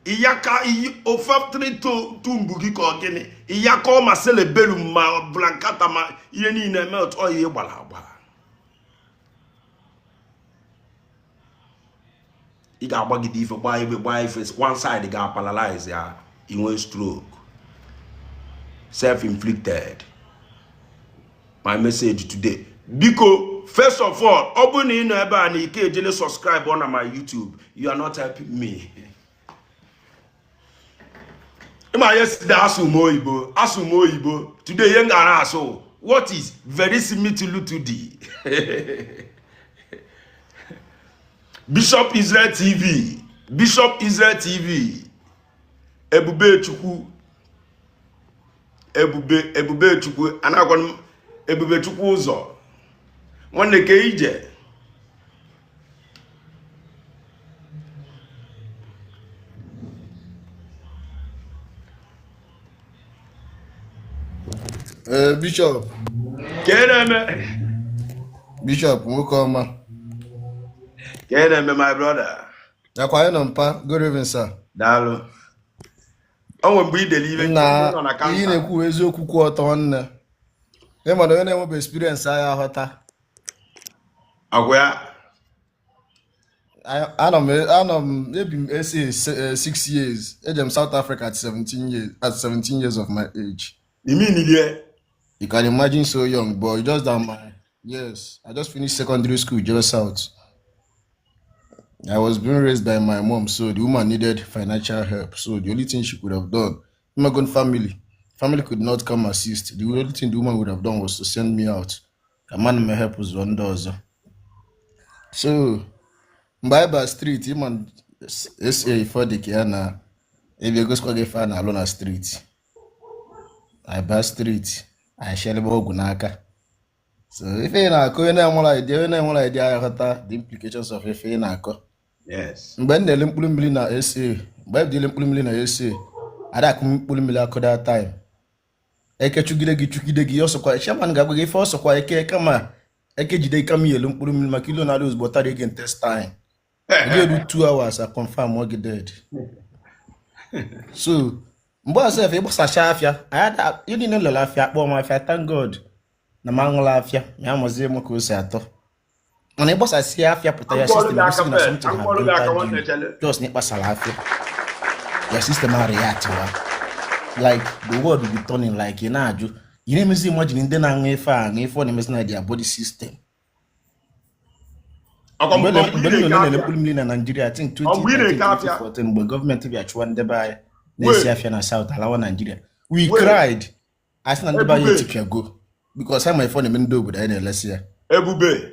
ịyaka olfactory tumbu gị ka ọ gịnị, ịyakọ ma cerebellum ma blankata ma ihe niile melt. Ọ ihe gbara agba, ị ga-agbagide ife, gbaa ife, gbaa ife, one side ga-aparalyze ya, inwe stroke. Self-inflicted. My message today, biko, first of all, ọ bụrụ na ị nọ ebe a na ike ejele subscribe on my YouTube, you are not helping me. Ịma yesterday asụ m oyibo, asụ m oyibo. Today ihe m ga na-asụ, what is verisimilitude? Bishop Israel TV, Bishop Israel TV, Ebubechukwu, Ebube, Ebubechukwu, anagwa m Ebubechukwu ụzọ nwanne ke ije. Ee, Bishop. Ka ị na-eme? Bishop, nwoke ọma. Ka ị na-eme, my brother? Nakwa anyị nọ mpa. Good evening, sir. Daalụ. O nwere mgbe i dere ibe Nna, nọ na ihe ị counter. na-ekwu bụ eziokwu kwụ ọtọ, nwanne. Ị ma na onye na-enwebe experience anyị aghọta. Agwa ya. Anọ m ebi m SA 6 years. Eje m South Africa at 17 years, at 17 years of my age. Imi nilie. You can imagine, so young, but just that my, yes, I just finished secondary school, jebe South. I was being raised by my mom, so the woman needed financial help. So the only thing she could have done, immigrant family, family could not come assist. The only thing the woman would have done was to send me out. Ka man may help us ndị ọzọ. So mgbe anyị ba street, ịma SA ife dị ka ya na ebe egosikwa gị ife a na-alụ na street. Anyị ba street, anyị shelebe ọgwụ n'aka. So ife ị na-akọ, onye na-enwere idea, onye na-enwere idea aghọta the implications of ife ị na-akọ. Mgbe m na-ele mkpụrụ mmiri na SA, mgbe m na-ele mkpụrụ mmiri na SA, ada akụ mkpụrụ mmiri akụ that time. Eke chụgide gị, chụgide gị, ọsọkwa chairman ga-agwa gị ife ọsọkwa eke, kama eke jide kama iyelu mkpụrụ mmiri maka ilo na-adị ozugbo tara gị intestine. Ị ga-eru 2 hours, a confirm ọ gị dead. So mgbe ọzọ efe ịgbasacha afịa anyị ihe niile lere afịa, akpọọ m afịa. Thank God na m aṅụla afịa ma ya mazie m ka o si atọ. Mana ịgbasasị afịa pụta, ya system egosi gị na something have entered you. Just na ịkpasara afịa, your system a react wa like the world will be turning, like ị na-ajụ, ị na-emezi imagine ndị na-aṅụ ife a aṅụ ife ọ na-emezi na their body system. Ọkwa mgbe mgbe mgbe ị m na-eke nọ na-ele afịa mkpụrụ mmiri na Nigeria, I think Ọ mgbe ị 2013, na-eke afịa 2014, mgbe gọọmenti bịa chụwa ndị be anyị na-esi wait afịa na South alawa Nigeria, we wait cried, asị na ndị be anyị Ebube. etipịago because ha ma ife ọ na-eme ndị obodo anyị na-elesi ya. Ebube.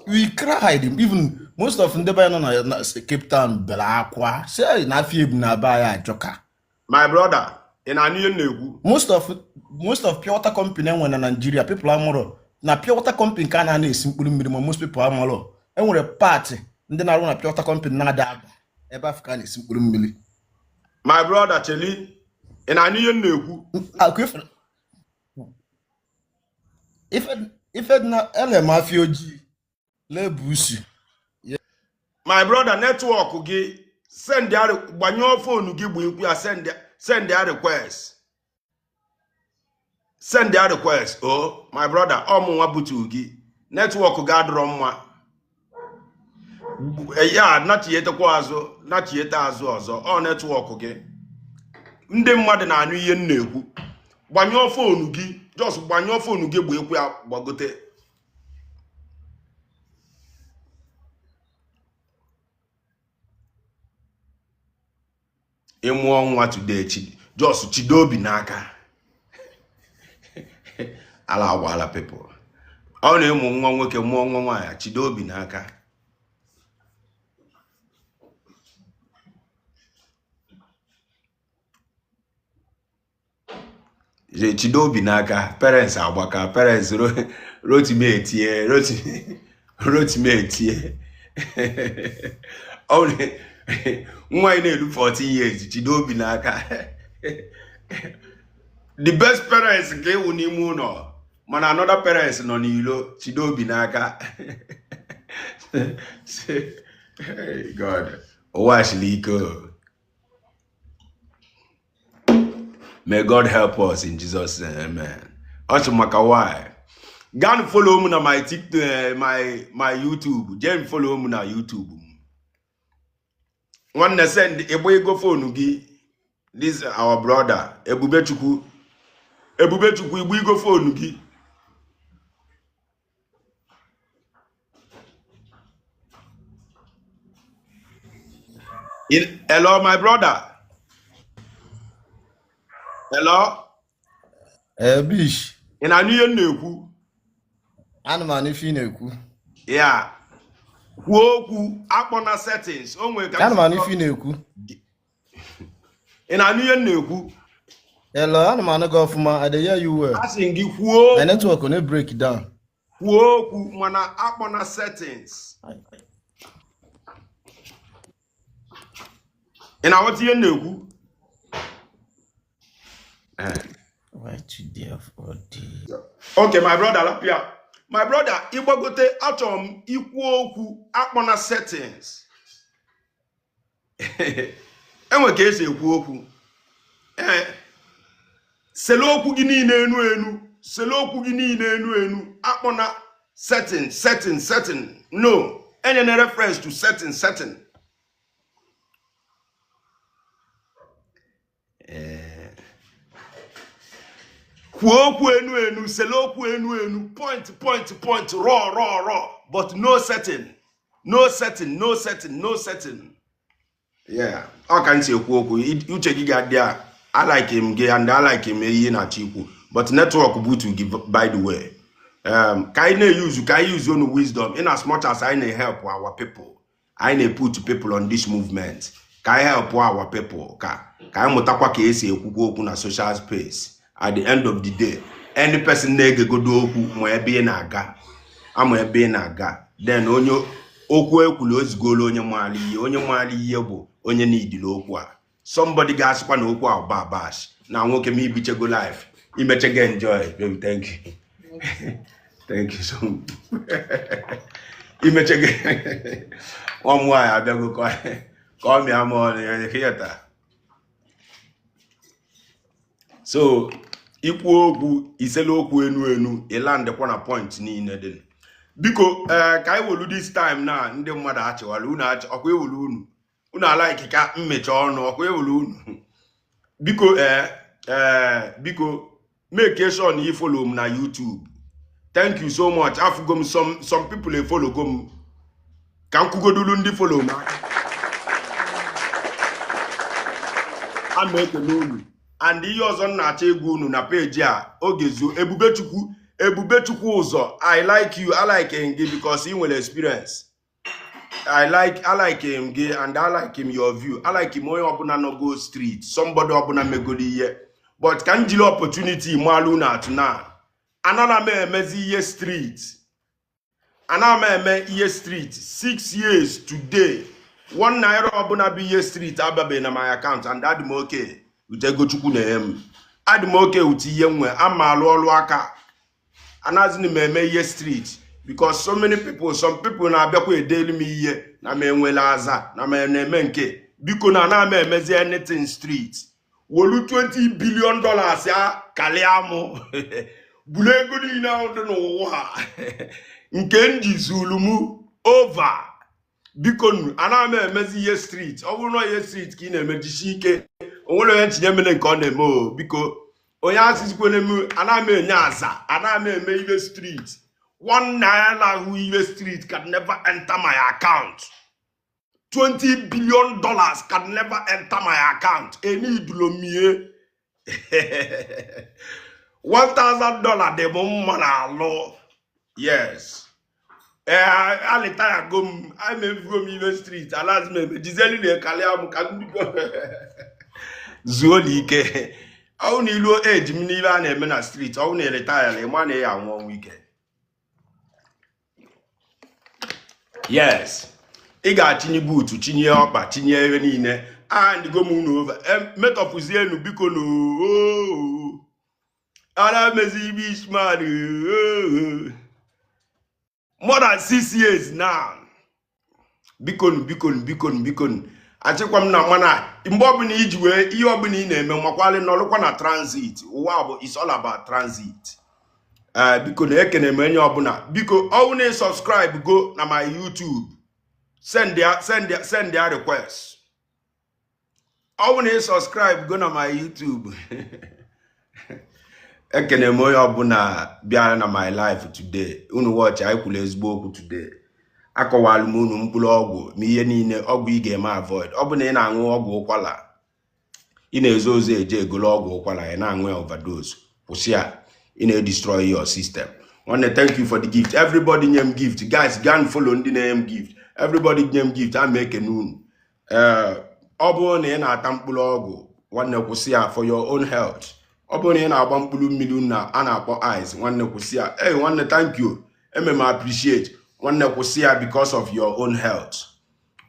We cried. Even most of ndị be anyị nọ na Cape Town bere akwa sị na afịa ebu na be anyị ajọka. My brother, ị na-anụ ihe m na-ekwu? Most of pure water company enwere na Nigeria, people amụrụ na pure water company ka a na esi mkpụrụ mmiri, ma most people amụrụ enwere part ndị na-arụ na pure water company na-ada aba ebe afọ ka a na-esi mkpụrụ mmiri. My brother, cheli, ị na-anụ ihe m na-ekwu? Akụ ife dị na ele m afịa ojii lee buusu. My brother, network gị, send ya, gbanyụọ phone gị, bụ ikwu ya, send ya request, send ya request. Oh my brother, ọ mụ nwa butu gị, network gị adịrọ mma. Ya nachietekwa azụ, nachiete azụ ọzọ. Ọ network gị, ndị mmadụ na-anụ ihe m na-ekwu. Gbanyụọ phone gị, just gbanyụọ phone gị, bụ ekwu ya, gbagote. Ịmụọ nwa today, just chido obi n'aka ala agbaala people. Ọ na-ịmụ nwa nwoke, mụọ nwa nwaanyị, chido obi n'aka. Chido obi n'aka. Parents agbaka, parents Rotimi etie, Rotimi etie. Ọ nwa anyị na-eru 14 years, chido obi n'aka. The best parents ka ewu n'ime ụlọ, mana another parents nọ n'ilo. Chido obi n'aka. Hey, God, ụwa siri ike o. May God help us in Jesus' name, amen. Ọchị maka why gaa follow m na my TikTok, my YouTube. Jee follow m na YouTube m. Nwanne, send ịgba ego phone gị. This our brother Ebubechukwu, Ebubechukwu, igba ego phone gị. Hello, my brother, hello. Ee, bish. Ị na-anụ ihe m na-ekwu? Ana m anụ ife ị na-ekwu. Ya kwuo okwu, akpọ na settings o nwere ka m Ana m si anụ ife ị na-ekwu. Ị na-anụ ihe m na-ekwu? Hello, ana m anụ gị ọfụma. I dey hear you well. A sị m gị kwuo My okwu. network na break down. Kwuo okwu, mana akpọ na settings. Ị na-aghọta ihe m na-ekwu? Why today of all days? Okay, my brother, lapịa. My brother, ịgbagote, achọrọ m ikwu okwu, akpọ na settings. Enwe ka esi ekwu okwu. Ee, sele okwu gị niile enu enu, sele okwu gị niile enu enu. Akpọ na setting, setting, setting. No, enyena reference to setting, setting. Kwuo okwu enu enu, sele okwu enu enu, point, point, point, raw, raw, raw, but no setting, no setting, no setting, no setting. Yeah, ọ ka m si ekwu okwu. Uche gị ga-adị a. I like him gị and I like him ihe na-achọ ikwu, but network butu gị. By the way, ka anyị na-use, ka anyị use onu wisdom. In as much as anyị na-help our people, anyị na-put people on this movement, ka anyị help our people, ka anyị mụtakwa ka esi ekwukwa okwu na social space. At the end of the day, any person na-egegodo okwu ma ebe ị na-aga, ama ebe ị na-aga. Then onye okwu ekwulu ozugolo, onye maara ihe, onye maara ihe bụ onye n'idili okwu a. Somebody ga-asịkwa na okwu a ba bash na nwoke ma ibichego life, imechego enjoy. Baby, thank you, thank you so much. Imechego nwa m nwaanyị abịago ka ọ mịa m ọnụ ya theater. So ikwu okwu, isela okwu enu enu, ịlandịkwa na point niile dị. Biko, ee, ka anyị welu this time na ndị mmadụ achịwala unu achị ọkwa ewelu unu, unu alaiki ka mmecha ọnụ ọkwa ewelu unu. Biko, ee ee, biko make sure na you follow m na YouTube. Thank you so much. Afụgo m some people efollow go m. Ka m kwugodulu ndị follow m aka, ama ekele unu. And ihe ọzọ m na-achọ ịgwa unu na peji a, oge zuo. Ebubechukwu, Ebubechukwu ụzọ, I like you, I like him gị because ị nwere experience. I like him gị and I like him your view. I like him onye ọbụla nọgo street, somebody ọbụla megoro ihe. But ka m jiri opportunity malụ unu atụ na anara m emezi ihe street, ana m eme ihe street 6 years today. ₦1 ọbụla bụ ihe street ababeghị na my account, and adị m okay with ego Chukwu na-enye m. Adị m okay with ihe nwe ama alụ ọrụ aka. Anaghịzi m eme ihe street because so many people, some people na-abịakwa edelu m ihe na m enwela aza na m na-eme nke. Biko, na ana m emezi anything street. Wolu $20 billion ya kalịa mụ, bulu ego niile ahụ dị n'ụwa a nke m ji zulu m over. Biko nu, ana m emezi ihe street. Ọ bụrụ na ihe street ka ị na-eme, jisie ike. O nwere onye ntinye mere nke ọ na-eme o. Biko, onye asịzikwene m, ana m enye aza, ana m eme ihe street. ₦1 ahụ ihe street can never enter my account. $20 billion can never enter my account. Eni idulomie $1000 dị m mma na alụ. Yes, ee, alịta ya go m emefugo m ihe street. Alazi m eme jizeli na ekalịa m ka m zuo n'ike. Ọwụ na iluo eji m n'ihe a na-eme na street, ọwụ na eleta ya, ịma na ya anwụ ọnwụ ike. Yes, ị ga-achinye buutu, chinye ọkpa, chinye ebe niile. Andigo m unu over metọpụzie enu. Biko na ara mezi ibe ishman more than 6 years now. Bikonu, bikonu, bikonu, bikonu, achịkwa m na mana mgbe ọbụla iji wee ihe ọbụla ị na-eme, makwalị nọrụkwa na transit. Ụwa bụ, it's all about transit. Ee, biko na ekene m enye ọbụla. Biko, ọwụ na subscribe go na my YouTube, send ya, send ya, send ya request. Ọwụ na subscribe go na my YouTube. Ekene m onye ọbụla bịara na my life today. Unu watch, anyị kwuru ezigbo okwu today. Akọwalụ m unu mkpụrụ ọgwụ ma ihe niile ọgwụ ị ga-eme avoid. Ọ bụ na ị na-aṅụ ọgwụ ụkwara, ị na-ezo ozo eje egolo ọgwụ ụkwara, ị na-aṅụ ya overdose, kwụsị ya. Ị na-edestroy your system. Nwanne, thank you for the gift. Everybody nye m gift. Guys, gaa and follow ndị na-enye m gift. Everybody nye m gift, ama ekene unu. Ee, ọ bụrụ na ị na-ata mkpụrụ ọgwụ, nwanne, kwụsị ya for your own health. Ọ bụrụ na ị na-agba mkpụrụ mmiri na a na-akpọ ice, nwanne, kwụsị ya. Hey, nwanne, thank you, eme m appreciate. Nwanne, kwụsị ya because of your own health.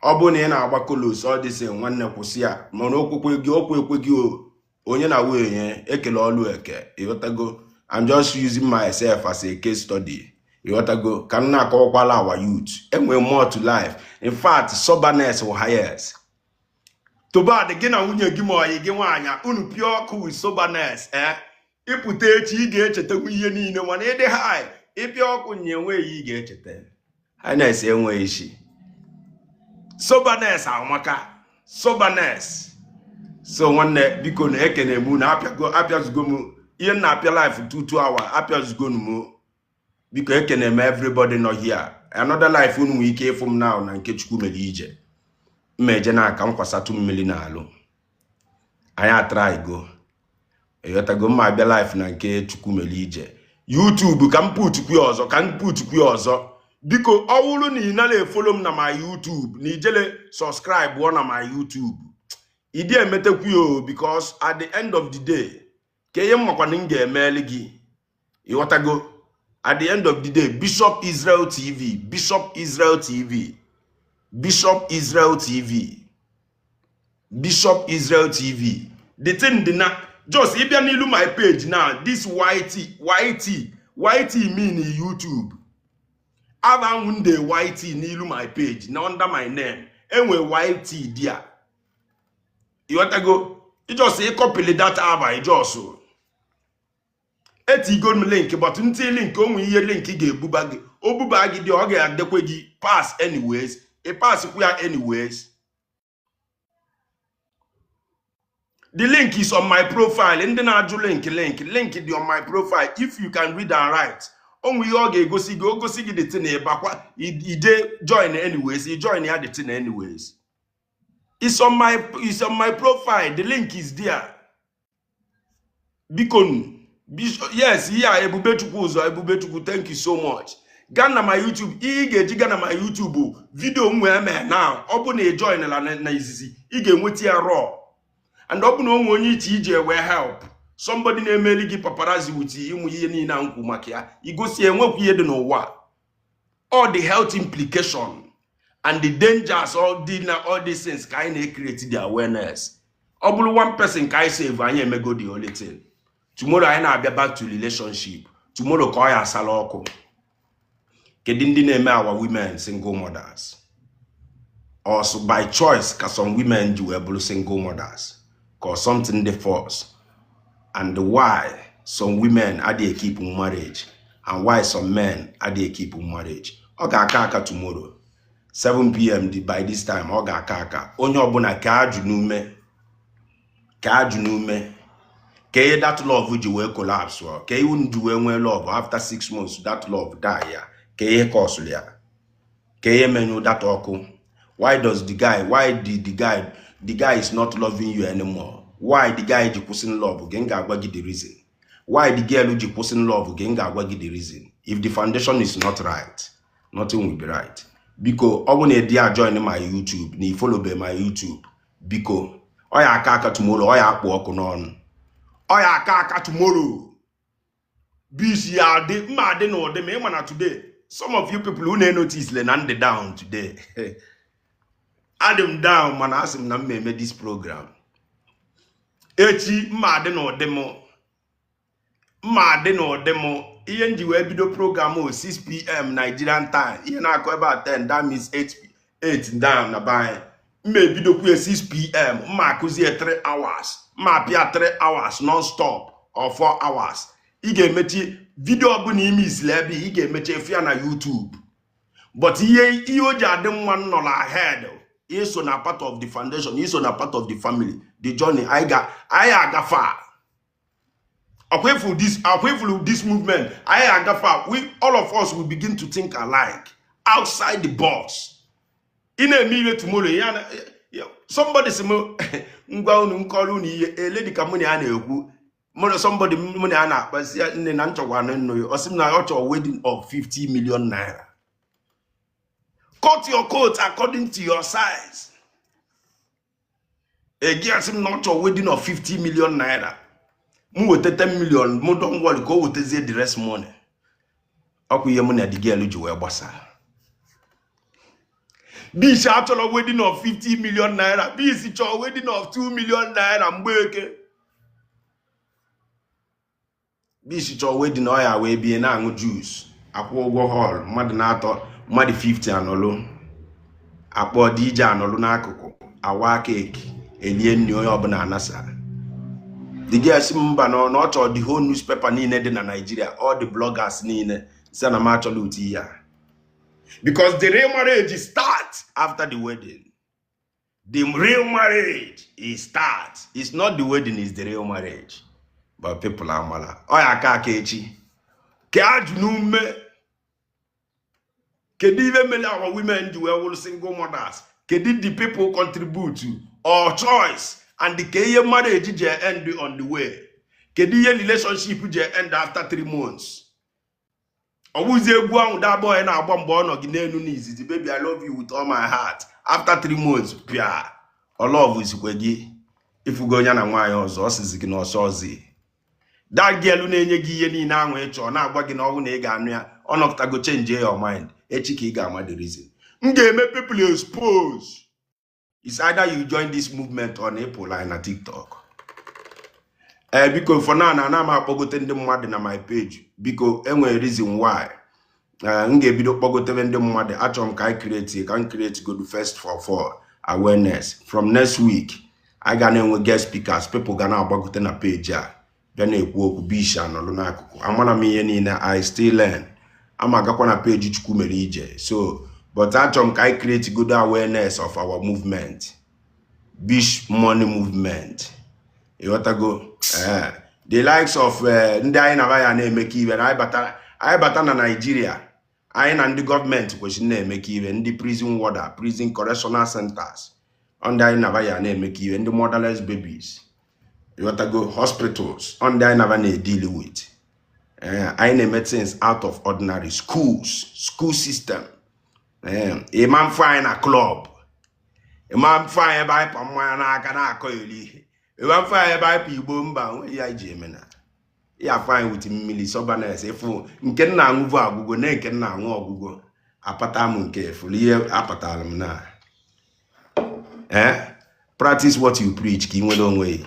Ọ bụrụ na ị na-agba kolos, ọ dịsị, nwanne, kwụsị ya. Mana okwukwe gị, okwu ekwe gị o, onye na nwunye ekele ọlụ eke. Ịghọtago? I'm just using myself as a case study, ịghọtago, ka m na-akọwakwala our youth enwere more to life. In fact, soberness wụ highest. Tobad gị na nwunye gị ma ọyị gị nwaanyị, unu pịa ọkụ with soberness, eh, ịpụta echi, ị ga-echetakwu ihe niile. Mana ịdị high, ịpịa ọkụ nye, enweghị ị ga-echeta. Highness enweghị isi. Soberness amaka, soberness. So nwanne, biko na ekene m unu. Apịago, apịazugo m ihe m na-apịa life 2 hour, apịazugo m. Biko, ekene m everybody nọ here. Another life unu nwere ike ịfụ m now na nke Chukwu mere ije mma eje na aka nkwasatụ mmiri na-alụ anyị atara go. Ịghọtago? Mma abịa life na nke Chukwu mere ije YouTube ka m putukwu ya ọzọ, ka m putukwu ya ọzọ. Biko, ọ bụrụ na ị nara efollow m na my YouTube, na ijele subscribe ọ na my YouTube, ịdị emetekwu ya o, because at the end of the day, ka ihe mmakwana m ga-emeli gị. Ịghọtago? At the end of the day, Bishop Israel TV, Bishop Israel TV, Bishop Israel TV, Bishop Israel TV. The thing dị na just ịbịa n'ilu my page now, this YT, YT, YT mean YouTube. Abanwu nde YT n'ilu my page na under my name enwe YT dia. Ịghọtago? Ijos ịkọpịlị data aba, ijos etigo m link, but ntị link o nwere ihe link ga-ebuba gị. O buba gị dị, ọ ga-adekwe gị pass anyways. Ị pass kwa ya anyways. The link is on my profile. Ndị na-ajụ link, link, link dị on my profile. If you can read and write, o nwere ihe ọ ga-egosi gị. O gosi gị the thing, ịbakwa ide join anyways. I join ya the thing anyways. It's on my profile. The link is there. Biko nu. Yes, ihe a Ebubechukwu ụzọ Ebubechukwu, thank you so much. Gaa na my YouTube. Ihe ị ga-eji gaa na my YouTube bụ video m wee mee now. Ọ bụ na ị joinla na izizi, ị ga-enweta ya raw. And ọ bụ na onwe onye iche ije wee help somebody na-emeli gị paparazzi with ịmụ ihe niile a nkwu maka ya, igosi enwekwa ihe dị n'ụwa, all the health implication. And the dangers, all these things ka anyị na-create the awareness. Ọ bụrụ one person ka anyị save, anyị emego the only thing. Tomorrow anyị na-abịa back to relationship. Tomorrow ka ọ ya asala ọkụ. Kedu ndị na-eme our women single mothers? Also by choice ka some women ji wee bụrụ single mothers, ka or something dey force? And why some women adịghị keep marriage and why some men adịghị keep marriage? Ọ ga-aka aka tomorrow 7 p.m. dị. By this time ọ ga-aka aka. Onye ọbụla ka ajụ n'ume, ka ajụ n'ume, ka ihe that love ji wee collapse ọ, ka ihe ji wee nwee love, after 6 months that love die ya, ka ihe kọsụrụ ya, ka ihe menyu that ọkụ. Why does the guy, why did the guy, the guy is not loving you anymore? Why the guy ji kwụsị love gị? M ga-agwa gị the reason why the girl ji kwụsị love gị. M ga-agwa gị the reason. If the foundation is not right, nothing will be right. Biko, ọ bụ na ịdị a join my YouTube na ifollow my YouTube, biko, ọ ya aka aka tomorrow. Ọ ya akpụ ọkụ n'ọnụ. Ọ ya aka aka tomorrow. Bis ya adị mma, adị n'ụdị ma ịma na today some of you people who na-notice le na ndị down today. Adị m down, mana asị m na m eme this program echi. Mma adị n'ụdị m, mma adị n'ụdị m. Ihe m ji wee bido program o 6 p.m. Nigerian time, ihe na-akụ ebe a 10, that means 8 8 down na be anyị. Mma ebidokwu ya 6 p.m., mma akụzie 3 hours, mma apịa 3 hours non-stop or 4 hours. Ị ga-emechi video ọbụla ime isili ebe ị ga-emechi efu ya na YouTube. But ihe o ji adị mma nọrọ ahead, iso na part of the foundation, iso na part of the family, the journey anyị ga anyị agafe. Akwa ifuru this movement anyị agafe, we all of us will begin to think alike, outside the box. Ị na-eme ihe tomorrow ya na somebody si m ngwa unu nkọrọ unu ihe ele dịka mụ na ya na-ekwu. Mụ na somebody, mụ na ya na-akpasi ya, nne na nchọkwa na nnu ya. Ọ sị m na ọ chọrọ wedding of 50 million naira. Cut your coat according to your size. Egi asị m na ọ chọrọ wedding of 50 million naira, m weta 10 million, mụ don worry, ka o wetazie the rest money. Ọkwa ihe mụ na the girl ji wee gbasaa. Bish achọrọ wedding of 50 million naira, Bish chọrọ wedding of 2 million naira. Mgbeke Bish chọrọ wedding ọ ya wee bie na-aṅụ juice, akwụ ụgwọ hall, mmadụ na-atọ, mmadụ 50 anọlụ, akpọ DJ anọlụ n'akụkụ, awa cake, elie nri, onye ọbụla anasa. The girl sị m mba, na ọ chọrọ the whole newspaper niile dị na Nigeria, all the bloggers niile. Si na m achọrọ ụtụ ihe a, because the real marriage start after the wedding. The real marriage is start, it's not the wedding is the real marriage. But people amala ọ ya aka aka echi ka ajụ n'ume. Kedu ihe mere our women ji wee wụrụ single mothers? Kedu the people contribute to or choice? And ka ihe marriage ji end on the way? Kedu ihe relationship ji end after 3 months? Ọ bụzi egwu ahụ that boy na-agba mgbe ọ nọ gị n'elu n'izizi, "Baby, I love you with all my heart." After 3 months, pịa, ọ love zikwe gị, ifugo onye na nwaanyị ọzọ, ọ sizi gị n'ọsọ ọzọ. That girl na-enye gị ihe niile ahụ ị chọọ, na-agwa gị na ọnwụ na ị ga-anụ ya, ọ nọpụtago change your mind. Echi ka ị ga-ama the reason. M ga-eme people expose. It's either you join this movement or na ịpụ line na TikTok. Ee, biko, for now na ana m akpọgote ndị mmadụ na my page. Biko, enwere reason why. Ee, m ga-ebido kpọgotebe ndị mmadụ. Achọrọ m ka anyị create, ka m create go first for awareness. From next week a ga na-enwe guest speakers. People ga na-agbagote na page a, bịa na-ekwu okwu. Bish anọlụ n'akụkụ, amara m ihe niile. I still learn. Ama agakwa na page Chukwu mere ije. So but achọrọ m ka anyị create good awareness of our movement, Bish Money Movement. Ịghọtago? Ee, the likes of ndị anyị na ya na-emekọ ibe na anyị bata na Nigeria, anyị na ndị gọọmenti kwesịrị na-emekọ ibe, ndị prison warder, prison correctional centers, ndị anyị na ya na-emekọ ibe, ndị motherless babies, ịghọtago, hospitals, ndị anyị na na-edeal with. Anyị na-eme things out of ordinary schools, school system. Ịma mfe anyị na club, ịma mfe anyị ebe anyị pa mmanya n'aka na-akọ eri ihe, ịma mfe anyị ebe anyị pa igbo mba nwe ya ji eme na ya afọ anyị with mmiri soberness. Ịfụ nke nna aṅụvu agwụgo na nke nna aṅụ ọgwụgwọ. Apata m nke fụrụ ihe apatara m na eh practice what you preach ka ị nwere onwe gị.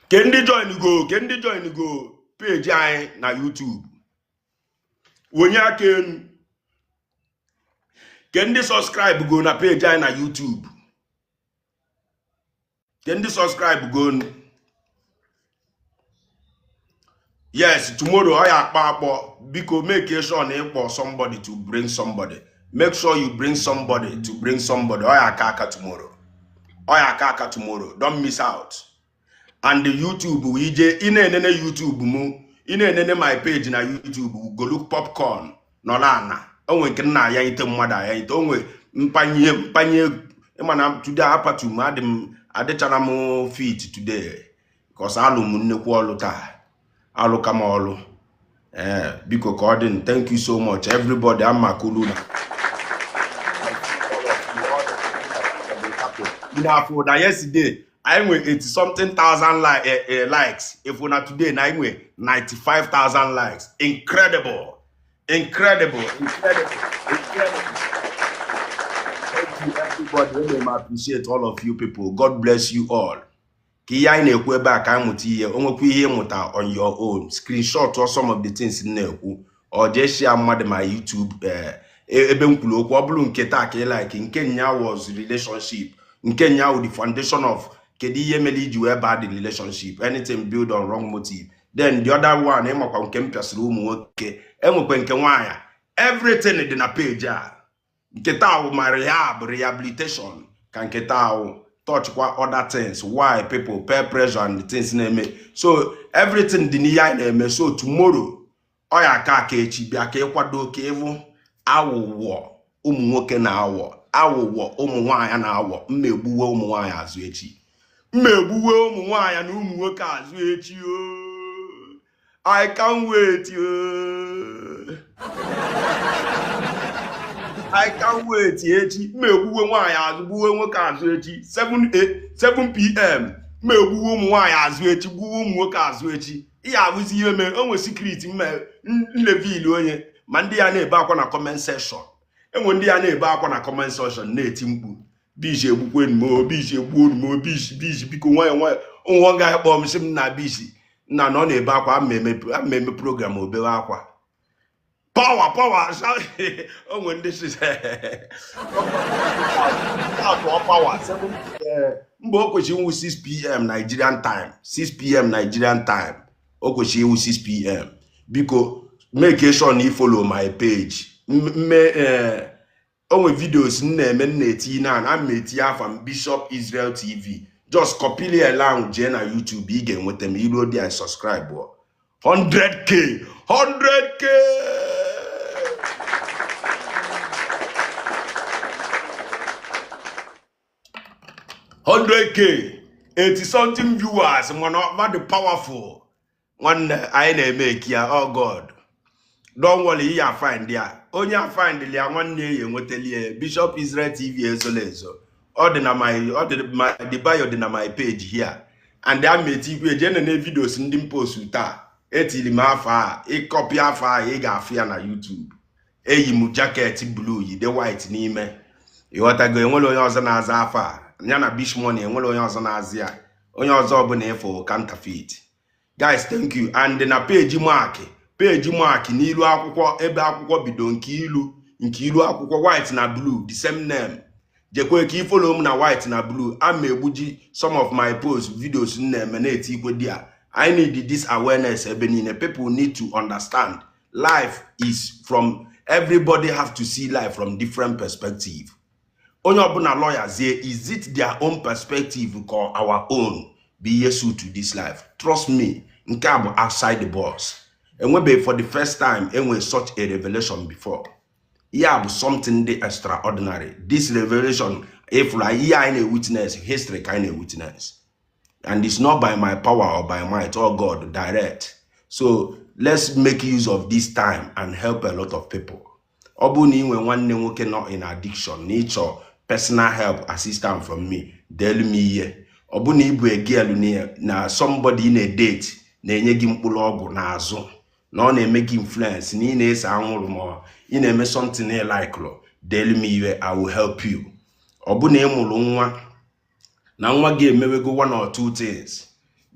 Ke ndị join go, ke ndị join go page anyị na YouTube, wenye aka enu. Ke ndị subscribe go na page anyị na YouTube, ke ndị subscribe go nu. Yes, tomorrow ọ ya akpọ akpọ. Biko make sure na ịkpọ somebody to bring somebody. Make sure you bring somebody to bring somebody. Ọ ya aka aka tomorrow, ọ ya aka aka tomorrow. Don't miss out. And the YouTube, ije ị na-enene YouTube mụ, ị na-enene my page na YouTube, golu popcorn nọrọ ana. Onwe nke nna ya ite mmadụ aya ite onwe mpanye mpanye. Ịma na today apatu m, adị m adịchara m fit today because alụ m nnekwu ọlụ taa, alụ ka m ọlụ. Ee, biko ka ọ dị. Thank you so much, everybody. Amakulu na afọ na yesterday anyị nwe 80 something thousand likes. If na today na anyị nwe 95,000 likes. Incredible, incredible, incredible, incredible. Thank you, everybody. I appreciate all of you people. God bless you all. Ka ihe anyị na-ekwu ebe a ka anyị mụta ihe. O nwekwa ihe ịmụta on your own, screenshot or some of the things m na-ekwu, ọ jee share mmadụ ma YouTube ebe m kwuru okwu. Ọ bụrụ nke taa ka ị like, nke nya was relationship, nke nya wụ the foundation of kedu ihe mere iji wee baa the relationship, anything build on wrong motive. Then the other one, ịmakwa nke m pịasịrị ụmụ nwoke, enwekwa nke nwaanyị. Everything dị na page a. Nke taa wụ ma rehab, rehabilitation ka nke taa wụ touch kwa other things, why people peer pressure and the things na-eme. So everything dị n'ihe anyị na-eme. So tomorrow ọ ya aka aka echi. Bịa ka ịkwado ka ịvụ awụwọ ụmụ nwoke na-awọ, awụwọ ụmụ nwaanyị na-awọ. Mma egbuwe ụmụ nwaanyị azụ echi, mma egbuwe ụmụ nwaanyị na ụmụ nwoke azụ echi ooo. I can't wait ooo. I can't wait echi. Mma egbuwe nwaanyị azụ, gbuwe nwoke azụ echi 7 p.m. Mma egbuwe ụmụ nwaanyị azụ echi, gbuwe ụmụ nwoke azụ echi. Ihe abụzi ihe mee o nwe secret mme nlevil onye ma ndị ya na-ebe akwa na comment section. Enwe ndị ya na-ebe akwa na comment section na-eti mkpu, "Bish, egbukwe m o, bish, egbuo m o, bish, bish, biko, nwayọ nwayọ." Nwa ga kpọọ m sị m na bish nna na ọ na-ebe akwa. Ama eme program, obewe akwa. Power, power. O nwere ndị si atụọ power 7. Mgbe o kwesịrị iwu 6 p.m. Nigerian time, 6 p.m. Nigerian time, o kwesịrị iwu 6 p.m. Biko make sure na ị follow my page. Mme o nwe videos m na-eme, m na-eti na ana m etinye afa m, Bishop Israel TV. Just copy ahụ jee na YouTube, ị ga-enweta m. Iruo dị, subscribe. 100K, 100K, 100K, 80 something viewers. Mana ọ dị powerful. Nwanne, anyị na-eme eki ya. Oh God, don't worry, ihe a find ya, onye a find ya, nwanne ya enwetali ya. Bishop Israel TV ezola ezo. Ọ dị na my, ọ dị my, the bio dị na my page here. And a ma etikwu eje nene videos ndị m post taa. Etiri m afọ a, ịcopy afọ a, ị ga-afụ ya na YouTube. Eyi m jacket blue, yide white n'ime. Ịghọtago? Enwere onye ọzọ na-aza afọ a ya na Bish Money. Enwere onye ọzọ na-aza ya. Onye ọzọ ọbụla ịfụ, counterfeit. Guys, thank you. And na page Mark, page Mark n'ilu akwụkwọ, ebe akwụkwọ bido, nke ilu, nke ilu akwụkwọ white na blue, the same name. Jekwe ka ifollow m na white na blue. Ama egbuji some of my posts, videos m na-eme na-eti ikwe di a. I need this awareness ebe niile. People need to understand life is from, everybody have to see life from different perspective. Onye ọbụla lawyer zie, is it their own perspective ka our own bụ ihe suit to this life? Trust me, nke a bụ outside the box. Enwebeghị, for the first time enwe such a revelation before. Ihe a bụ something dị extraordinary. This revelation ifụrụ, ihe anyị na-witness, history ka anyị na-witness, and it's not by my power or by might or God direct. So let's make use of this time and help a lot of people. Ọ bụrụ na ị nwee nwanne nwoke nọ in addiction na ịchọ personal help, assistance from me, deelu m ihe. Ọ bụ na ịbụ a girl na somebody na date na-enye gị mkpụrụ ọgwụ n'azụ, Na ọ na-eme gị influence na ị na-ese anwụrụ ma ị na-eme something ị like, delu m iwe, I will help you. Ọ bụ na ị mụrụ nwa na nwa gị emewego one or two things,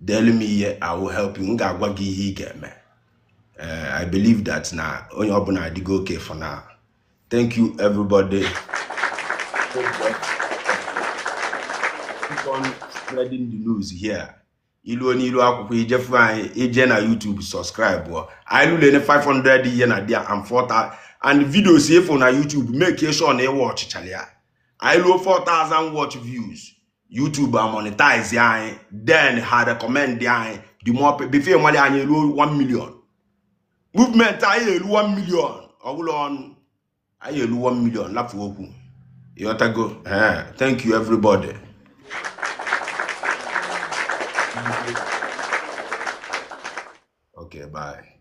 delu m ihe, I will help you. M ga-agwa gị ihe ị ga-eme. I believe that na onye ọbụla adịgo okay for now. Thank you, everybody. Keep on spreading the news here. Iluo n'ilu akwụkwọ, ijefu anyị, ije na YouTube, subscribe. Ọ anyị lụlene 500 ihe na dia and 4000 and videos efu na YouTube. Make sure na ịwa ọchịchara ya. Anyị luo 4000 watch views, YouTube a monetize anyị, then ha recommend anyị the more before nwale anyị ruo 1 million. Movement anyị elu 1 million, ọbụla ọnụ anyị elu 1 million lafu okwu, ịghọtago? Eh, thank you, everybody. Okay, bye.